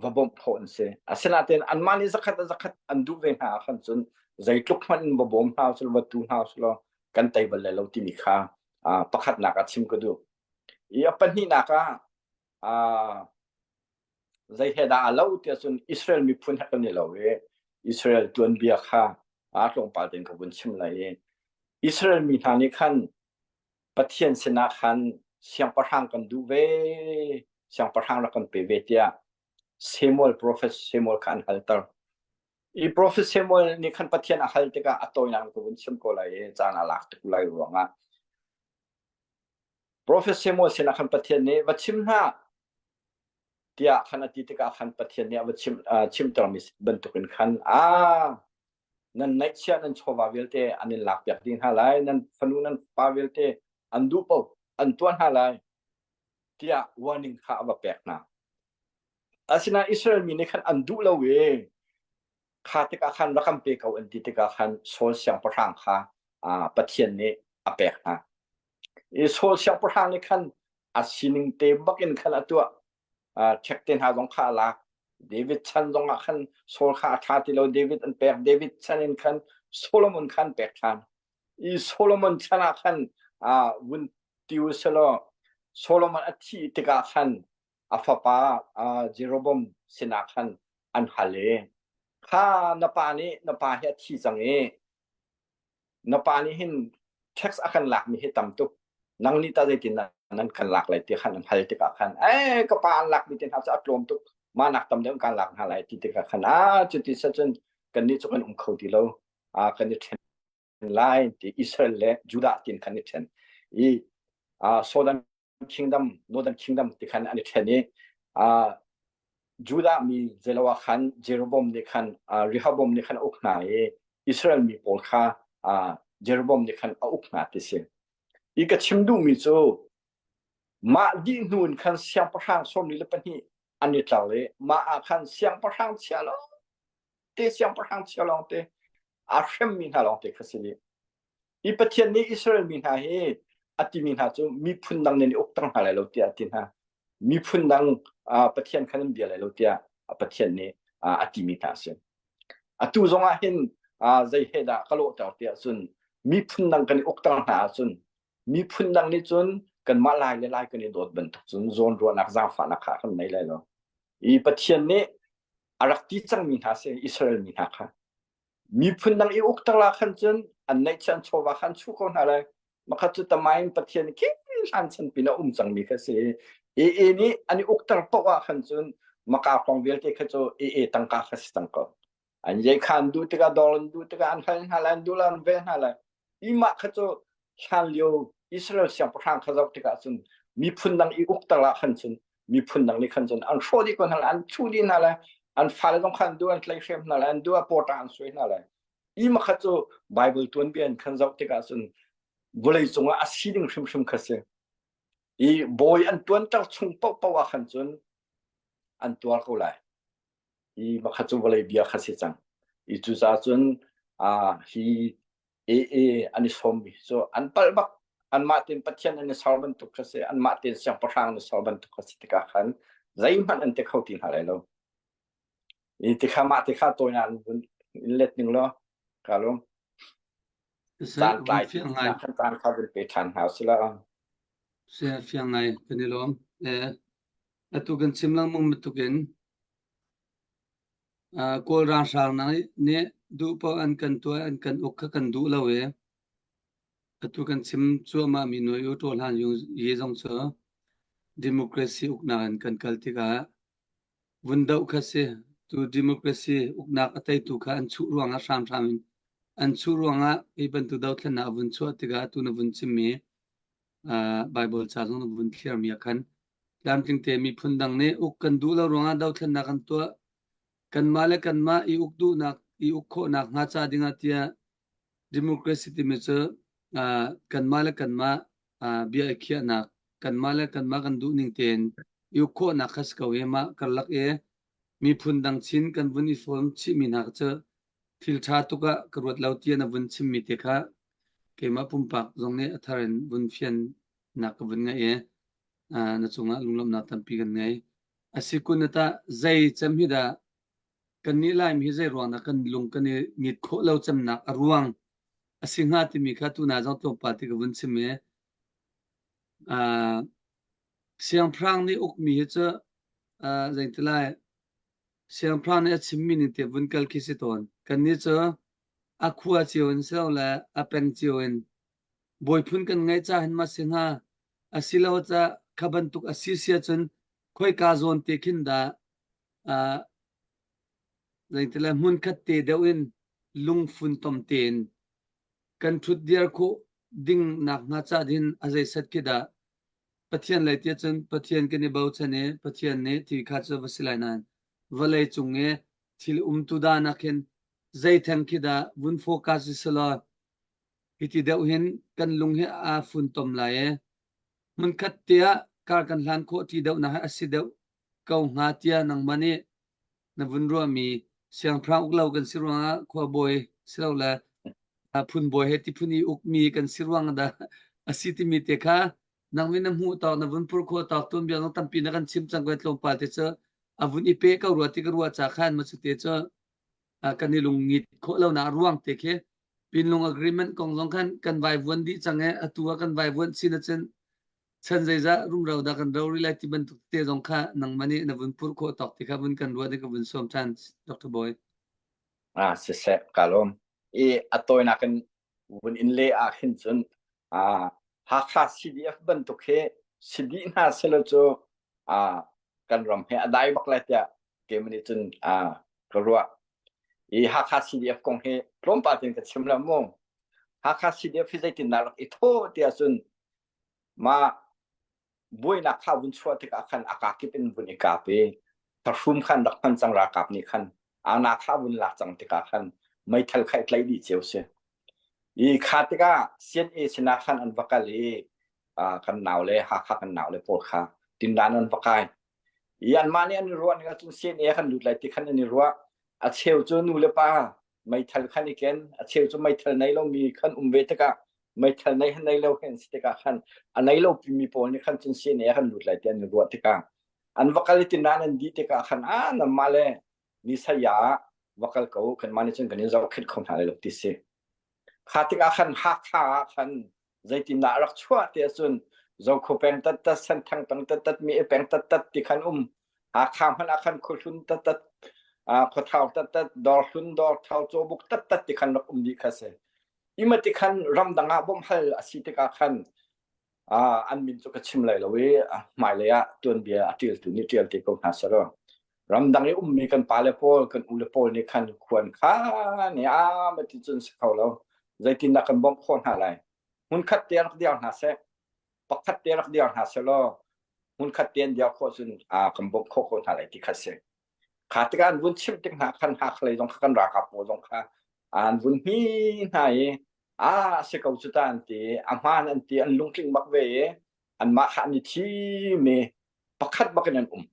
va bawmh khawh an si. Asinain anmah nih zakhat a zakhat an duh ve hna ah khan cun zeitluk hmanh in va bawm hna usih va tu hna usih law kan tei bal lai lo timi kha pakhatnak ah chim ka duh. I a pahnihnak ah zei he dah a lo tiah cun Israel miphun he kan i lo i Israel tuanbia kha aa tlawmpal tein ka vun chim lai i Israel mi hna nih khan Pathian sinah khan siangpahrang kan duh ve, siangpahrang rak kan pe ve tiah Samuel profet Samuel kha an halter. I profet Samuel nih khan Pathian a hal tikah a tawinak ka vun chim ko lai i caan a lak tuk lai ruangah Profet Samuel sinah khan Pathian nih va chim hna tiah khan a ti tikah khan Pathian nih a va chim chimtermi bantukin khan a nan neihchiah nan chawva vialte an in lakpiak dih hna lai nan fanu nan pa vialte an duh paoh an tuah hna lai tiah warning kha a va pek hna. Asinain Israel mi nih khan an duh lo i kha tikah khan rak kan pe ko an ti tikah khan Saul siangpahrang kha Pathian nih a pek hna. I Saul siangpahrang nih khan a sining te bak in khan a tuah. Ṭhek te hna zong kha a lak. David chan zong ah khan Saul kha a ṭha ti lo. David an pek. David chan in khan Solomon kha an pek ṭhan. I Solomon chan ah khan vun ti u selaw Solomon a thih tikah khan a fapa Jeroboam sinah khan an hal i kha na pa nih na pa hi a thi cang i na pa nih hin tax a kan lakmi hi tam tuk nang nih ta zeitin nan kan lak lai ti khan an hal tikah khan eh ka pa an lakmi te hna cu a tlawm tuk mah nak tam deuh kan lak hna lai ti tikah khan a cuti sa cun kan nih cu kan um kho ti lo a kan i ṭhen lai ti Israel le Judah tin khan i ṭhen i Southern Kingdom, Northern Kingdom ti khan an i ṭhen i uh, Judah mi zeilo ah khan Jeroboam nih khan uh, Rehoboam nih khan a uk hna i Israel mi pawl kha uh, Jeroboam nih khan a uk hna ti si. I ka chim duhmi cu mah dih hnu in khan siangpahrang 42 an i tlar i mah ah khan siangpahrang chia lawng te siangpahrang chia lawng te aa hremmi hna lawng te kha si dih. Hi Pathian nih Israel mi hna hi a timi hna cu miphun dang nan i uk ter hna lai lo tiah a ti hna. Miphun dang Pathian kha nan bia lai lo tiah Pathian nih a timi hna a si. Atu zong ah hin zei he dah ka lawhter tiah cun miphun dang kan i ukter hna ahcun miphun dang nih cun kanmah lai le lai kan i dawt bantuk cun zawnruahnak zaangfahnak kha kan nei lai lo. I Pathian nih a rak ti cangmi hna si Israel mi hna kha Miphun dang i ukter la khan cun an neihchiah an chawva kha an chuh ko hna lai. Makhat cu tamain Pathian khi hlan chan pin a um cangmi kha si. AA nih an i ukter paoh ah khan cun maka kong vialte kha cu AA tangka kha si cang ko. An ye kha an duh tikah dawr an duh tikah an hal hna lai, an duh lai, an vel hna lai. Imah kha cu hlan lio Israel siangpahrang kha zoh tikah cun miphun dang i ukter ah khan cun miphun dang nih khan cun an hrawh dih ko hna lai, an chuh dih hna lai, an fale zong kha an duh an tlaihhrem hna lai, an duh ah pawṭa an suai hna lai. Ima kha cu Bible tuanbia in khan zoh tikah cun vawlei cungah a si ding hrimhrim kha si. I bawi an tuanter chung paohpaoh ah khan cun an tuar ko lai. I makha cu vawlei bia kha si cang. I cucaah cun hi AA an i sawmmi cu an palh bak anmah tein Pathian an i ser bantuk kha si anmah tein siangpahrang an i ser bantuk kha si tikah khan zeihmanh an ti kho ti hna lai lo i tikha mah tikha tawinak in vun in let ning law ka lawm caan tlai khan caan kha vun pe ṭhan hna usila Se fiang ngai kan i lawm eh atu kan chim lengmang bantuk in Kawl ralhrang nih duh paoh an kan tuah an kan uk kha kan duh lo i atu kan chim cuahmahmi Nawi U Taw Hlan Yi zong cu democracy uknak in kan kal tikah vun doh kha si. Tu democracy uknak a teitu kha an chuh ruangah hramhram in an chuh ruangah hi bantuk dothlennak a vun chuah tikah atu na vun chimmi Bible ca zong na vun thliarmi ah khan. Tlamtling te miphun dang nih uk kan duh lo ruangah dothlennak kan tuah. Kanmah le kanmah i uk duhnak, i uk khawhnak hnga ca dingah tiah democracy timi cu uh, kanmah le kanmah uh, bia i khiahnak, kanmah le kanmah kan duh ning tein i uk khawhnak kha si ko i mah karlak i miphun dang chin kan vun i fawm chihmi hna cu thil ṭha tuk ah ka ruat lo tiah na vun chimmi te kha keimah pumpak zong nih a thar in vun fiannak ka vun ngeih i uh, na cungah lunglawmhnak tampi kan ngei. A si kun na tah zei cem hi dah kannih Laimi hi zei ruang dah kan lung kan i ngit khawh lo cemnak a ruang a si hnga timi kha tuna zong tlawmpal ti ka vun chim i uh, siangpahrang nih ukmi hi cu uh, zeiti lai siangpahrang nih a chimmi ning te vun kal khi si tawn. Kannih cu a khua cio in si lo le a peng cio in bawi phun kan ngeih ca hin ma si hnga asilo ca kha bantuk a si sia cun khoika zawn te khin dah uh, zeitile hmunkhat te deuh in lungfun tom tein kan ṭhut dir khawh ding nak hnga ca din a zeiset khi dah Pathian lei tiah cun Pathian kan i bochan i Pathian nih ti kha cu va si lai nain vawlei cung i thil umtu dan ah khin zei theng khi dah vun focus si selaw hiti deuh hin kan lung hi aa funtom lai i hmunkhat te ah kar kan hlan khawh ti deuhnak hi a si deuh ko hnga tiah nangmah nih na vun ruahmi siangpahrang uk lo kan si ruangah khuabawi silole phunbawi he ti phun i ukmi kan si ruang dah a si timi te kha nang min na hmuh tawk na vun pur khawh tawk tuanbia zong tampi na kan chim cang ko tlawmpal te cu a vun i pe ko rua ti ka ruah ca khan ma cu te cu kan i lungngit khawh lo nak ruang te khi Pinlung agreement kong zong khan kan vaivuan dih cang i atu ah kan vaivuan chin ahcun chan zeizah rumro dah kan ro rih lai ti bantuk te zong kha nangmah nih na vun phurh khawh tawk ti kha vun kan ruah ding ka vun sawm ṭhan Dr. Bawi. Ah siseh ka lawm. I a tawinak in vun in le ah khin cun ah Hakha CDF bantuk hi si dih hna selaw cu ah kan ram he a dai bak lai tiah keimah nih cun ah ka ruah. I Hakha CDF kong hi tlawmpal tein ka chim la mu. Hakha CDF hi zeitindah rak i thawh tiah cun mah buainak kha vun chuah tikah khan a kakip in vun i kap i thahrum khan rak hman cang ralkap nih khan ana kha vun lak cang tikah khan meithal kha i tlaih dih cio si. I kha tikah CNA sinah khan an va kal i kan nau le Hakha kan nau le pawl kha tindan an va kai. I anmah nih an i ruah ning ahcun CNA kan lut lai ti khan an i ruah. A cheu cu nu le pa meithal khan i ken, a cheu cu meithal nei lomi khan um ve tikah meithal nei han nei lo hen si tikah khan a nei lo pimi pawl nih khan cun CNA kan lut lai ti an i ruah tikah an va kal i tinan an dih tikah khan a namah le ni saya va kal ko kanmah nih cun kan in zohkhenh kho hna lai lo ti si. Kha tikah khan Hakha ah khan zeitindah a rak chuah ti ahcun Zokho peng tattat, Senthang peng tattat, Mi peng tattat ti khan um. Hakha hmanh ah khan Khuahlun tattat, Khuathau tattat, Dawrhlun, Dawrthau, Cawbuk tattat ti khan rak um dih kha si. Ima ti khan ramdang ah bawmhhal a si tikah khan an min cu ka chim lai lo i hmailei ah tuanbia a ṭialtu nih ṭial te ko hna selaw ramdang i ummi kan pale pawl kan ule pawl nih khan khuan kha ne a ma ti cun si kho lo zeitindah kan bawmh khawh hna lai hmunkhat te rak diar hna seh pakhat te rak diar hna selaw hmunkhat te an diar khawh cun a kan bawmh khawh ko hna lai ti kha si kha tikah an vun chimh tik hna khan Hakha lei zong kha kan ralkap pawl zong kha an vun hmi hna i a si ko cu ta an ti a hmaan an ti an lungtling bak ve i anmah kha an i thim i pakhat bak in an um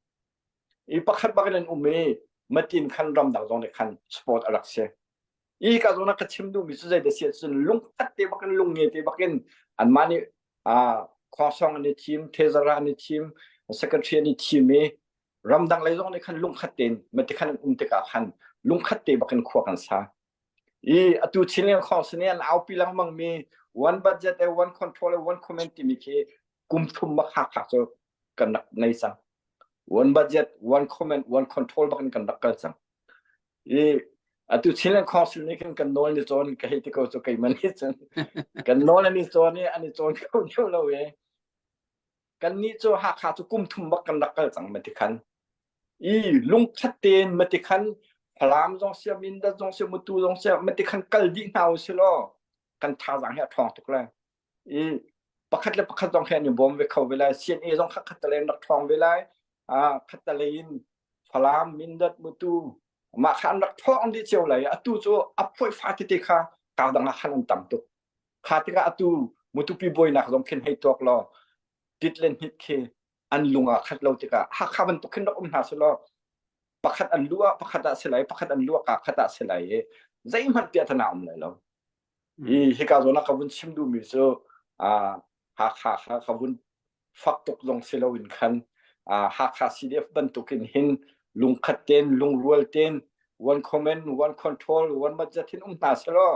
i pakhat bak in an um i matin khan ramdang zong nih khan sport a rak si i ka zawn ah ka chim duhmi cu zei si ahcun lungkhat te bak in lungnge te bak in anmah nih khongsong an i thim thezara an i thim secretary an i thim i ramdang lei zong nih khan lungkhat tein mati khan an um tikah khan lungkhat te bak in khua kan sa I atu Chinland Council nih an aupi lengmang mi one budget and one control and one comment timi khi kum thum bak Hakha cu kan rak nei cang. One budget, one comment, one control bak in kan rak kal cang. I atu Chinland Council nih khin kan nawl ni cawn ka hei ti ko cu keimah nih cun kan nawl an i cawn i an i cawn kho deuh lo i kannih cu Hakha cu kum thum bak kan rak kal cang mati khan i lungkhat tein mati khan Falam zong sia Mindat zong sia Mutu zong sia mati khan kal dih hna u si law kan thazaang hi a ṭhawng tuk lai i. Pakhat le pakhat zong khi an i bawm ve kho ve lai. CNA zong kha khat in rak ṭhawng ve lai. Ah khat in Falam, Mindat, Mutu mah kha an rak ṭhawng dih cio lai. Atu cu a phuai fa tete kha kaa dang ah khan an tam tuk. Kha tikah atu Mutupi buainak zong khin hei tuak law tit le hnit khi an lung ah khat lo tikah Hakha bantuk khin rak um hna selaw pakhat an lu ah pakhat ah si lai pakhat an lu ah kaa khat ah si lai i zeihmanh piahtana um lai lo. Hi hika zawn ah ka vun chim duhmi cu Hakha kha ka vun fak tuk zong si loin khan Hakha CDF bantukin hin lungkhat tein lungrual tein one command one control one budget hin um hna selaw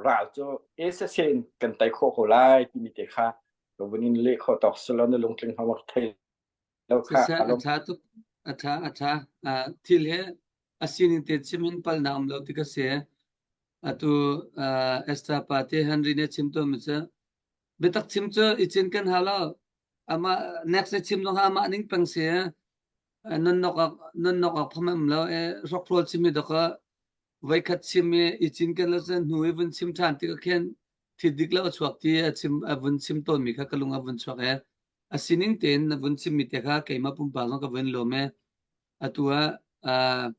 ral cu esese in kan tei khawh ko lai timi te kha ka vun in leh khawh tawk selaw na lungtling hna thei lo kha Siseh a ṭha tuk a ṭha a ṭha thil he a sining te chim hin palnak um lo ti ka si atu Esther pa te Henry nih a chim tawn mi cu biatak chim cu i cin kan hau lo amah next na chim zong amah ning peng si nan nok ak nan nok ak pham um lo e hrokhrawl chim mi dok voikhat chim i i cin kan lo cun hnu i vun chim ṭhan tik khin thil dik lo a chuak ti a chim a vun chim tawn mi kha ka lung a vun chuak e a sining tein na vun chim mi te kha keimah pumpak zong ka vun lawm e atu ah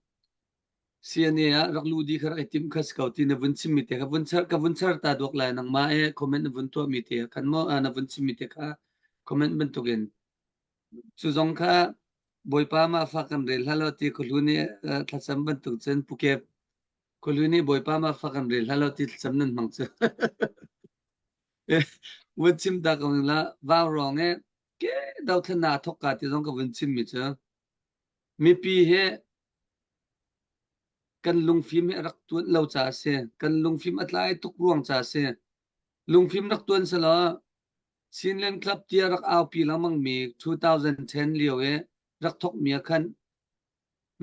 CNA ah rak luh dih kha rak i timh kha si ko ti na vun chimmi te kha vun char ka vun char ta duak lai nangmah e comment na vun tuahmi te khan maw na vun chimmi te kha comment bantukin cu zong kha Bawipa mah fa kan rel hlah lo ti khuhlu nih thlacam bantuk cun pukep khuhlu nih Bawipa mah fa kan rel hlah lo ti thlacam nan hmang cu vun chim ta ko la vau rong e ke dothlennak a thok ka ti zong ka vun chimmi cu mipi he Kan lungfim hi a rak tuan lo caah a si. Kan lungfim a tlai tuk ruang caah a si. Lungfim rak tuan selaw Chinland Club tiah rak aupi lengmangmi 2010 lio i rak thawkmi ah khan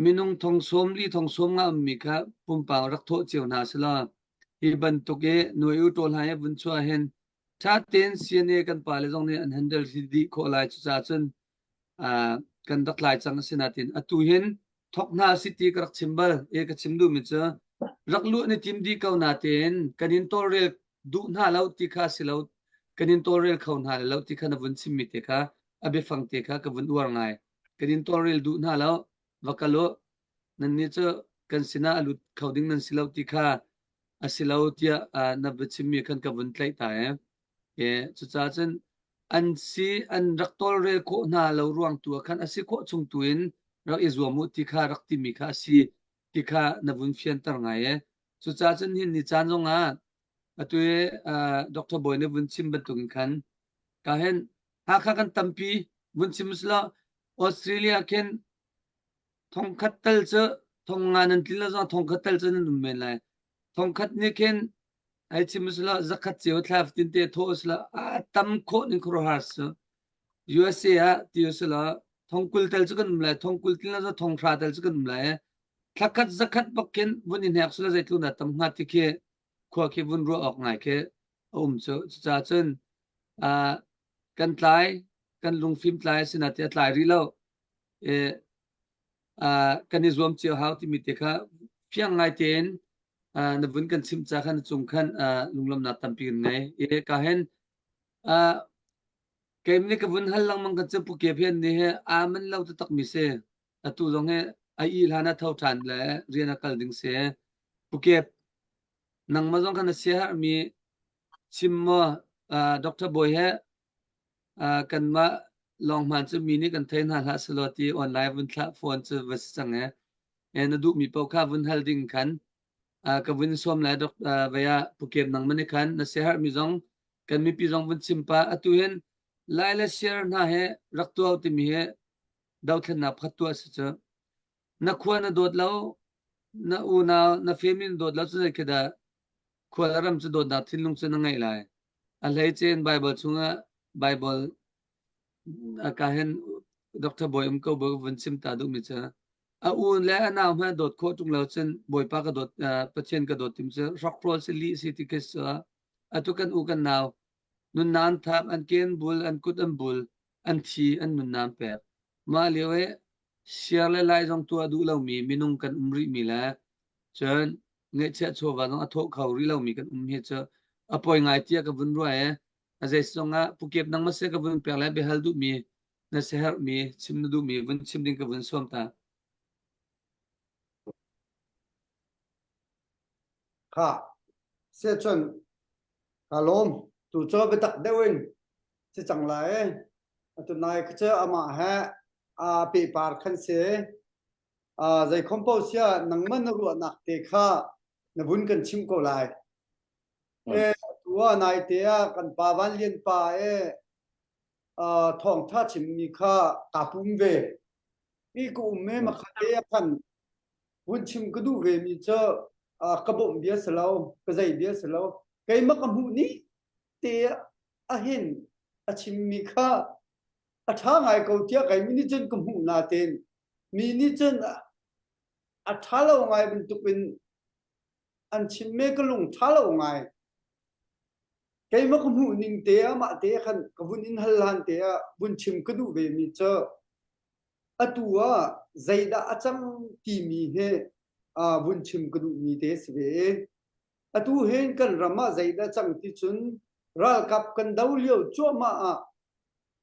minung thong sawm li thong sawm nga ummi kha pumpak rak thawh cio hna selaw hi bantuk i nuai u ṭawl hna i vun chuah hin ṭha tein CNA kan pale zong nih an handle dih khawh lai. Cucaah cun kan rak tlai cang a si nain atu hin thok hna si ti ka rak chim bal e ka chim duhmi cu rak luh ni tim dih ko natein kan in tawlrel duh hna lo ti kha si lo kan in tawlrel kho hna lo ti kha na vun chimmi te kha a biafang te kha ka vun uar ngai kan in tawlrel duh hna lo va kal u nannih cu kan sinah a lut kho ding nan si lo ti kha a si lo tiah na va chimmi khan ka vun tlaih ta e E cucaah cun an si an rak tawlrel khawh hna lo ruang tu ah khan a si khawh chung tu in rak i zuam u ti kha rak timi kha a si ti kha na vun fianter ngai e. Cucaah cun hin ni caan zong ah atu i uh, Dr. Bawi nih vun chim bantukin khan ka hen Hakha kan tampi vun chim usila Australia khin thongkhat tal cu thong nga nan tlin lo zong thongkhat tal cu nan um men lai. Thongkhat nih khin ai chim usila zakhat cio thla fatin te thaw usila a tam khawh ning khuaruahhar su USA ah ti usila thongkul tel cu kan um lai thongkul tlin lo thonghra tel cu kan um lai thlakhat zakhat bak khin vun in hnek sula zeitluk na tam hnga ti khi khua khi vun ruah awk ngai khi a um cu cucaah cun kan tlai kan lungfim tlai asina ti a tlai rih lo e kan i zuam cio hau timi te kha fiang ngai tein na vun kan chimh ca khan cung khan lunglawmhnak tampi kan ngei. I ka hen keim nih ka vun hal lengmang kan cu pukep hian ni he aa man lo taktak mi si. Atu zong he a i hlan a tho ṭhan le rian a kal ding si. Pukep nangmah zong khan na siaherhmi chim maw Dr. Bawi he kanmah lawng hmaan cu mi nih kan thei hna hlah selaw ti online vun thlah phone cu va si cang e. E na duhmi paoh kha vun hal ding khan ka vun sawm lai dok vei ah pukem nang mani khan na siaherhmi zong kan mipi zong vun chim pa atu hin lai le share hna he rak tuah timi he dothlennak pakhat tuah si cu na khua na dawt lo na unau na family na dawt lo cu zei khi dah khual ram cu dawtnak thinlung cu na ngeih lai A hleice in Baibal chungah Baibal ka hin Dr. Bawi um ko bu vun chim ta duhmi cu a u le a nau hmanh dawt khawh ṭung lo cun Bawipa ka dawt Pathian ka dawt tim cu hrokhrawl si lih si ti khi si atu kan u kan nau nunnak an thap an ke an bul an kut an bul an thi an nunnak an pek mah lio i siar le lai zong tuah duh lomi minung kan um rihmi le cun ngeihchiah chawva zong a thawh kho rih lomi kan um hi cu a poi ngai tiah ka vun ruah i. A zei zong ah Pukep nang ma se ka vun pek lai biahal duhmi na siaherhmi chim na duhmi vun chim ding ka vun sawm ta. Kha se cun ka lawm tu cu biatak deuh in si cang lai. Atu nai kha cu amah he a pehpar khan si. Zei khom paoh sia nangmah na ruahnak te kha na vun kan chimh ko lai. E tu ah nai te ah kan pa Van Lian pa e thawngtha chimmi kha kaa pum ve. I ka um me makhate ah khan vun chim ka duh ve mi cu ka bawmh bia si lo, ka zei bia si lo. Keimah ka hmuh ni te ahin a chimmi kha a ṭha ngai ko tiah keimah nih cun ka hmuh natein mi nih cun a ṭha lo ngai bantukin an chim me ka lung ṭha lo ngai. Keimah ka hmuh ning te ah mah te khan ka vun in hal hlan te ah vun chim ka duh ve mi cu atu ah zeidah a cang timi hi vun chim ka duhmi te si ve. Atu hin kan ram ah zeidah cang ti cun ralkap kan do lio cuahmah ah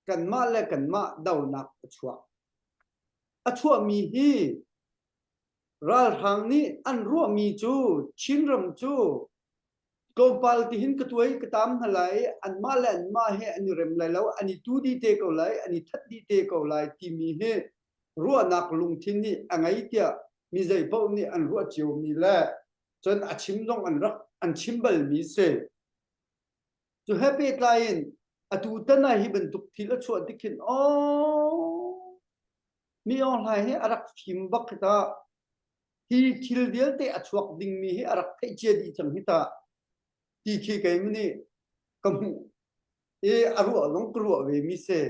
kanmah le kanmah donak a chuak. A chuahmi hi ralhrang nih an ruahmi cu Chinram cu tlawmpal tihin ka tuai ka tam hna lai anmah le anmah he an i rem lai lo an i tu dih te ko lai an i that dih te ko lai timi hi ruahnak lungthin nih a ngei tiah mi zei paoh nih an ruah ciomi le cun a chim zong an rak an chim balmi si. Cu he pehtlai in atu tan ah hi bantuk thil a chuah tik hin aw mi Aung Hlaing hi a rak fim bak hi ta hi thil vialte a chuak dingmi hi a rak theih cia dih cang hi ta ti khi keimah nih ka hmuh i a ruah zong ka ruah ve mi si.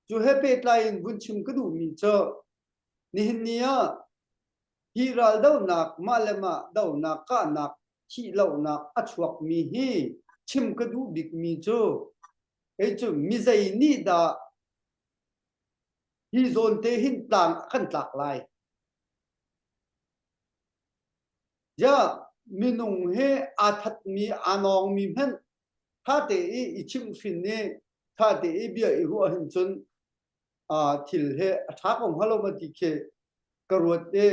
Cu he pehtlai in vun chim ka duhmi cu nihin ni ah hi raldohnak mah le mah dohnak kahnak thihlohnak a chuakmi hi chim ka duh bikmi cu kei cu mizei nih dah hi zawn te hin tlang a kan tlak lai ja minung he aa thatmi aa nawngmi hmanh tha te i i chimhhrin i tha te i bia i ruah hin cun thil he a ṭha ko hnga lo ma ti khi ka ruat i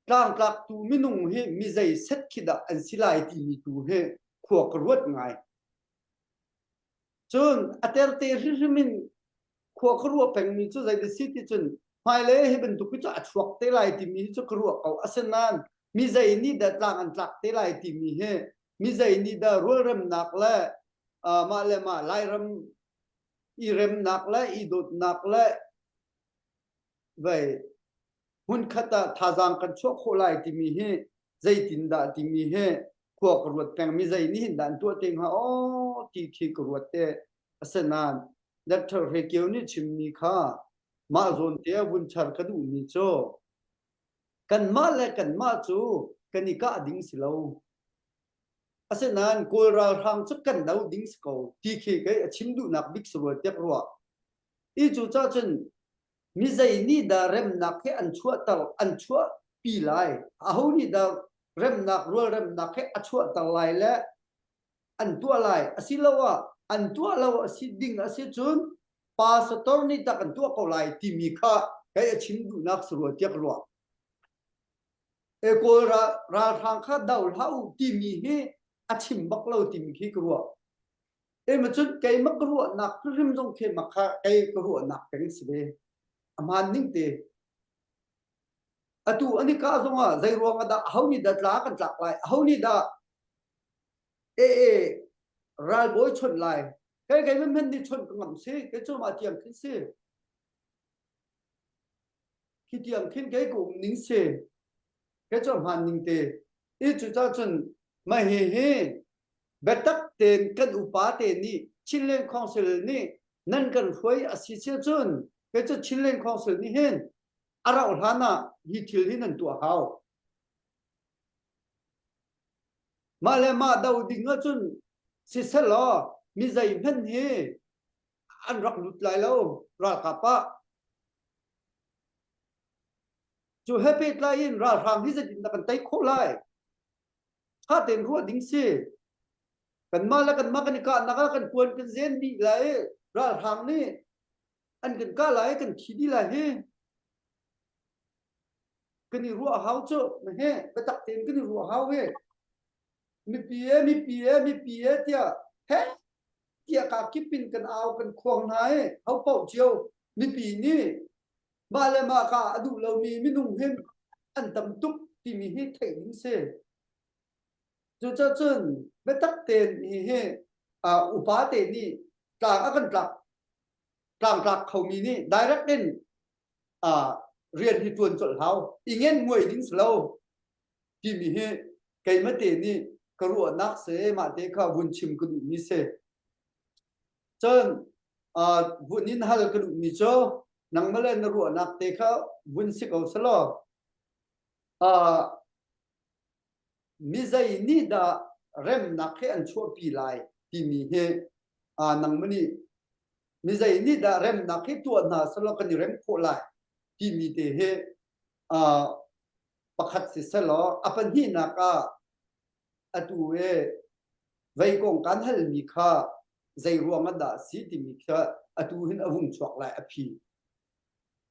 tlangtlaktu minung hi mi zei set khi dah an si lai timi tu hi khua ka ruat ngai. Cun a terte hrimhrim in khua ka ruah pengmi cu zei si ti cun hmailei hi bantuk hi cu a chuak te lai timi hi cu ka ruah ko. Asinain mi zei nih dah tlang an tlak te lai timi hi mi zei nih dah rualremnak le mah le mah Lairam i remnak le i dawtnak le vei hmunkhat ah thazaang kan chuah khawh lai timi hi zeitindah timi hi khua ka ruat peng mi zei nih hin dah an tuah te hnga aw ti khi ka ruat te asinain Dr. Hre Kio nih chimmi kha mah zawn te ah vun char ka duhmi cu kanmah le kanmah cu kan i kah ding si lo asinain Kawl ralhrang cu kan do ding si ko ti khi kei a chim duhnak bik si rua tiak ruah i cu cah cun mi zei nih dah remnak he an chuahter an chuahpi lai aho nih dah remnak rualremnak he a chuahter lai le an tuah lai asiloah an tuah lo a si ding a si cun pastor nih tak an tuah ko lai timi kha kei a chim duhnak si rua tiah ka ruah e kawl ralhrang kha do hlah u timi hi a chim bak lo timi khi ka ruah E ma cun keimah ka ruahnak hrim zong khi mak kha kei ka ruahnak peng si ve. A hmaan ning te. Atu an i kah zong ah zei ruang ah dah aho nih dah tla kan tlak lai aho nih dah e e ralbawi chawnh lai kei kei man nih chawnh ka ngam si kei cu mah tiang khin si khi tiang khin kei ka um ning si kei cu hmaan ning te i cu ca cun mah hi hi biatak tein kan upa te nih Chinland Council nih nan kan hruai a si cia cun kei cu Chinland Council nih hin a rauh hlan ah hi thil hi nan tuah hau. Mah le mah do ding ahcun siselaw mi zeihmanh hi an rak lut lai lo ralkap ah. Cu he pehtlai in ralhrang hi zeitindah kan tei khawh lai? Ṭha tein ruah ding si. Kanmah le kanmah kan i kahnak ah kan kuan kan zen dih lai i ralhrang nih an kan kah lai i kan thi dih lai hi. Kan i ruah hau cu he biatak tein kan i ruah hau hi. Mipi e mipi e mipi e tiah he tiah ka kip in kan au kan khuang hna i ho paoh cio mipi nih mah le mah ka a duh lomi minung hin an tam tuk timi hi theih ding si. Cucacun biatak tein hihi upa te nih tlang a kan tlak tlangtlak khomi nih direct in rian hi ṭuan colh hau i ngen nguai ding si lo timi hi keimah te nih ka ruahnak si mah te kha vun chim ka duhmi si. Cun vun in hal ka duhmi cu nangmah le na ruahnak te kha vun si ko selaw mizei nih dah remnak hi an chuahpi lai timi hi nangmah nih mizei nih dah remnak hi tuah hna selaw kan i rem khawh lai timi te hi pakhat si selaw a pahnihnak ah atu i vei kong kan halmi kha zei ruang ah dah si timi kha atu hin a vung chuak lai a phi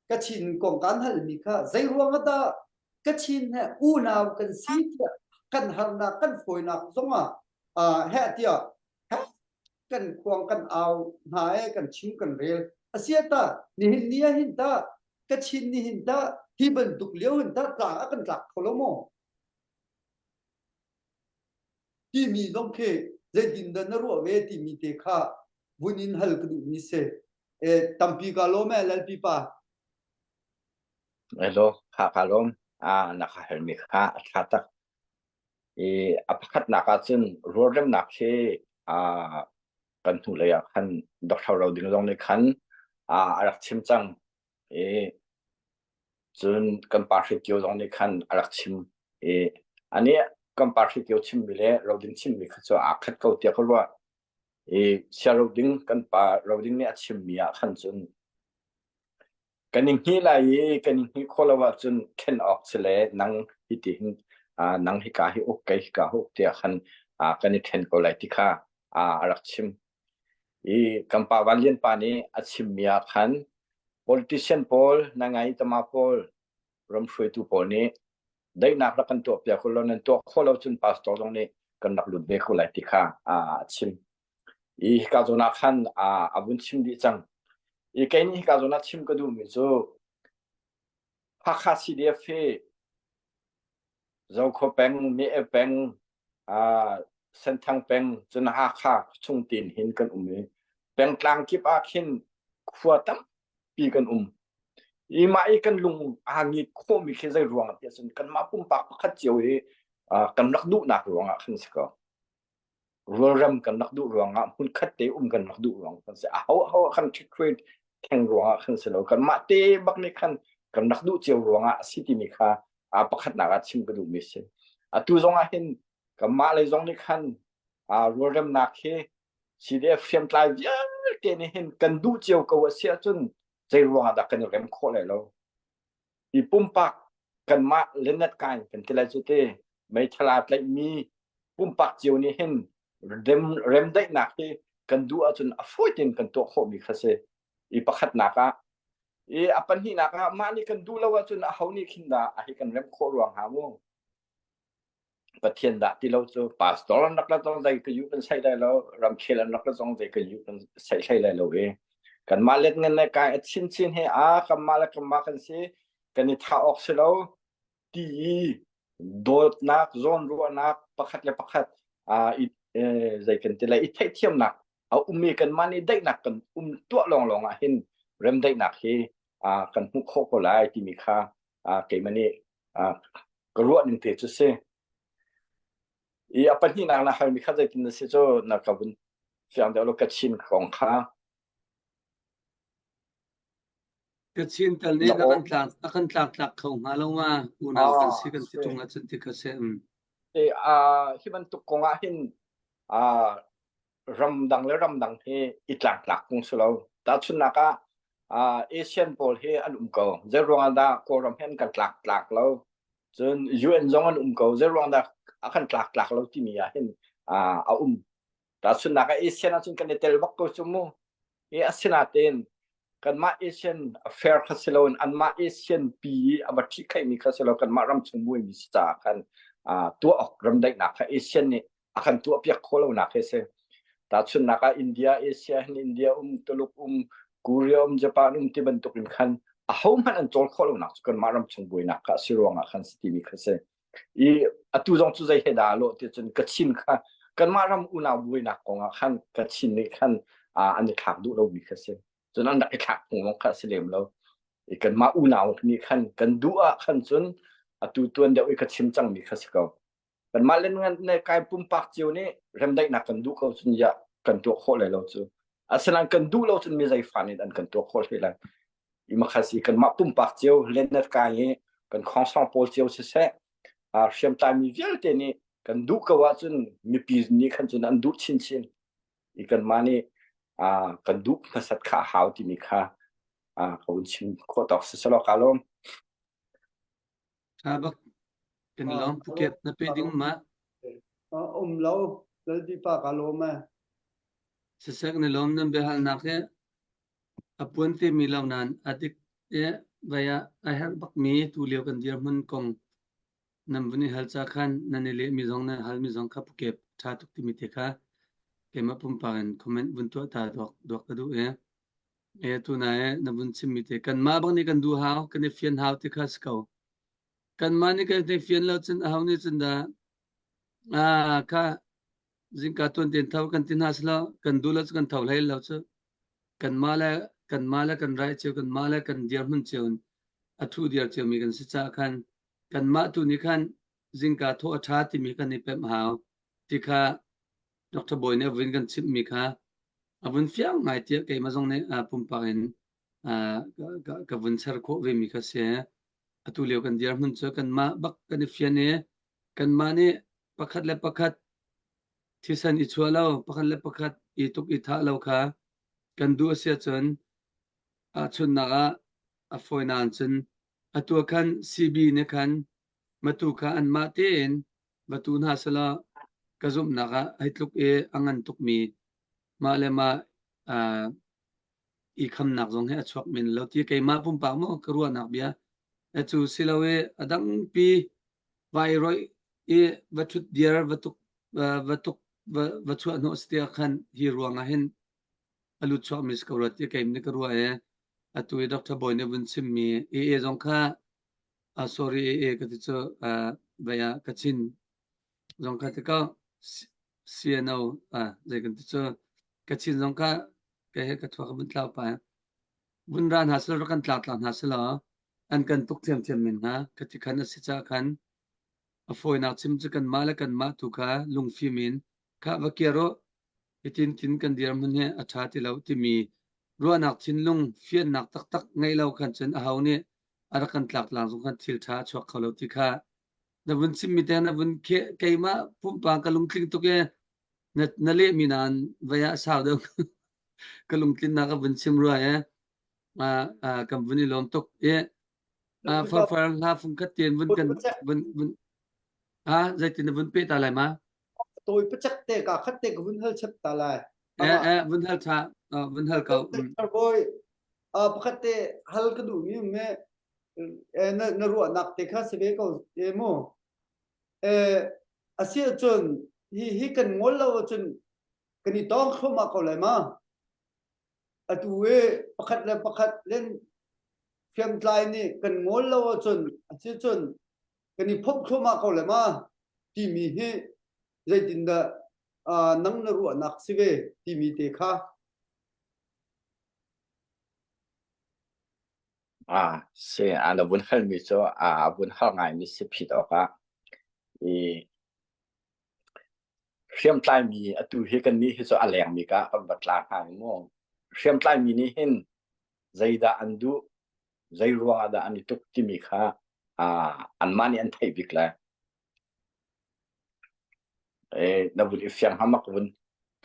Kachin kong kan halmi kha zei ruang ah dah Kachin he unau kan si tiah kan harnak kan fawinak zongah heh tiah kan khuang kan au hna e kan chim kan rel asia ta nihin ni ah hin ta Kachin ni hin ta hi bantuk lio hin ta tlang a kan tlak kho lo maw timi zong khi zeitin dah na ruah ve timi te kha vun in hal ka duhmi si E, tampi ka lawm e Lalpi pa. Hello, kha ka lawm. Ah, na ka halmi kha a tha tak. I a pakhatnak ah cun rualremnak hi ah kan hnu lei ah khan Dr. Ro Ding zong nih khan ah a rak chim cang. I cun kan pa Hre Kio zong nih khan a rak chim. I ani kan pa Hre Kio chimmi le Ro Ding chimmi kha cu aa khat ko tiah ka ruah. I siaro ding kan pa roding nih a chimmi ah khan cun kan i hngih lai i kan i hngih khawh lo ahcun ṭhen awk si le nang hi ti hin nang hika hi uk kei hika uk tiah khan kan i ṭhen ko lai ti kha a rak chim. I kan pa Van Lian pa nih a chimmi ah khan politician pawl, na ngai tama pawl, ram hruaitu pawl nih daihnak rak kan tuah piak u law nan tuah khawh lo cun pastor zong nih kan rak lut ve kho lai ti kha a chim. I hika zawn ah khan a vun chim dih cang. I kei nih hika zawn ah chim ka duhmi cu Hakha CDF hi Zokhua peng, Mie peng, Senthang peng, cun Hakha chung tin hin kan um i pengtlang kip ah khin khua tampi kan um. I mah i kan lung aa ngit khawhmi khi zei ruang ah tiah cun kanmah pumpak pakhat cio hi kan rak duhnak ruangah khan si ko. Rualrem kan rak duh ruangah hmunkhat te um kan rak duh ruang kan si. Aho aho khan ṭhitṭhuai theng ruangah khan si lo. Kanmah te bak nih khan kan rak duh cio ruangah a si timi kha pakhatnak ah chim ka duhmi si. Atu zong ah hin kanmah lei zong nih khan rualremnak hi CDF hriamtlai vialte nih hin kan duh cio ko a si ahcun zei ruangah dah kan i rem khawh lai lo i pumpak kanmah lennet kai kan ti lai cu te meithal aa tlaihmi pumpak cio nih hin rem remdaihnak hi kan duh ahcun a fawi tein kan tuah khawhmi kha si i pakhatnak ah i a pahnihnak ah mah nih kan duh lo ahcun aho nih khin dah a hi kan rem khawh ruang hnga mu Pathian dah ti lo cu pastor an rak la zong zei ka yu kan sai lai lo ramkhel an rak la zong zei ka yu kan sai hlei lai lo i kanmah let ngan le kai a chin chin he a kanmah le kanmah kan si kan i tha awk si lo ti i dawtnak zawnruahnak pakhat le pakhat i zei kan ti lai i theihthiamnak a um i kanmah nih daihnak kan um tuah lawnglawng ah hin remdaihnak hi kan hmuh khawh ko lai timi kha keimah nih ka ruah ning te cu si. I a pahnihnak na halmi kha zeitin na si cu na ka vun fiang deuh lo Kachin kong kha. Kachin tal nih na kan tlak a kan tlak tlak kho hnga lo ma unau kan si kan si tung ahcun ti kha si. E, hi bantuk kong ah hin ramdang le ramdang hi i tlangtlak kung si lo. Tahchunhnak ah Asian pawl hi an um ko. Zei ruang ah dah Kawlram hi an kan tlak tlak lo? Cun UN zong an um ko. Zei ruang dah a kan tlak tlak lo timi ah hin a um. Tahchunhnak ah ASEAN ahcun kan i tel bak ko cu mu. I asinain kanmah ASEAN affair kha si loin anmah ASEAN pi i a va ṭhihkhaihmi kha si lo kanmah ram chung buaimi si caah khan tuah awk ramdaihnak kha ASEAN nih a kan tuahpiak khawh lonak hi a si. Tahchunhnak ah India, Asia hin India um, Tuluk um, Korea um, Japan um ti bantuk in khan ahohmanh an cawl khawh lonak cu kanmah ram chung buainak kha a si ruangah khan si timi kha si. I atu zong cu zei he dah lawh ti cun Kachin kha kanmah ram unau buainak kong ah khan Kachin nih khan an i thlak duh lomi kha si. Cun an rak i thlak phung zong kha a si lem lo. I kanmah unau nih khan kan duh ah khan cun atu tuan deuh i ka chim cangmi kha si ko. Kanmah le ne kai pumpak cio nih remdaihnak kan duh ko cun ya kan tuah khawh lai lo cu. Asinain kan duh lo cun mi zei fa nih an kan tuah khawh hlei lai. I makhasi kanmah pumpak cio lennet kai i kan khongsong pawl cio siseh hriamtlai mi vialte nih kan duh ko ahcun mipi nih khan cun an duh chinchin i kanmah nih kan duh hmasat kha a hau timi kha ka vun chim khawh tawk si selaw ka lawm. Tha bak kan lawm Phuket na pe ding ma? Um lo lalpi pa ka lawm e. Sisek na lawm nan biahalnak hi a puan te mi lo nan a dik e vai ah a herh bak mi tu lio kan dirhmun kong nan vun i hal ca khan nan i leh mi zong nan hal mi zong kha Phuket tha tuk timi te kha keimah pumpak in comment vun tuah ta duak duak ka duh e. E tuna e na vun chimmi te kanmah bang nih kan duh hau kan i fian hau ti kha si ko. Kanmah nih kan i fian lo cun aho nih cun dah ah kha zingka tuan ten tho kan ti hna silo kan duh lo cu kan tho hlei lo cu kanmah le kanmah le kan rai cio kanmah le kan dirhmun cio in a thu dir cio mi kan si caah khan kanmah tu nih khan zingka thawh a ṭha timi kan i pemh hau ti kha Dr. Bawi nih a vun kan chimhmi kha a vun fiang ngai tiah keimah zong nih pumpak in ka vun ser khawh vemi kha si. Atu lio kan dirhmun cu kanmah bak kan i fian i kanmah nih pakhat le pakhat thisen i chuah lo, pakhat le pakhat i tuk i thah lo kha kan duh a si ahcun ahchunnak ah a fawinak cun atu ah khan CB nih khan matu kha anmah tein va tu hna selaw ka zumhnak ah hei tluk i a ngan tukmi mah le mah uh, i khamnak zong hi a chuak men lo ti keimah pumpak maw ka ruahnak bia cu si lo i a dangpi vai roi i va thut diar va tuk va tuk va va chuah hnawh si tiah khan hi ruang ah hin a lut chuak mi si ko rua ti keim nih ka ruah i atu i Dr. Bawi nih vun chimmi AA zong kha Uh, sorry AA ka ti cu uh, vai ah Kachin zong kha ti ko CNO uh, zei kan ti cu Kachin zong kha ke he ka thua ka vun tlau pa vun ra hna selaw rak kan tlak tla hna selaw an kan tuk thiamthiam men hna ka ti khan a si ca khan a fawinak chim cu kanmah le kanmah tu kha lungfim in kha va kir u hitin tin kan dirhmun hi a ṭha ti lo timi ruahnak thinlung fiannak taktak ngeih lo khan cun aho nih a rak kan tlak tlang zong khan thil ṭha a chuak kho lo ti kha na vun chimmi te na vun kheh keimah pumpak ka lungtling tuk i na na lehmi nain vei ah sau deuh ka lungtlinnak ka vun chim rua e kan vun i lawm tuk i farfar hla fung khat tein vun kan vun vun ha zeitin na vun pe ta lai ma Tawi pacak te ka khat te ka vun hal chap ta lai. Eh eh vun hal tha vun hal ko. Boy pakhat te hal ka duh mi me na na ruahnak te kha si ve ko e mu. Eh asi ahcun hi hi kan ngol lo ahcun kan i tong thluahmah ko lai ma. Atu i pakhat le pakhat len hriamtlai nih kan ngol lo ahcun asi cun kan i phomh thluahmah ko le ma timi hi zeitindah uh, nang na ruahnak si ve timi te kha Ah, si a na vun halmi cu a vun hal ngaimi si phit awkah i hriamtlaimi atu hi kan nih hi cu a lengmi ka kan va tla hnga mu hriamtlaimi nih hin zeidah an duh zei ruang ah dah an i tuk timi kha anmah nih an theih bik lai. E, na vun i fiang hamak vun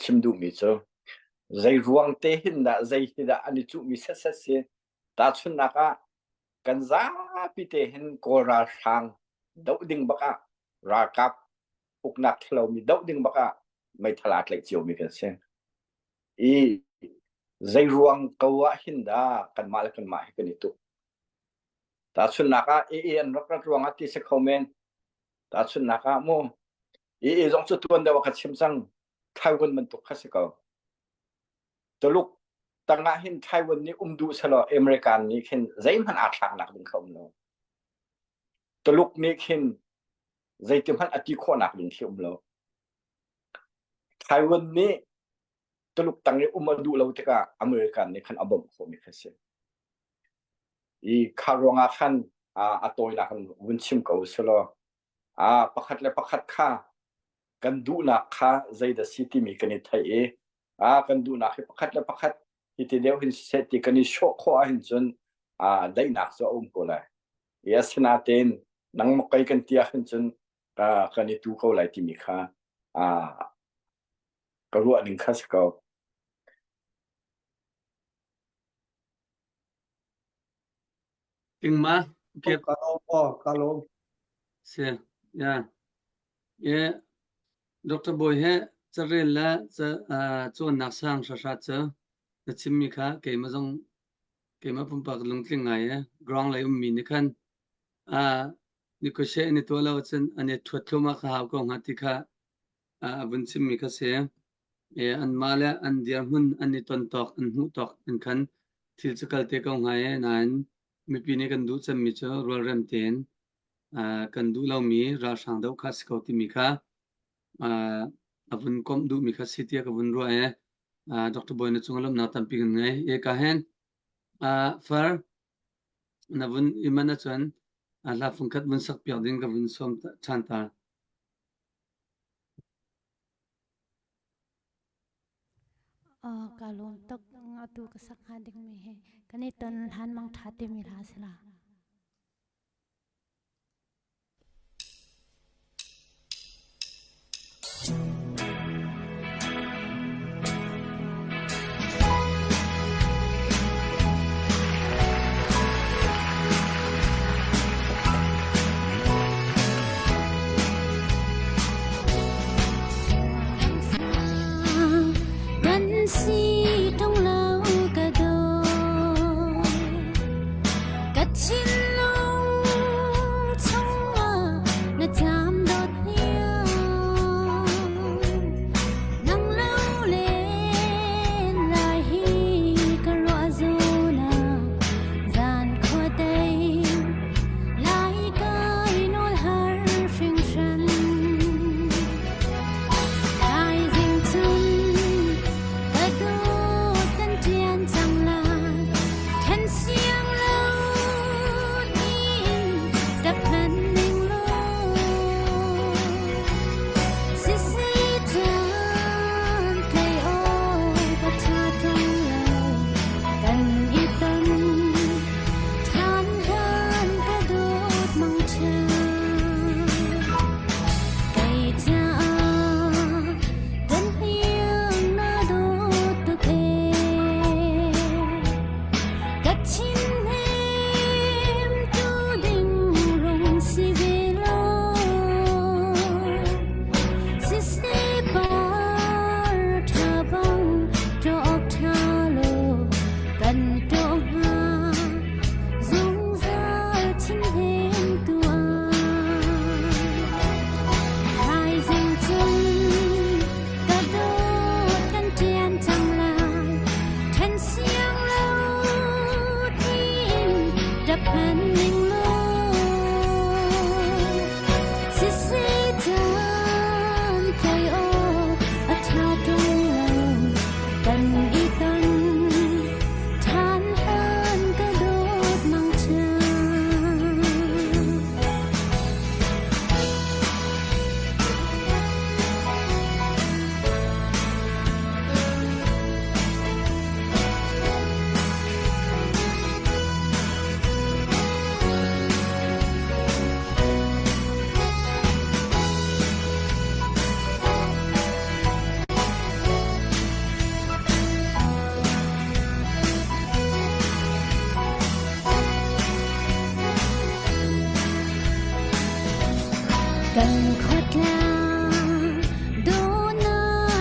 chim duhmi cu zei ruang te hin dah zei hi dah an i cuhmi setset si tahchunhnak ah kan zapi te hin Kawl ralhrang doh ding bak ah ralkap uknak thalomi doh ding bak ah. Meithal aa tlaih ciomi kan si. I zei ruang ko ah hin dah kanmah le kanmah hi kan i tuk. Tahchunhnak ah AA an rak rat ruangah ti si kho men. Tahchunhnak ah mu AA zong cu tuan deuh ah ka chim cang. Taiwan bantuk kha si ko. Tuluk tangah hin Taiwan nih um duh selaw American nih khin zeihmanh aa thlaknak ding kha um lo. Tuluk nih khin zeitihmanh a ti khawhnak ding khi um lo. Taiwan nih Tuluk tang i um a duh lo tikah American nih khan a bawmh khawhmi kha si. I kha ruangah khan a tawinak in vun chim ko selaw pakhat le pakhat kha kan duhnak kha zeidah si timi kan i theih i kan duhnak hi pakhat le pakhat hi ti deuh hin siseh ti kan i sawh khawh ahhin cun daihnak cu a um ko lai. I asinain nangmah kei kan ti ahhin cun kan i tu ko lai timi kha ka ruah ning kha si ko. Tingma Ka lawm aw, ka lawm. Si, ya. Ye Dr. Bawi he carel le cawnnak sang hrahra cu na chimmi kha keimah zong keimah pumpak lungtling ngai e ground lei ummi nih khan negotiate an i tuah lo ahcun an i ṭhuat thluahmah kha hau ko hnga ti kha a vun chimmi kha si. Anmah le an dirhmun an i ton tawk an hmuh tawk in khan thil cu kal te ko hnga i nain mipi nih kan duh cemmi cu rualrem tein kan duh lomi ralhrang doh kha si ko timi kha a vun komh duhmi kha si tiah ka vun ruah i Dr. Bawi na cung lawmhnak tampi kan ngei. Eka hen far na vun i man ahcun hla fungkhat vun sak piak ding ka vun sawm ṭhan ta. Ka lawm tuk atu ka sak hnga dingmi hi kan i ton hlan mang ṭha timi hla si la. Kan si ṭung lo ka daw ka thinlung chungah na caam dawt hniang nang lo len lai hi ka ruah zawn ah zan khua dei Lai kai nawl har hringhran. Thaizing cun ka dawt kan ṭian cang lai. Ṭhen siang lo tiin ṭap hman ning law. Sisi caan tlei awk a ṭha ṭung lo kan i ton. Ṭhan hlan ka dawt mangṭha kei caah kan hniang na dawt tuk ee ka thinhim tu ding rung si ve law siseh par ṭha bang ṭawk ṭha law kan ṭawh hnga zungzal thinhim tuah. Thaizing cun ka dawt kan ṭian cang lai ṭhen siang lo tiin ṭap hman ning law siseh caan tlai awk a ṭha ṭung lo kan i ton ṭhan hlan ka dawt mangṭha. Kan khuatlang dawhnak.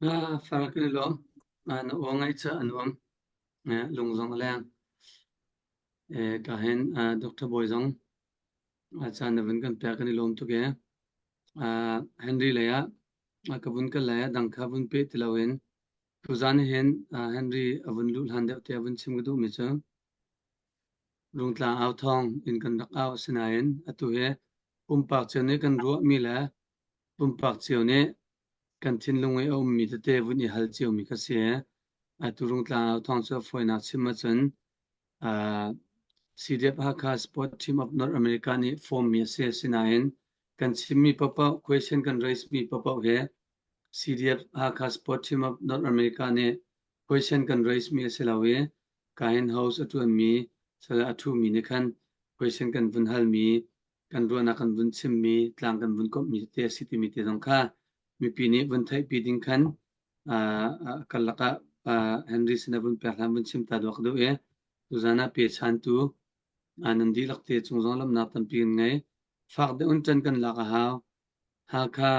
Ah, far kan i lawm. Ah, na aw ngaih cu a nuam. Eh, lung zong a leng. Eh, ka hin ah, Dr. Bawi zong ah, caan na vun kan pek kan i lawm tuk e. Ah, Henry lei ah ah, ka vun kal lai ah dang kha vun pe ti loin tuzan hin ah, Henry a vun luh hlan deuh te a vun chim ka duhmi cu Rungtlang au thawng in kan rak au asinain atu hi pumpak cio nih kan ruahmi le pumpak cio nih kan thinlung i a ummi tete vun i hal ciomi kha si. Atu Rungtlang au thawng cu a fawinak chim ahcun uh, CDF Hakha Sport Team of North America nih form mi a si. Asinain kan chimmi paohpaoh, question kan raise mi paohpaoh hi CDF Hakha Sport Team of North America nih question kan raise mi a si lo i Kain House a ṭuanmi sal a ṭhumi nih khan question kan vun halmi, kan ruahnak kan vun chimmi, tlang kan vun komhmi tete a si timi te zong kha mipi nih vun theihpi ding khan uh, karlak ah uh, Henry sin a vun pek hlan vun chim ta duak duh i tuzan ah pechantu uh, nan dihlak te cung zong lamnak tampi kan ngei. Fak deuh in ṭan kan lak a hau. Hakha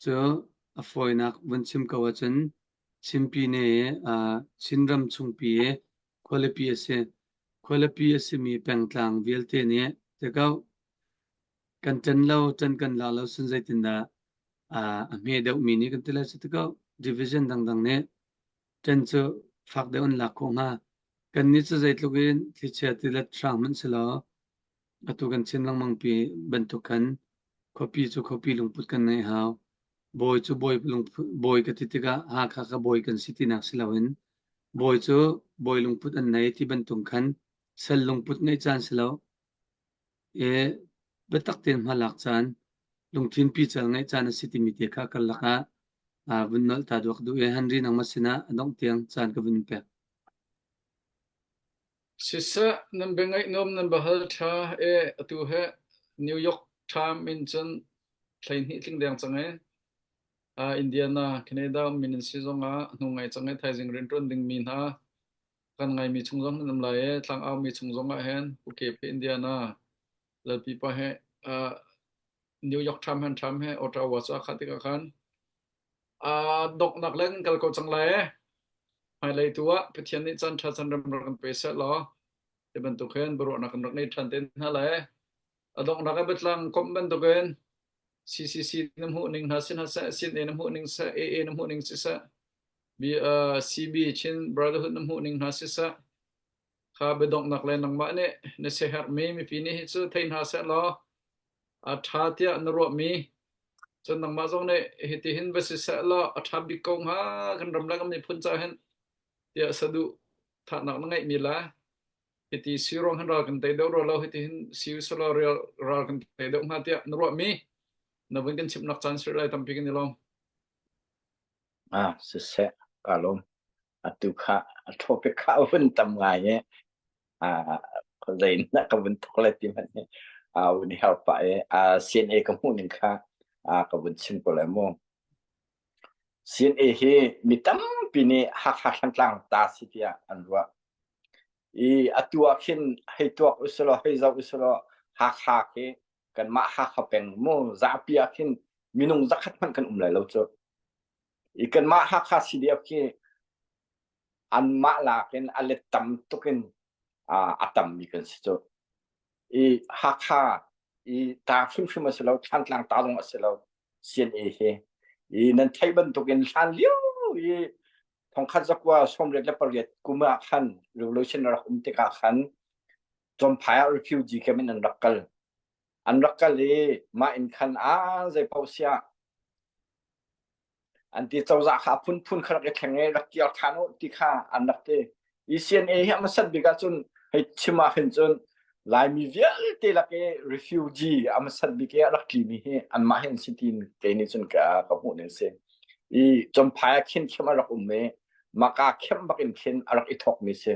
cu a fawinak vun chim ko ahcun Chinpi nih uh, Chinram chungpi i khualipi a si. Khualipi a simi pengtlang vialte nih tikau kan ṭan lo, ṭan kan la lo sun zeitindah uh, a hme deuhmi nih kan ti lai cu tikau division dangdang nih ṭan cu fak deuh an lak khawh hnga. Kannih cu zeitluk in thlichia tilet hrang hmanh si law Atu kan chim lengmang pi bantuk khan khuapi cu khuapi lungput kan ngeih hau. Bawi cu bawi lungput bawi ka ti tikah Hakha ka bawi kan si tinak si loin bawi cu bawi lungput an nei ti bantuk khan sal lungput ngeih caan si lo. E biatak tein hmalak caan lungthin pical ngeih caan a si timi te kha karlak ah ah vun nolh ta duak duh i Henry nangmah sinah a dongh tiang caan ka vun pek. Siseh, nan bia ngaih nuam nan biahal ṭha e atu he New York Time in cun 12 tling deng cang e. Uh, Indiana, Canada ummi nan si zongah hnu ngai cang e thaizing rianṭuan dingmi hna kan ngaimi chung zong nan um lai e tlangau mi chung zong ah hin Pu he Indiana Lalpi pa he uh, New York Time han Time he Ottawa cu a khat tikah khan uh, donghnak le kan kal ko cang lai e. Hmailei tu ah Pathian nih caan ṭha caan rem rak kan pe seh law ti bantuk hin biaruahnak kan rak ngei ṭhan te hna lai. A donghnak ah biatlang komh bantukin CCC na hmuh ning hna sin hna seh, CNA na hmuh ning seh, AA na hmuh ning siseh, B, uh, CB Chin Brotherhood na hmuh ning hna siseh, kha biadonghnak le nangmah nih na siaherhmi mipi nih hi cu thei hna seh law a ṭha tiah na ruahmi cun nangmah zong nih hitihin va si seh law a ṭha bik ko hnga kan ram le kan miphun ca hin tiah saduh thahnak na ngeihmi le hiti si ruang hin ral kan tei deuh rua lo hitihin si usulaw ral kan tei deuh hnga tiah na ruahmi na vun kan chimhnak caan sir lai tampi kan i lawm. Ah, siseh, ka lawm. Atu kha a topic kha a vun tam ngai i ah zei na ka vun thok le ti hmanh hi ah vun i har pah i ah CNA ka hmuh ning kha ah ka vun chim ko lai mu. CNA hi mi tampi nih Hakha Thlantlang ta si tiah an ruah. I atu ah khin hei tuak usulaw hei zoh usulaw Hakha khi kanmah Hakha peng mu zapi ah khin minung zakhat hmanh kan um lai lo cu. I kanmah Hakha CDF khi anmah lak in a let tam tuk in a tammi kan si cu. I Hakha i ta hrimhrim a si lo, Thlantlang ta zong a si lo, CNA hi. I nan theih bantuk in hlan lio i thongkhat zakua 88 kum ah khan revolution a rak um tikah khan Champhai ah refugee camp in an rak kal. An rak kal i mah in khan a zei paoh siah An ti cozah kha a phunphun kha rak i thleng i rak kir ṭhan u ti kha an rak ti. ECNA hi a hmasat bik ahcun hei chim ah khin cun Laimi vialte lak i refugee a hmasat bik i a rak tlimi hi anmah hi an si tiin kei nih cun ka, ka hmuh ning si. I Champhai ah khin khem a rak um i maka khem bak in khin a rak i thawkmi si.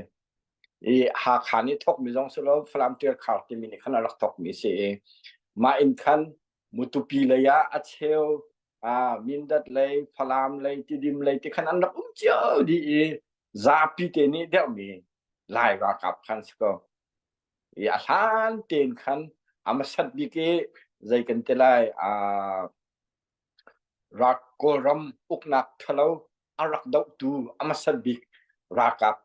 I Hakha nih thawkmi zong si lo Falam Ṭialkhar timi nih khan a rak thawkmi si i mah in khan Mutupi lei ah a cheu ah Mindat lei, Falam lei, Tidim lei ti khan an rak um cio dih i zapi te nih deuhmi Lai ralkap khan si ko. I a hlan tein khan a hmasat bik i zei kan ti lai ah. Rak Kawlram uknak ṭhalo a rak dohtu a hmasat bik ralkap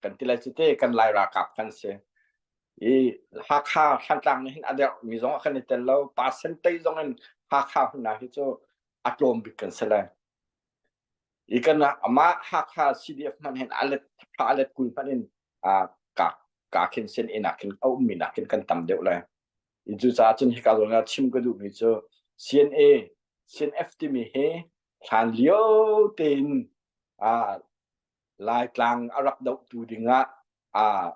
kan ti lai cu te kan Lai ralkap kan si. I Hakha Thlantlang nih hin a derh mi zong ah kan i tel lo. Percentage zong in Hakha huna hi cu a tlawm bik kan si lai. I kan amah Hakha CDF hmanh hin a let a let 20 hmanh in ka ka khin sin in ah khin a ummi nakin kan tam deuh lai. I cucaah cun hika zawn ah chim ka duhmi cu CNA, CNF timi hi hlan lio tein uh, Laitlang a rak dohtu dingah uh,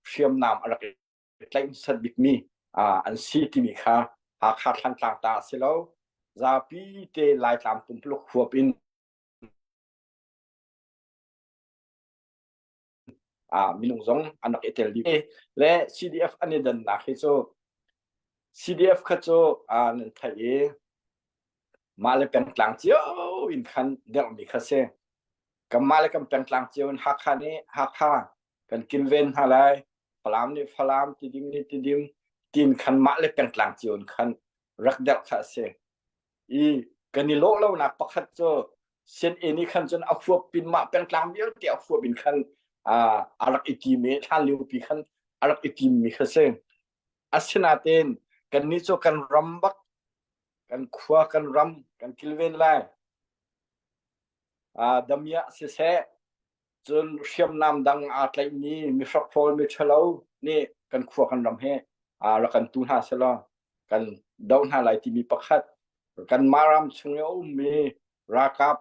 hriamnam a rak i tlaih hmasat bikmi uh, an si timi kha Hakha Thlantlang ta a si lo. Zapi te Laitlang pumpuluk huap in ah minung zong an rak i tel dih le CDF an i dannak hi cu CDF kha cu nan theih i mah le pengtlang cio in khan derhmi kha si kanmah le kan pengtlang cio in Hakha nih Hakha kan kilven hna lai Falam nih Falam Tidim nih Tidim tin khan mah le pengtlang cio in khan rak derh kha a si i kan i lawh lonak pakhat cu CNA nih khan cun a huap pin mah pengtlang vialte a huap in khan a rak i tim i hlan liopi khan a rak i tim mi kha si. Asinain kannih cu kan ram bak kan khua kan ram kan kilven lai. Damiah siseh cun hriamnam dang aa tlaihmi mihrokhrawl miṭhalo nih kan khua kan ram hi rak kan tu hna selaw kan doh hna lai timi pakhat kanmah ram chung i a ummi ralkap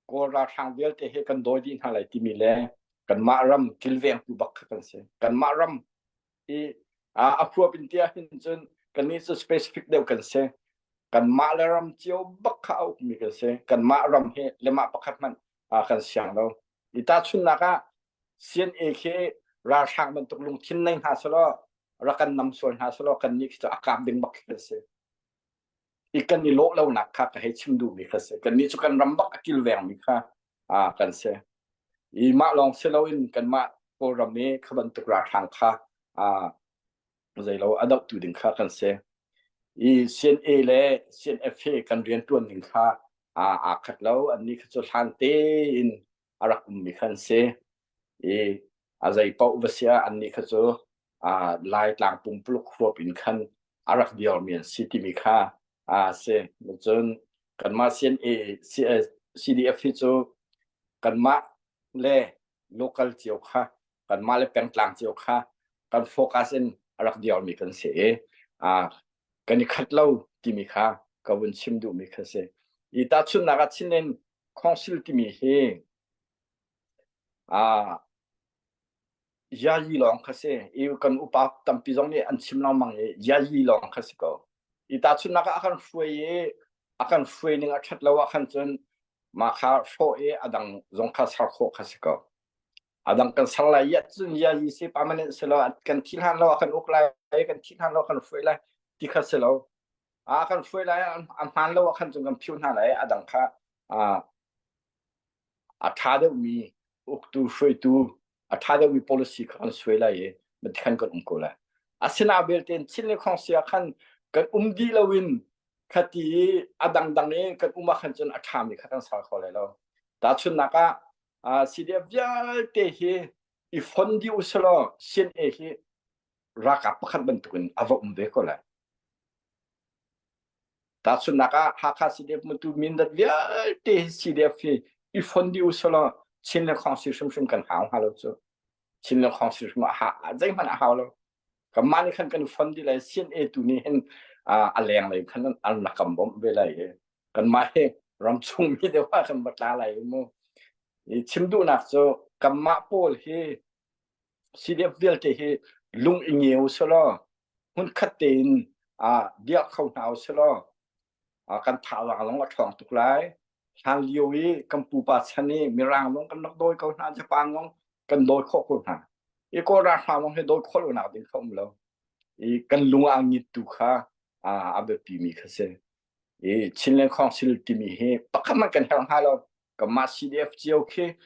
Kawl ralhrang vialte hi kan dawi dih hna lai timi le kanmah ram kilvengtu bak kha kan si. Kanmah ram i a huap in tiah hin cun kannih cu specific deuh kan si. Kanmah le ram cio bak kha a ukmi kan si. Kanmah ram hi lemah pakhat hmanh kan siang lo. I tahchunhnak ah CNA khi ralhrang bantuk lungthin nei hna selaw rak kan nam sual hna selaw kannih khi cu a kap ding bak khi kan si. I kan i lawh lonak kha ka hei chim duhmi kha si. Kannih cu kan ram bak a kilvengmi kha kan si. I mah lawng si loin kanmah Kawlram i kha bantuk ralhrang kha zeilo a dohtu ding kha kan si. I CNA le CNF hi kan rianṭuan ning kha aa khat lo. Annih kha cu hlan tein a rak ummi kha an si. I a zei paoh va si ah annih kha cu Laitlang pumpuluk huap in khan a rak dirmi an si timi kha a si. Cun kanmah CNA, CDF hi cu kanmah le local cio kha kanmah le pengtlang cio kha kan focus in a rak dirmi kan si i kan i khat lo timi kha ka vun chim duhmi kha si. I tahchunhnak ah Chinland Council timi hi yayi lawng kha si. I kan upa tampi zong nih an chim lengmang i yayi lawng kha si ko. I tahchunhnak ah a kan hruai i a kan hruai ning a ṭhat lo ah khan cun mah kha hrawh i a dang zong kha ser khawh kha si ko. A dang kan ser lai i cun yayi si permanent si lo kan thi hlan lo a kan uk lai kan thi hlan lo kan hruai lai ti kha si lo. A kan hruai lai a hmaan lo ah khan cun kan phiu hna lai a dang kha a ṭha deuhmi uktu hruaitu a ṭha deuhmi policy kha kan suai lai i khan kan um ko lai. Asina belte Chin le Khongsia khan kan um dih loin khati i a dangdang i kan um ah khan cun a ṭhami kha kan ser kho lai lo. Tahchunhnak ah CDF vialte hi i fon dih usalaw CNA hi ralkap pakhat bantukin a va um ve ko lai. Tahchunhnak ah Hakha CDF Matu Mindat vialte hi CDF hi i fon dih usalaw Chin le Khongsi hrimhrim kan hau hnga lo cu. Chin le Khongsi hrim ah zeihmanh a hau lo. Kanmah nih khan kan i fon dih lai CNA tu nih hin a leng lei khan an rak kan bawmh ve lai i kanmah hi ramchung mi deuh ah kan va tla lai mu. I chim duhnak cu kanmah pawl hi CDF vialte hi lung i nge usalaw hmunkhat tein dirh kho hna usalaw kan thazaang zong a ṭhawng tuk lai. Hlan lio i kan pupa chan i Mirang zong kan rak dawi ko hna, Japan zong kan dawi khawh ko hna. I Kawl ralhrang zong hi dawi khawh lonak ding kha um lo. I kan lung aa ngit tu kha a biapimi kha si. I Chinland Council timi hi pakhat hmanh kan herh hnga lo. Kanmah CDF cio khi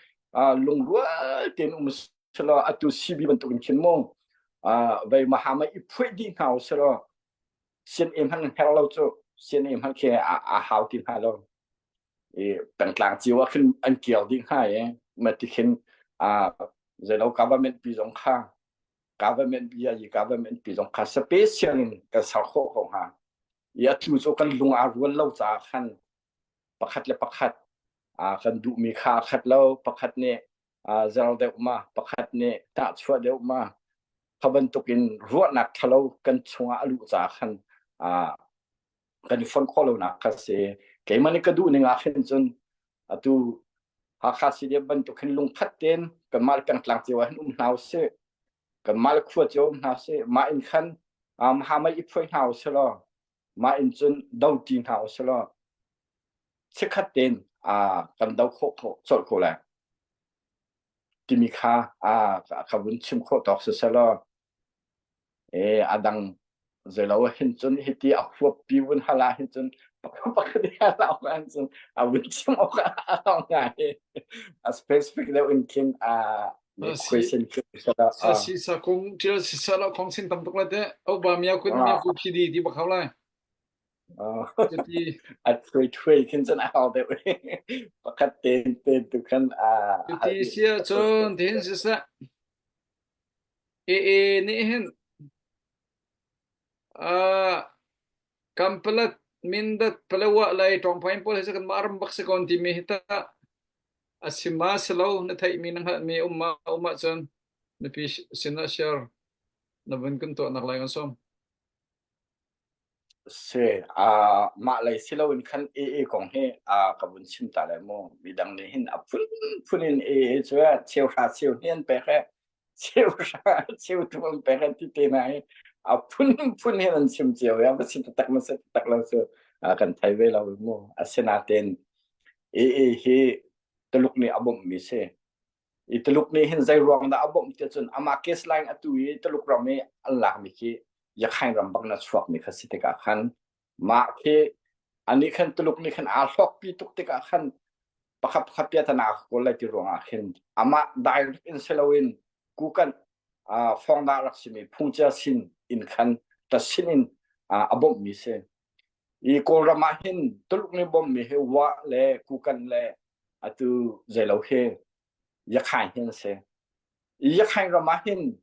lungrual tein um selaw atu CB bantuk in khin mu vei mahama i phuih dih hna uselaw CNA hmanh herh lo cu. CNA hmanh khi a hau ti hna lo. I pengtlang cio ah khin an kir dih hnga i ma ti khin zeilo government pi zong kha government bia i government pi zong kha special in kan ser khawh ko hnga. I atu cu kan lung aa rual lo caah khan pakhat le pakhat kan duhmi kha a khat lo. Pakhat nih zer deuh ma, pakhat nih tahchuah deuh ma, kha bantukin ruahnak ṭhalo kan chungah a luh caah khan kan i fonh khawh lonak kha si. Keimah nih ka duh ning ah khin cun atu Hakha CDF bantuk hin lungkhat tein kanmah le pengtlang cio ah hin um hna usih. Kanmah le khua cio um hna usih. Mah in khan Mahamai i phuai hna usih law mah in cun do ṭi hna usih law chikkhat tein kan do khawh colh ko lai timi kha ka vun chim khawh tawk siselaw E a dang zeilo hin cun hiti a huappi vun hal ah hin cun pakhat pakhat i hal awk ah cun a vun chim awk a hau ngai. A specific deuh in khin a question khi Sa si sa kong ṭial si sa lo kong sin tam tuk lai te. O ba mia kun mia ku phidi ti bak hau lai. Cuti a thui thui khin cun a hau deuh. Pakhat ten ten tu khan a cuti sia cun tin si sa AA nih hin uh, Kampalat, Mindat, Palawa lei ṭawngphain pawl hi cu kanmah ram bak si ko an timi hi tah a si ma si lo na theihmi na hngalhmi um ma um ahcun mipi sinah share na vun kan tuahnak lai kan sawm. Si, uh, mah lei si loin khan AA kong hi uh, ka vun chim ta lai mu. Midang nih hin a phunphun in AA cu cheu hra cheu hi an pek e. Cheu hra cheu tu an pek e ti te na hi a phunphun hin an chim cio ya. Va si taktak ma si taktak lo cu uh, kan thei ve lo mu. Asinain AA hi Tuluk nih a bawmhmi si. I Tuluk nih hin zei ruang dah a bawmh ti cun amah case line atu i Tuluk ram i an lakmi khi Yakhain ram bak na chuakmi kha si tikah khan mah khi ani khan Tuluk nih khan aa hlawkpi tuk tikah khan pakhat pakhat piatana kawl lai ti ruangah khin amah direct in siloin kukan fongda rak simi phungcia sin in khan ta sin in a bawmhmi si. I Kawlram ah hin Tuluk nih bawmhmi hi Wa le Kukan le atu zeilo hi Yakhain hin a si. Yakhain ram ah hin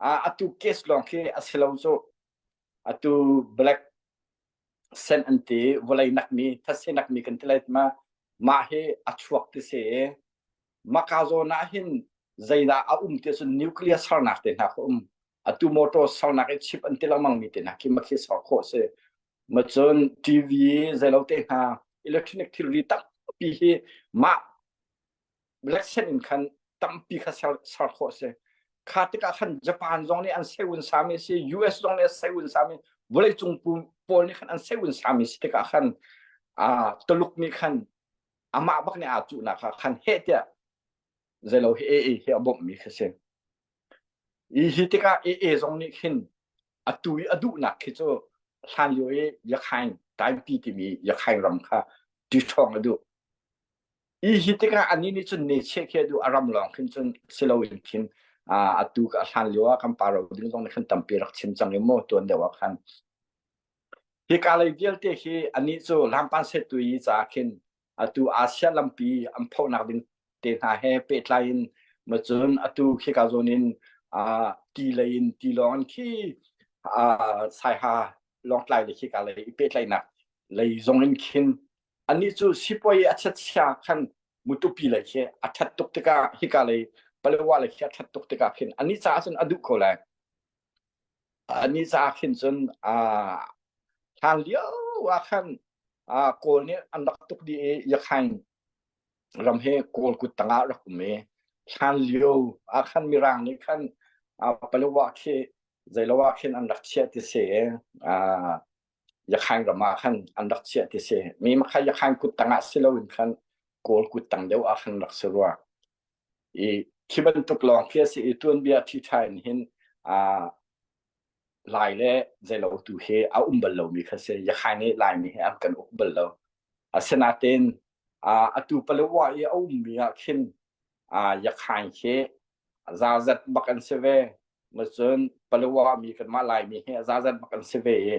atu case lawng khi a si lo cu. Atu black sand an ti vawlei nakmi thase nakmi kan ti lai ma mah hi a chuak ti si i maka zawn ah hin zeidah a um ti cun nuclear sarnak te hna kha um atu motor sarnak i chip an ti lengmang mi te hna khi makhi sar khawh si ma cun TV zeilo te hna electronic thilri tampi hi mah black sand in khan tampi kha ser, ser khawh si kha tikah khan Japan zong nih an sewun sami si US zong nih an sewun sami vawleicung pawl nih khan an sewun sami si tikah khan a Tuluk nih khan amah bak nih aa cuhnak kha khan heh tiah zeilo hi AA hi a bawmhmi kha si I hi tikah AA zong nih khin atu i a duhnak khi cu hlan lio i Yakhain Taipei timi Yakhain ram kha ṭiṭhawng a duh. I hi tikah anih nih cun necheh khi a duh a ram lawng khin cun si loin khin atu ka hlan lio ah kan pa ro ding zong nih khan tampi rak chim cang i maw tuan deuh ah khan hika lei vialte hi anih cu lampan setui caah khin atu Asia lampi an phohnak ding te hna he pehtlai in macun atu khika zawn in ti lei in tilawng in khi Saiha Lawngtlai le khika lei i pehtlaihnak lei zong in khin anih cu sipuai a chiatchia khan Mutupi lei khi a ṭhat tuk tikah hika lei Palewa lei khi a ṭhat tuk tikah khin anih caah cun a duh ko lai. Anih caah khin cun hlan lio ah khan Kawl nih an rak tuk dih i Yakhain ram hi Kawl kut tangah rak um i hlan lio ah khan Mirang nih khan Palewa khi zeilo ah khin an rak chiah ti si i Yakhain ram ah khan an rak chiah ti si. Mi makha Yakhain kut tangah si loin khan Kawl kut tang deuh ah khan rak si rua. I khi bantuk lawng khi a si i tuanbia ṭhiṭha in hin Lai le zeilo tu hi a um bal lomi kha si. Yakhain nih Laimi hi an kan uk bal lo. Asinain atu Palewa i a ummi ah khin Yakhain khi zazat bak an si ve. Macun Palewa mi kanmah Laimi hi zazat bak an si ve i.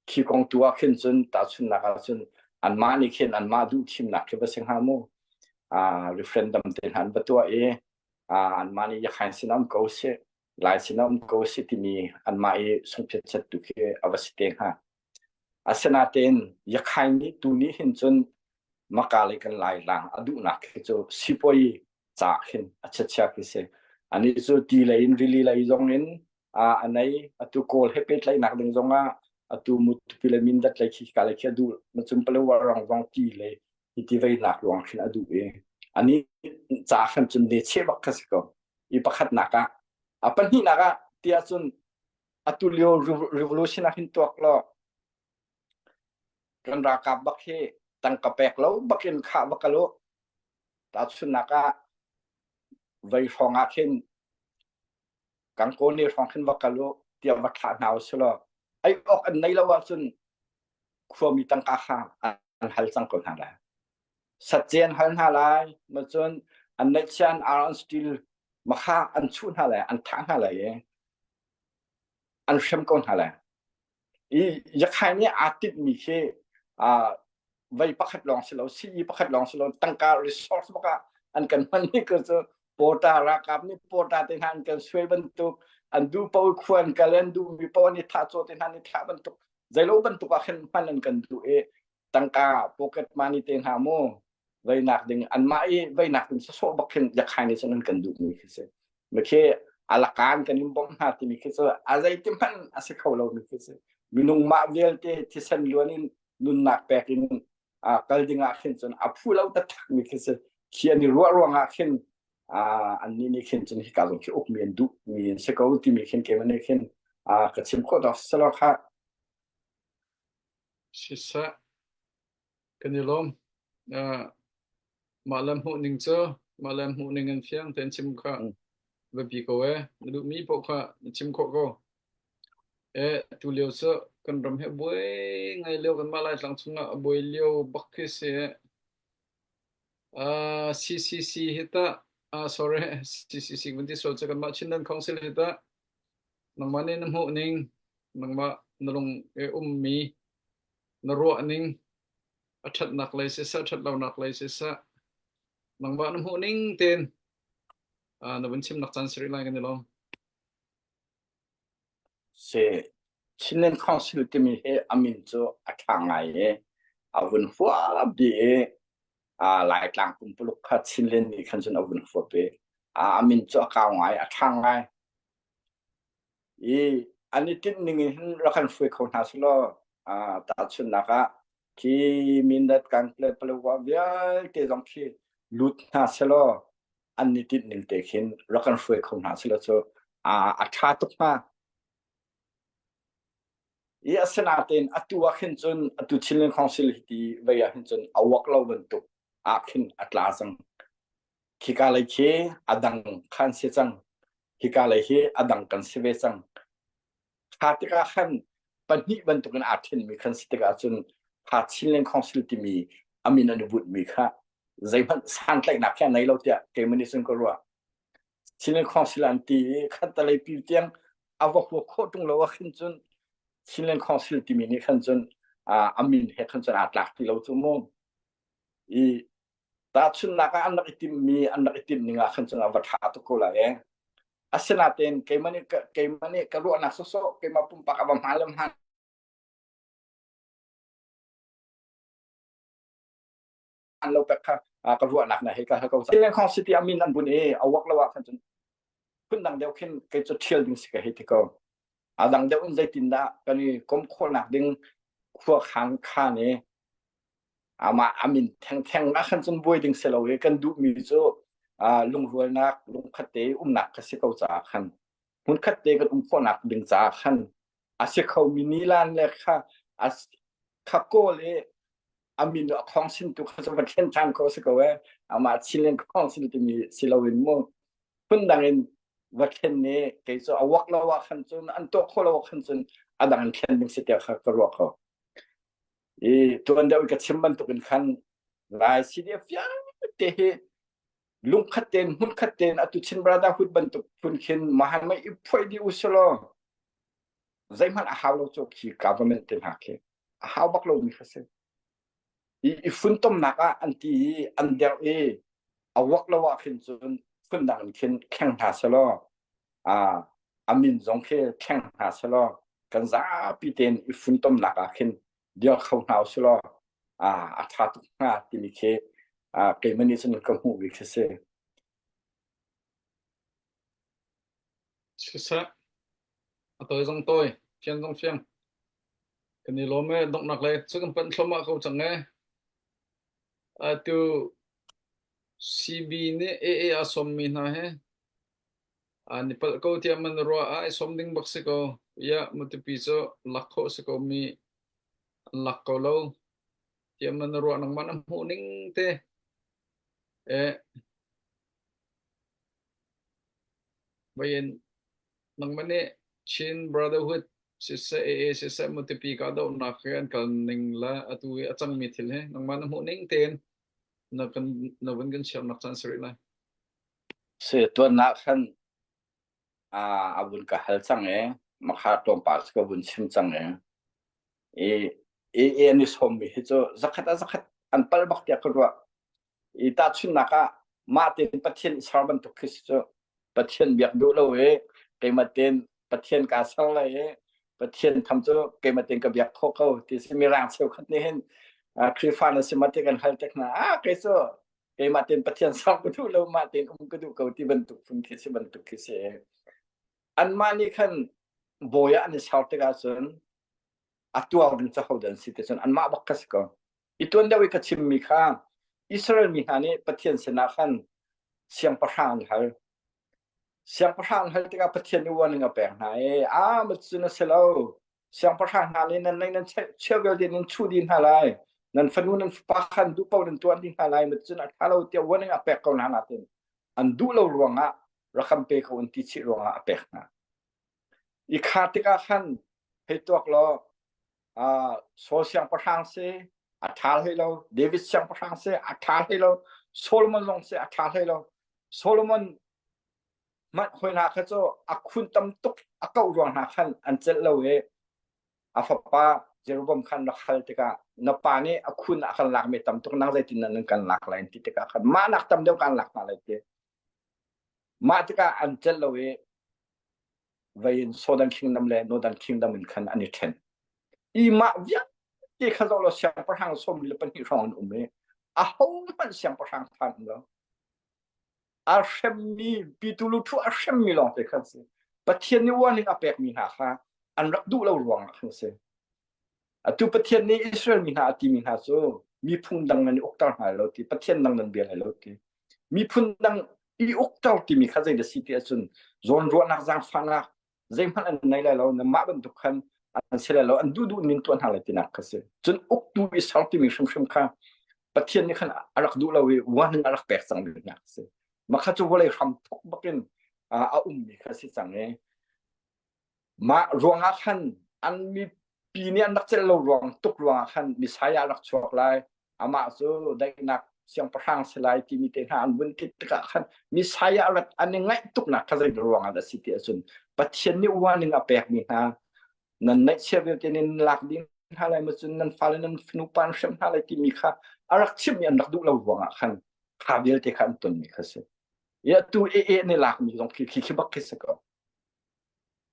Khi kong tu ah khin cun tahchunhnak ah cun anmah nih khin anmah duh thimnak khi va si hnga mu. Uh, referendum te hna an va tuah i uh, anmah nih Yakhain sin um ko sih, Lai sin um ko sih timi anmah i sungphiat set tu khi a va si te hnga. Asinain Yakhain nih tu nih hin cun Maka le kan Lai lang a duhnak khi cu sipuai ca khin a chiachia khi si. Ani cu ti lei in rili lei zong in a nei atu Kawl he pehtlaihnak ding zong ah atu Matupi le Mindat lei khi ka lei khi a duh macun Palawa rang zong ti le hi ti veinak ruang khin a duh i ani ca khan cun ne cheh bak kha si ko. I pakhatnak ah a pahnihnak ah tiah cun atu lio revolution ah hin tuak law kan ralkap bak hi tangka pek lo bakin khah va kal u tahchunhnak ah vei hrawng ah khin kangkaw ne hrawng khin va kal u tiah va thlah hna usih law ei awk an nei lo ahcun khuami tangka kha an hal cang ko hna lai satce an hal hna lai macun an neihchia an ar an steel makha an chuh hna lai an thah hna lai i an hrem ko hna lai I Yakhain nih aa tinhmi khi uh, vei pakhat lawng si lo, sii pakhat lawng si lo, tangka resource bak ah an kan hman ni ko cu porta ralkap nih porta te hna an kan suai bantuk an duh paoh khua an kal an duhmi paoh an i thah caw te hna an i thah bantuk zeilo bantuk ah khin hman an kan duh i tangka pocket money te hna mu veinak ding anmah i veinak ding sawsawh bak khin yakhai nih cun an kan duhmi khi si mi khi alakan kan in bawmh hna timi khi cu a zeiti hmanh a si kho lomi khi si minung mah vialte thisen luan in nunnak pek in kal ding ah khin cun a phu lo taktak mi khi si khi an i ruah ruang ah khin annih nih khin cun hika zong khi ukmi an duh mi an si ko timi khin keimah nih khin ka chim khawh dawk selaw kha Siseh Kan i lawm. Uh, mah le hmuh ning cu mah le hmuh ning in fiang tein chim kha Mm. biapi ko e. Na duhmi paoh kha na chim khawh ko. E, tu lio cu kan ram hi a buai ngai lio kanmah Laitlang chungah a buai lio bak khi si. Uh, CCC hi tah uh, sorry CCC kan ti sual cu kanmah Chinland Council hi tah nangmah nih na hmuh ning nangmah na lung i ummi na ruah ning a ṭhatnak lei siseh ṭhatlonak lei siseh nangmah na hmuh ning tein na vun chimnak caan si rih lai kan i lawm. Si Chinland Council timi hi a min cu a ṭha ngai i a vun huap dih i Laitlang pumpuluk kha Chinland nih khan cun a vun huap i a min cu a kau ngai a ṭha ngai. I an i tinh ning in hin rak kan hruai kho hna selaw tahchunhnak ah khi Mindat Kanplet Palawa vialte zong khi lut hna selaw an i tinh ning te khin rak kan hruai kho hna selaw cu a ṭha tuk hnga. I asinain atu ah khin cun atu Chinland Council hi ti vei ah hin cun a uak lo bantuk ah khin a tla cang. Khika lei khi a dang khan si cang. Hika lei hi a dang kan si ve cang. Kha tikah khan pahnih bantukin aa ṭhenmi khan si tikah cun kha Chinland Council timi a min an i bunhmi kha zeihmanh santlaihnak khi a nei lo tiah keimah nih cun ka ruah. Chinland Council an ti i khattalei pi tiang a va hua khawh ṭung lo ah khin cun Chinland Council timi nih khan cun a min he khan cun aa tlak ti lo cu mu. I tahchunhnak ah an rak i timhmi an rak i timh ning ah khan cun a va ṭha tuk ko lai ee. Asinain keimah nih keimah nih ka ruahnak sawsawh keimah pumpak a va hmaan le hmaan lo pek kha ka ruahnak na hei ka hal ko. Lengkhong City a min an bun i a wak lo ah khan cun phundang deuh khin kei cu ṭhial ding si ka hei ti ko. A dang deuh in zeitindah kan i kom khawhnak ding khua khan khan i amah a min thengtheng ah khan cun buai ding si lo i kan duhmi cu lungrualnak lungkhat te umnak kha si ko caah khan hmunkhat te kan um khawhnak ding caah khan a si khomi nilan le kha kha kawl i a min a khong sin tu kha cu va thlen ṭhan kho si ko e amah Chinland Council timi si loin mu phundang in va thlen ne kei cu a wak lo ah khan cun an tuah khawh lo ah khan cun a dang in thlen ding si tiah kha ka ruah ko I tuan deuh i ka chim bantukin khan Lai CDF vialte hi lungkhat tein hmunkhat tein atu Chin Brotherhood bantuk phun khin mahan mei i phuai dih u silaw. Zeihmanh a hau lo cu khi government te hna khi a hau bak lomi kha si. I, i funtomnak ah an ti i an derh i a wak lo ah khin cun phundang in khin thleng hna selaw a a min zong khi thleng hna selaw kan zapi tein i funtomnak ah khin dir kho hna usulaw a a ṭha tuk hnga timi khi keimah nih cun ka hmuh bik khi si. Siseh, a tawi zong tawi, fian zong fiang. Kan i lawm e, donghnak lei cu kan panh thluahmah ko cang e. Atu CB nih AA a sawmmi hna he an i palh ko tiah man ruah ah i sawm ding bak si ko. Ya, matupi cu lak khawh si ko mi an lak ko lo. Tiah man ruah nangmah na hmuh ning te. Eh, Vayin nangmah nih Chin Brotherhood siseh AA siseh mutipi kahdohnak he an kal ning le atu i a cangmi thil hi nangmah na hmuh ning tein na kan na vun kan share-nak caan si rih lai. Si tuannak khan a vun ka hal cang i makha tlawmpal ka vun chim cang i i i an i sawmmi hi cu zakhat a zakhat an pal bak tiah ka ruah. I tahchunhnak ah mah tein Pathian i ser bantuk khi si cu Pathian biak duh lo i keimah tein Pathian kaa ser lai i Pathian tham cu keimah tein ka biak khawh ko ti si mirang cheukhat nih hin Khrihfa na si ma ti kan hal tek hna ah kei cu keimah tein Pathian ser ka duh lo mah tein um ka duh ko ti bantuk phun khi si bantuk khi si anmah nih khan bawi ah an i ser tikah cun a tuar ding cu hodah an si ti cun anmah bak kha si ko I tuan deuh i ka chimmi kha Israel mi hna nih Pathian sinah khan siangpahrang an hal. Siangpahrang an hal tikah Pathian nih warning a pek hna i a ma cu na si lo. Siangpahrang hna nih nan nei nan cheu vialte nan chuh dih hna lai. Nan fanu nan fapa khan duh paoh nan tuah dih hna lai. Ma cun a ṭha lo tiah warning a pek ko hna natin an duh lo ruangah rakam pe ko an ti chih ruangah a pek hna. I kha tikah khan hei tuak law Saul siangpahrang si a ṭha hlei lo David siangpahrang si a ṭha hlei lo Solomon zong si a ṭha hlei lo Solomon hmanh hoi hna kha cu a khun tam tuk a koh ruang hna khan an celh lo i a fapa Jeroboam khan rak hal tikah na pa nih a khun a kan lak mi tam tuk nang zeitin nan kan lak lai ti tikah khan mah nak tam deuh kan lak hna lai ti mah tikah an celh lo i vei in Southern Kingdom le Northern Kingdom in khan an i ṭhen. I mah vialte kha zoh law siangpahrang 42 hrawng an um i ahohmanh siangpahrang ṭha an lo. A hremmi pitulu thu a hremmi lawngte khan si. Pathian nih warning a pekmi hna kha an rak duh lo ruangah khan si. Atu Pathian nih Israel mi hna a timi hna cu miphun dang nan i ukter hna lo ti, Pathian dang nan bia lai lo ti. Miphun dang i ukter timi kha zei da si ti ahcun zawnruahnak zaangfahnak zeihmanh an nei lai lo mah bantuk khan an si lai lo an duh duh nin tuah hna lai tinak kha si. Cun uktu i ser timi hrimhrim kha Pathian nih khan a rak duh lo i warning a rak pek cang ding hna si. Mah kha cu vawlei hram thok bakin a ummi kha si cang i Mah ruangah khan an mipi nih an rak celh lo ruang tuk ruangah khan Messiah rak chuak lai, amah cu daihnak siangpahrang si lai timi te hna an vun ti tikah khan Messiah rat an i ngaih tuknak kha zei ruangah dah si ti ahcun Pathian nih warning a pekmi hna nan neihchia vialte nan lak ding hna lai ma cun nan fale nan fanu pa an hrem hna lai timi kha a rak chimmi an rak duh lo ruangah khan kha vialte kha an tonmi kha si. Ya tu e e ne lakmi zong khi khi bak khi si ko.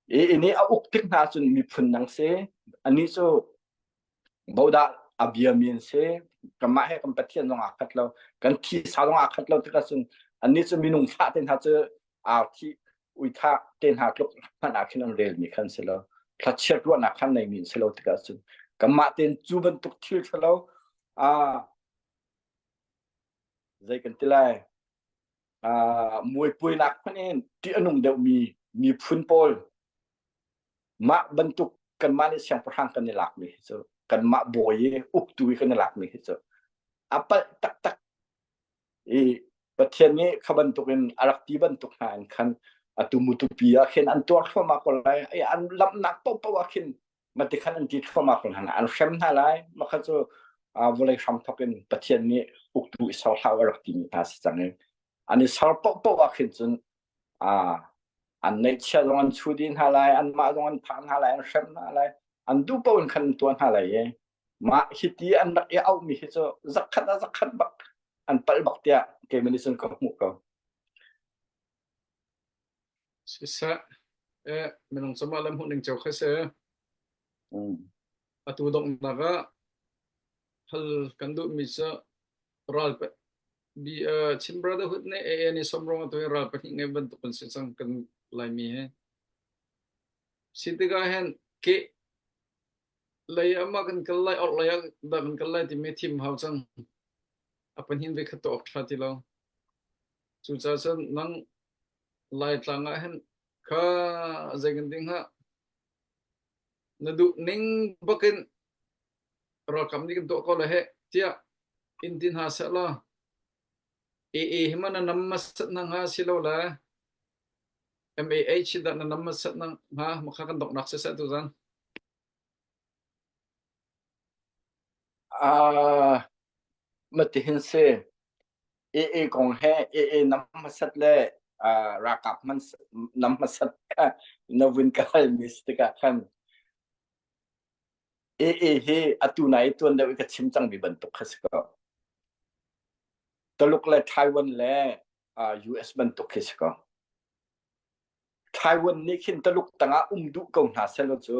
I nih a uk tik hna cun miphun dang si anih cu bodah a biami an si kanmah he kan Pathian zong aa khat lo kan thisa zong aa khat lo tikah cun anih cu minung thah te hna cu ar thi ui thah te hna tluk hmanh ah khin an relmi khan si lo thlachiat ruahnak khan neimi an si lo tikah cun kanmah tein cu bantuk thil ṭhalo a zei kan ti lai muaipuainak hmanh in ṭih a nung deuhmi miphun pawl mah bantuk kanmah nih siangpahrang kan i lakmi hi cu kanmah bawi i uktu i kan i lakmi hi cu a palh taktak i Pathian nih kha bantukin a rak ti bantuk hna in khan atu mutupi ah khin an tuar thluahmah ko lai ai an lamhnak paohpaoh ah khin mati khan an ti thluahmah ko hna an hrem hna lai mah kha cu vawlei hram thawk in Pathian nih uktu i ser hlah a rak timi hna si cang i an i ser paohpaoh ah khin cun. An neihchia zong an chu dih hna lai, anmah zong an thah hna lai, an hrem hna lai, an duh paoh in khan an tuah hna lai i mah hiti an rak i auhmi hi cu zakhat ah zakhat bak an palh bak tiah keimah nih cun ka hmuh ko. Siseh, eh, minung cungah le hmuh ning cio kha si. Mm. Atu donghnak ah hal kan duhmi cu ral bi uh, Chin Brotherhood nih AA nih sawmrong atu hi ral pahnih ngei bantuk kan si cang kan Laimi he. Si tikah hin ke lei ah ma kan kal lai or lei ah dah kan kal lai timi thim hau cang. A pahnih ve khat to awk tha ti lo. Cucaah cun nang Laitlang ah hin kha zei kan ding ha na duh ning bakin ralkap nih kan tuah ko le heh tiah in ti hna seh law AA hi ma na nam masat na hnga si lo le MAH hi dah na nam masat na hnga makha kan donghnak siseh tu zan. Ah, matihin si AA kong he AA nam hmasat le ah, ralkap man nam hmasat kha na vun ka hal mi si tikah khan AA hi atu nai tuan deuh i ka chim cangmi bantuk kha si ko. Taluk le Taiwan le uh, US bantuk khi si ko. Taiwan nih khin Taluk tangah um duh ko hna selaw cu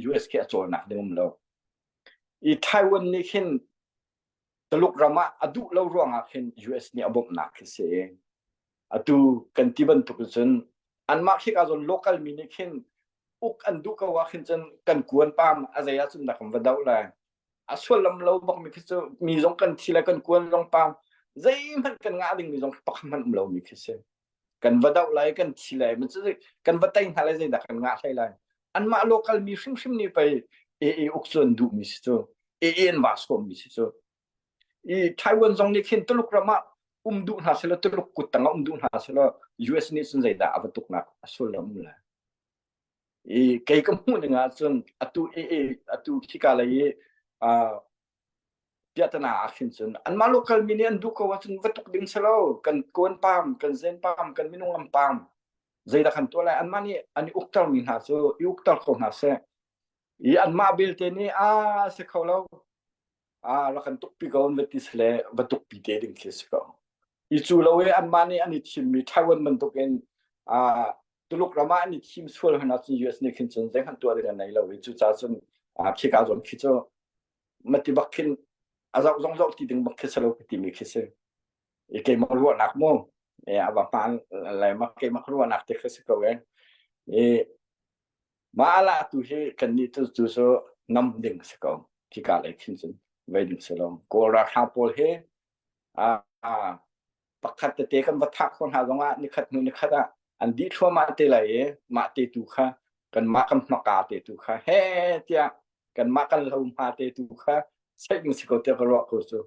US khi a cawlnak ding um lo. I Taiwan nih khin Taluk ram ah a duh lo ruangah khin US nih a bawmhnak khi si. Atu kan ti bantuk cun anmah khi ka zawn local mi nih khin uk an duh ko ah khin cun kan kuan pam a zei ah cun dah kan va doh lai. A suallam lo bak mi khi cu mi zong kan thi le kan kuan zong pam zeihmanh kan ngah ding mi zong pakhat hmanh um lo mi khi si. Kan va doh lai kan thi lai kan va tei hna lai zeidah kan ngah hlei lai. Anmah local mi hrimhrim nih pei AA uk cu an duh mi si cu. AA an va sawm mi si cu. I Taiwan zong nih khin Tuluk ram ah um duh hna selaw Tuluk kut tang ah um duh hna selaw US nih cun zeidah a va tuknak a sullam um lai. I kei ka hmuh ning ah cun atu AA atu khika lei i uh, piahtana ah khin cun anmah local mi nih an duh ko ahcun va tuk ding si lo kan kawn pam kan zen pam kan minung lam pam zeidah kan tuah lai anmah nih an i ukter mi hna cu i ukter ko hna seh i anmah belte nih a si kho lo a rak kan tukpi ko an va ti sile va tukpi te ding khi si ko i cu lo i anmah nih an i thimmi Taiwan bantukin a Tuluk ram ah an i thim sual hna cun US nih khin cun zeihmanh tuah ding an nei lo i cucaah cun khika zawn khi cu mati bak khin a zoh zong zoh ti ding bak khi si lo ka timi khi si i keimah ruahnak mu e a va hmaan lai ma keimah ruahnak te khi si ko e i Mah lah tu hi kannih tu cu cu nam ding si ko. Khika lei khin cun vei ding si lo. Kawl ralhrang pawl hi ah pakhat tete kan va thah khawh hna zongah nikhat hnu nikhat ah an dih thluahmah te lai i mah te tu kha kanmah kan hmaka te tu kha he tiah kanmah kan lo hma te tu kha saih ding si ko tiah ka ruah ko cu.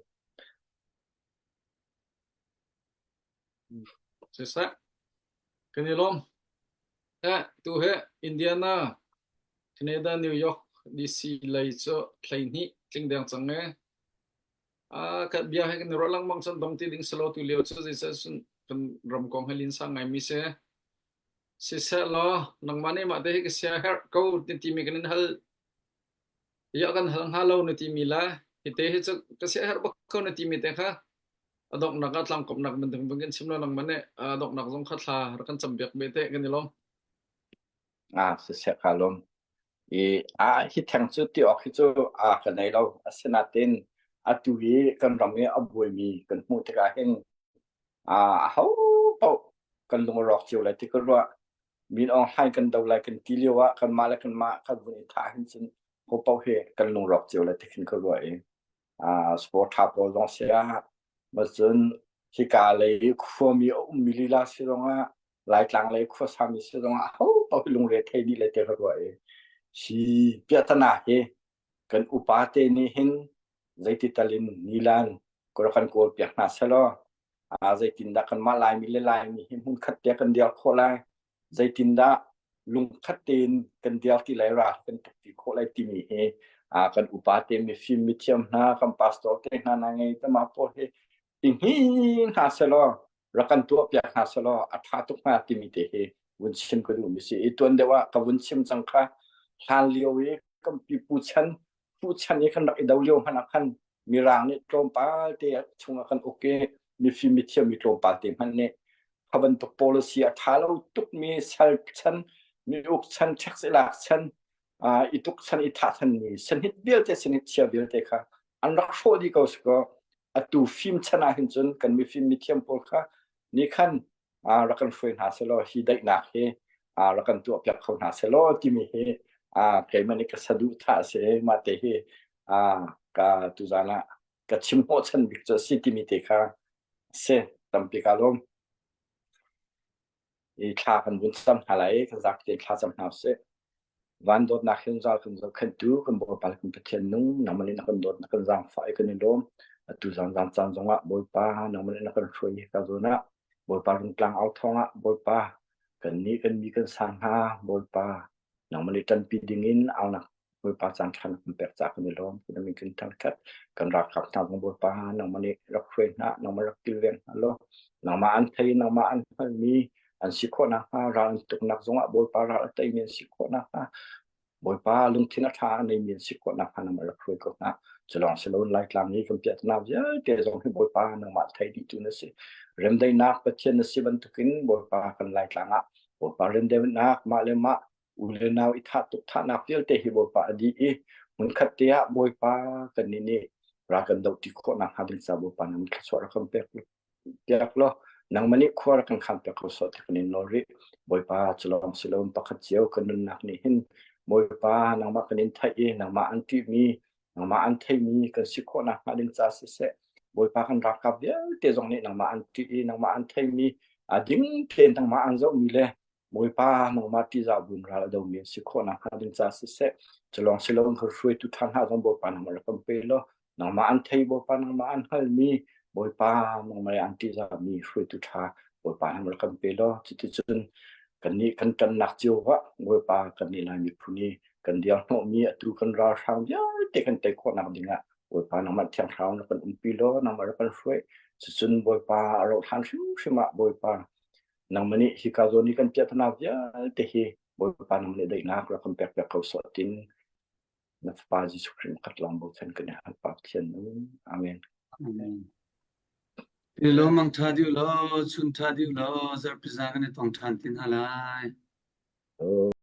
Siseh, kan i lawm. Eh, tu hi Indiana, Canada, New York, DC lei cu 12 tling deng cang e. Ah, kan bia he kan i ruah lengmang cun dong ti ding silo tu lio cu zeicah cun kan ram kong he linsa ngaimi si. Siseh law, nangmah nih mah te hi ka sia herh ko ti timi kan in hal ya kan hal hnga lo na timi la hi te hi cu ka sia herh bak ko na timi te kha a donghnak ah tlangkawmnak bantuk bang kan chim lo nangmah nih a donghnak zong kha thla rak kan cam piak ve te kan i lawm. Ah siseh ka lawm. I a hi theng cu ti awk hi cu a ka nei lo. Asinain atu hi kan ram i a buaimi kan hmuh tikah hin a ho paoh kan lung a rawk cio lai ti ka ruah. Min Aung Hlaing kan do lai kan ti lio ah kanmah le kanmah kan vun i thah hin cun ho paoh hi kan lung rawk cio lai ti khin ka ruah i sport ṭha pawl zong si ah cun hika lei khuami a ummi lila si zongah Laitlang lei khuasami si zongah ho paoh hi lungre thei dih le te ka ruah i hi piahtana hi kan upa te nih hin zeiti tal in nilan kan kawl piak hna selaw zeitindah kanmah Laimi le Laimi hi hmunkhat te kan dir khawh lai zeitindah lungkhat tein kan dir ti lai ra kan tuk ti khawh lai timi hi kan upa te mifim mithiam hna kan pastor te hna na ngei tama pawl hi i hni hna selaw rak kan tuah piak hna selaw a tha tuk hnga timi te hi vun chim ka duhmi si. I tuan deuh ah ka vun chim cang kha hlan lio i kan pipu chan pu chan i kan rak i do lio hmanh ah khan mirang nih tlawmpal te chungah kan uk i mifim mithiam mi tlawmpal te hmanh nih kha bantuk policy a ṭha lo tukmi sal chan mi uk chan tax i lak chan i tuk chan i thah than mi sanhit vialte sanhit chia vialte kha an rak hrawh dih ko si kaw atu fim chan ah hin cun kan mifim mithiam pawl kha nih khan rak kan hruai hna selaw hi daihnak hi rak kan tuah piak kho hna selaw timi hi keimah nih ka saduhthah a si mah te hi ka tuzan ah ka chim hnawhchan bik cu a si timi te kha si tampi ka lawm. I thla kan vun cam hna lai kan zapi tein thla cam hna usih. Van dawtnak hin zungzal kan zohkhenhtu kan Bawipa le kan Pathian nung nangmah nih na kan dawt na kan zaangfah i kan i lawm. Atu zan zan caan zongah Bawipa nangmah nih na kan hruai hi ka zawn ah Bawipa rungtlang au thawng ah Bawipa kan nih kan mi kan sa hna Bawipa nangmah nih ṭanpi dingin aunak Bawipa caan ṭha na kan pek caah kan i lawm. Kan min kan thangṭhat. Kan ralkap hna zong Bawipa nangmah nih rak hruai hna, nangmah rak kilveng hna law, nangmah an thei, nangmah an hngalhmi an si khawh nakhnga, ral an tuknak zongah Bawipa ral a teimi an si khawh nakhnga, Bawipa lungthin a ṭha a neimi an si khawh nakhnga nangmah rak hruai ko hna. Cu lawng si loin Laitlang i kan piahtana vialte zong hi Bawipa nangmah thei dihtu na si. Remdaihnak Pathian na si bantukin Bawipa kan Laitlang ah Bawipa remdaihnak mah le mah u le nau i thah tuk thahnak vialte hi Bawipa a dih i hmunkhat te ah Bawipa kannih nih ral kan doh ti khawh nakhnga ding ca Bawipa nang thluachuah rak kan pek piak law nangmah nih khua rak kan khan piak ko sawh ti kan in nawl rih Bawipa cu lawng si loin pakhat cio kan nunnak nih hin Bawipa nangmah kan in theih i nangmah an ṭihmi nangmah an theimi kan si khawh nakhnga ding ca siseh Bawipa kan ralkap vialte zong nih nangmah an ṭih i nangmah an theimi a ding tein nangmah an zohmi le Bawipa nangmah ṭihzah buin ral a domi an si khawh nakhnga ding caah siseh, cu lawng si loin kan hruaitu ṭha hna zong Bawipa nangmah rak kan pe law, nangmah an thei Bawipa nangmah an hngalmi, Bawipa nangmah an ṭihzahmi hruaitu ṭha Bawipa nangmah rak kan pe law, cuticun kannih kan ṭannak cio ah Bawipa kannih Lai miphun i kan dirhnawhmi atu kan ralhrang vialte kan tei khawhnak dingah Bawipa nangmah Thiang Thlarau na kan umpi law, nangmah rak kan hruai. Cucun Bawipa a rauh hlan hrimhrim ah Bawipa Nangmah nih hika zawn i kan piahtana vialte hi Bawipa nang nih daihnak rak kan pek piak ko sawh tin na Fapa Jesuh Khrih khat lawng bochan kan i hal Pa Pathian nu. Amen. Amen. Ilo mang tha diu lo, chun tha diu lo, zarhpi za kan i tong than tin hala lai.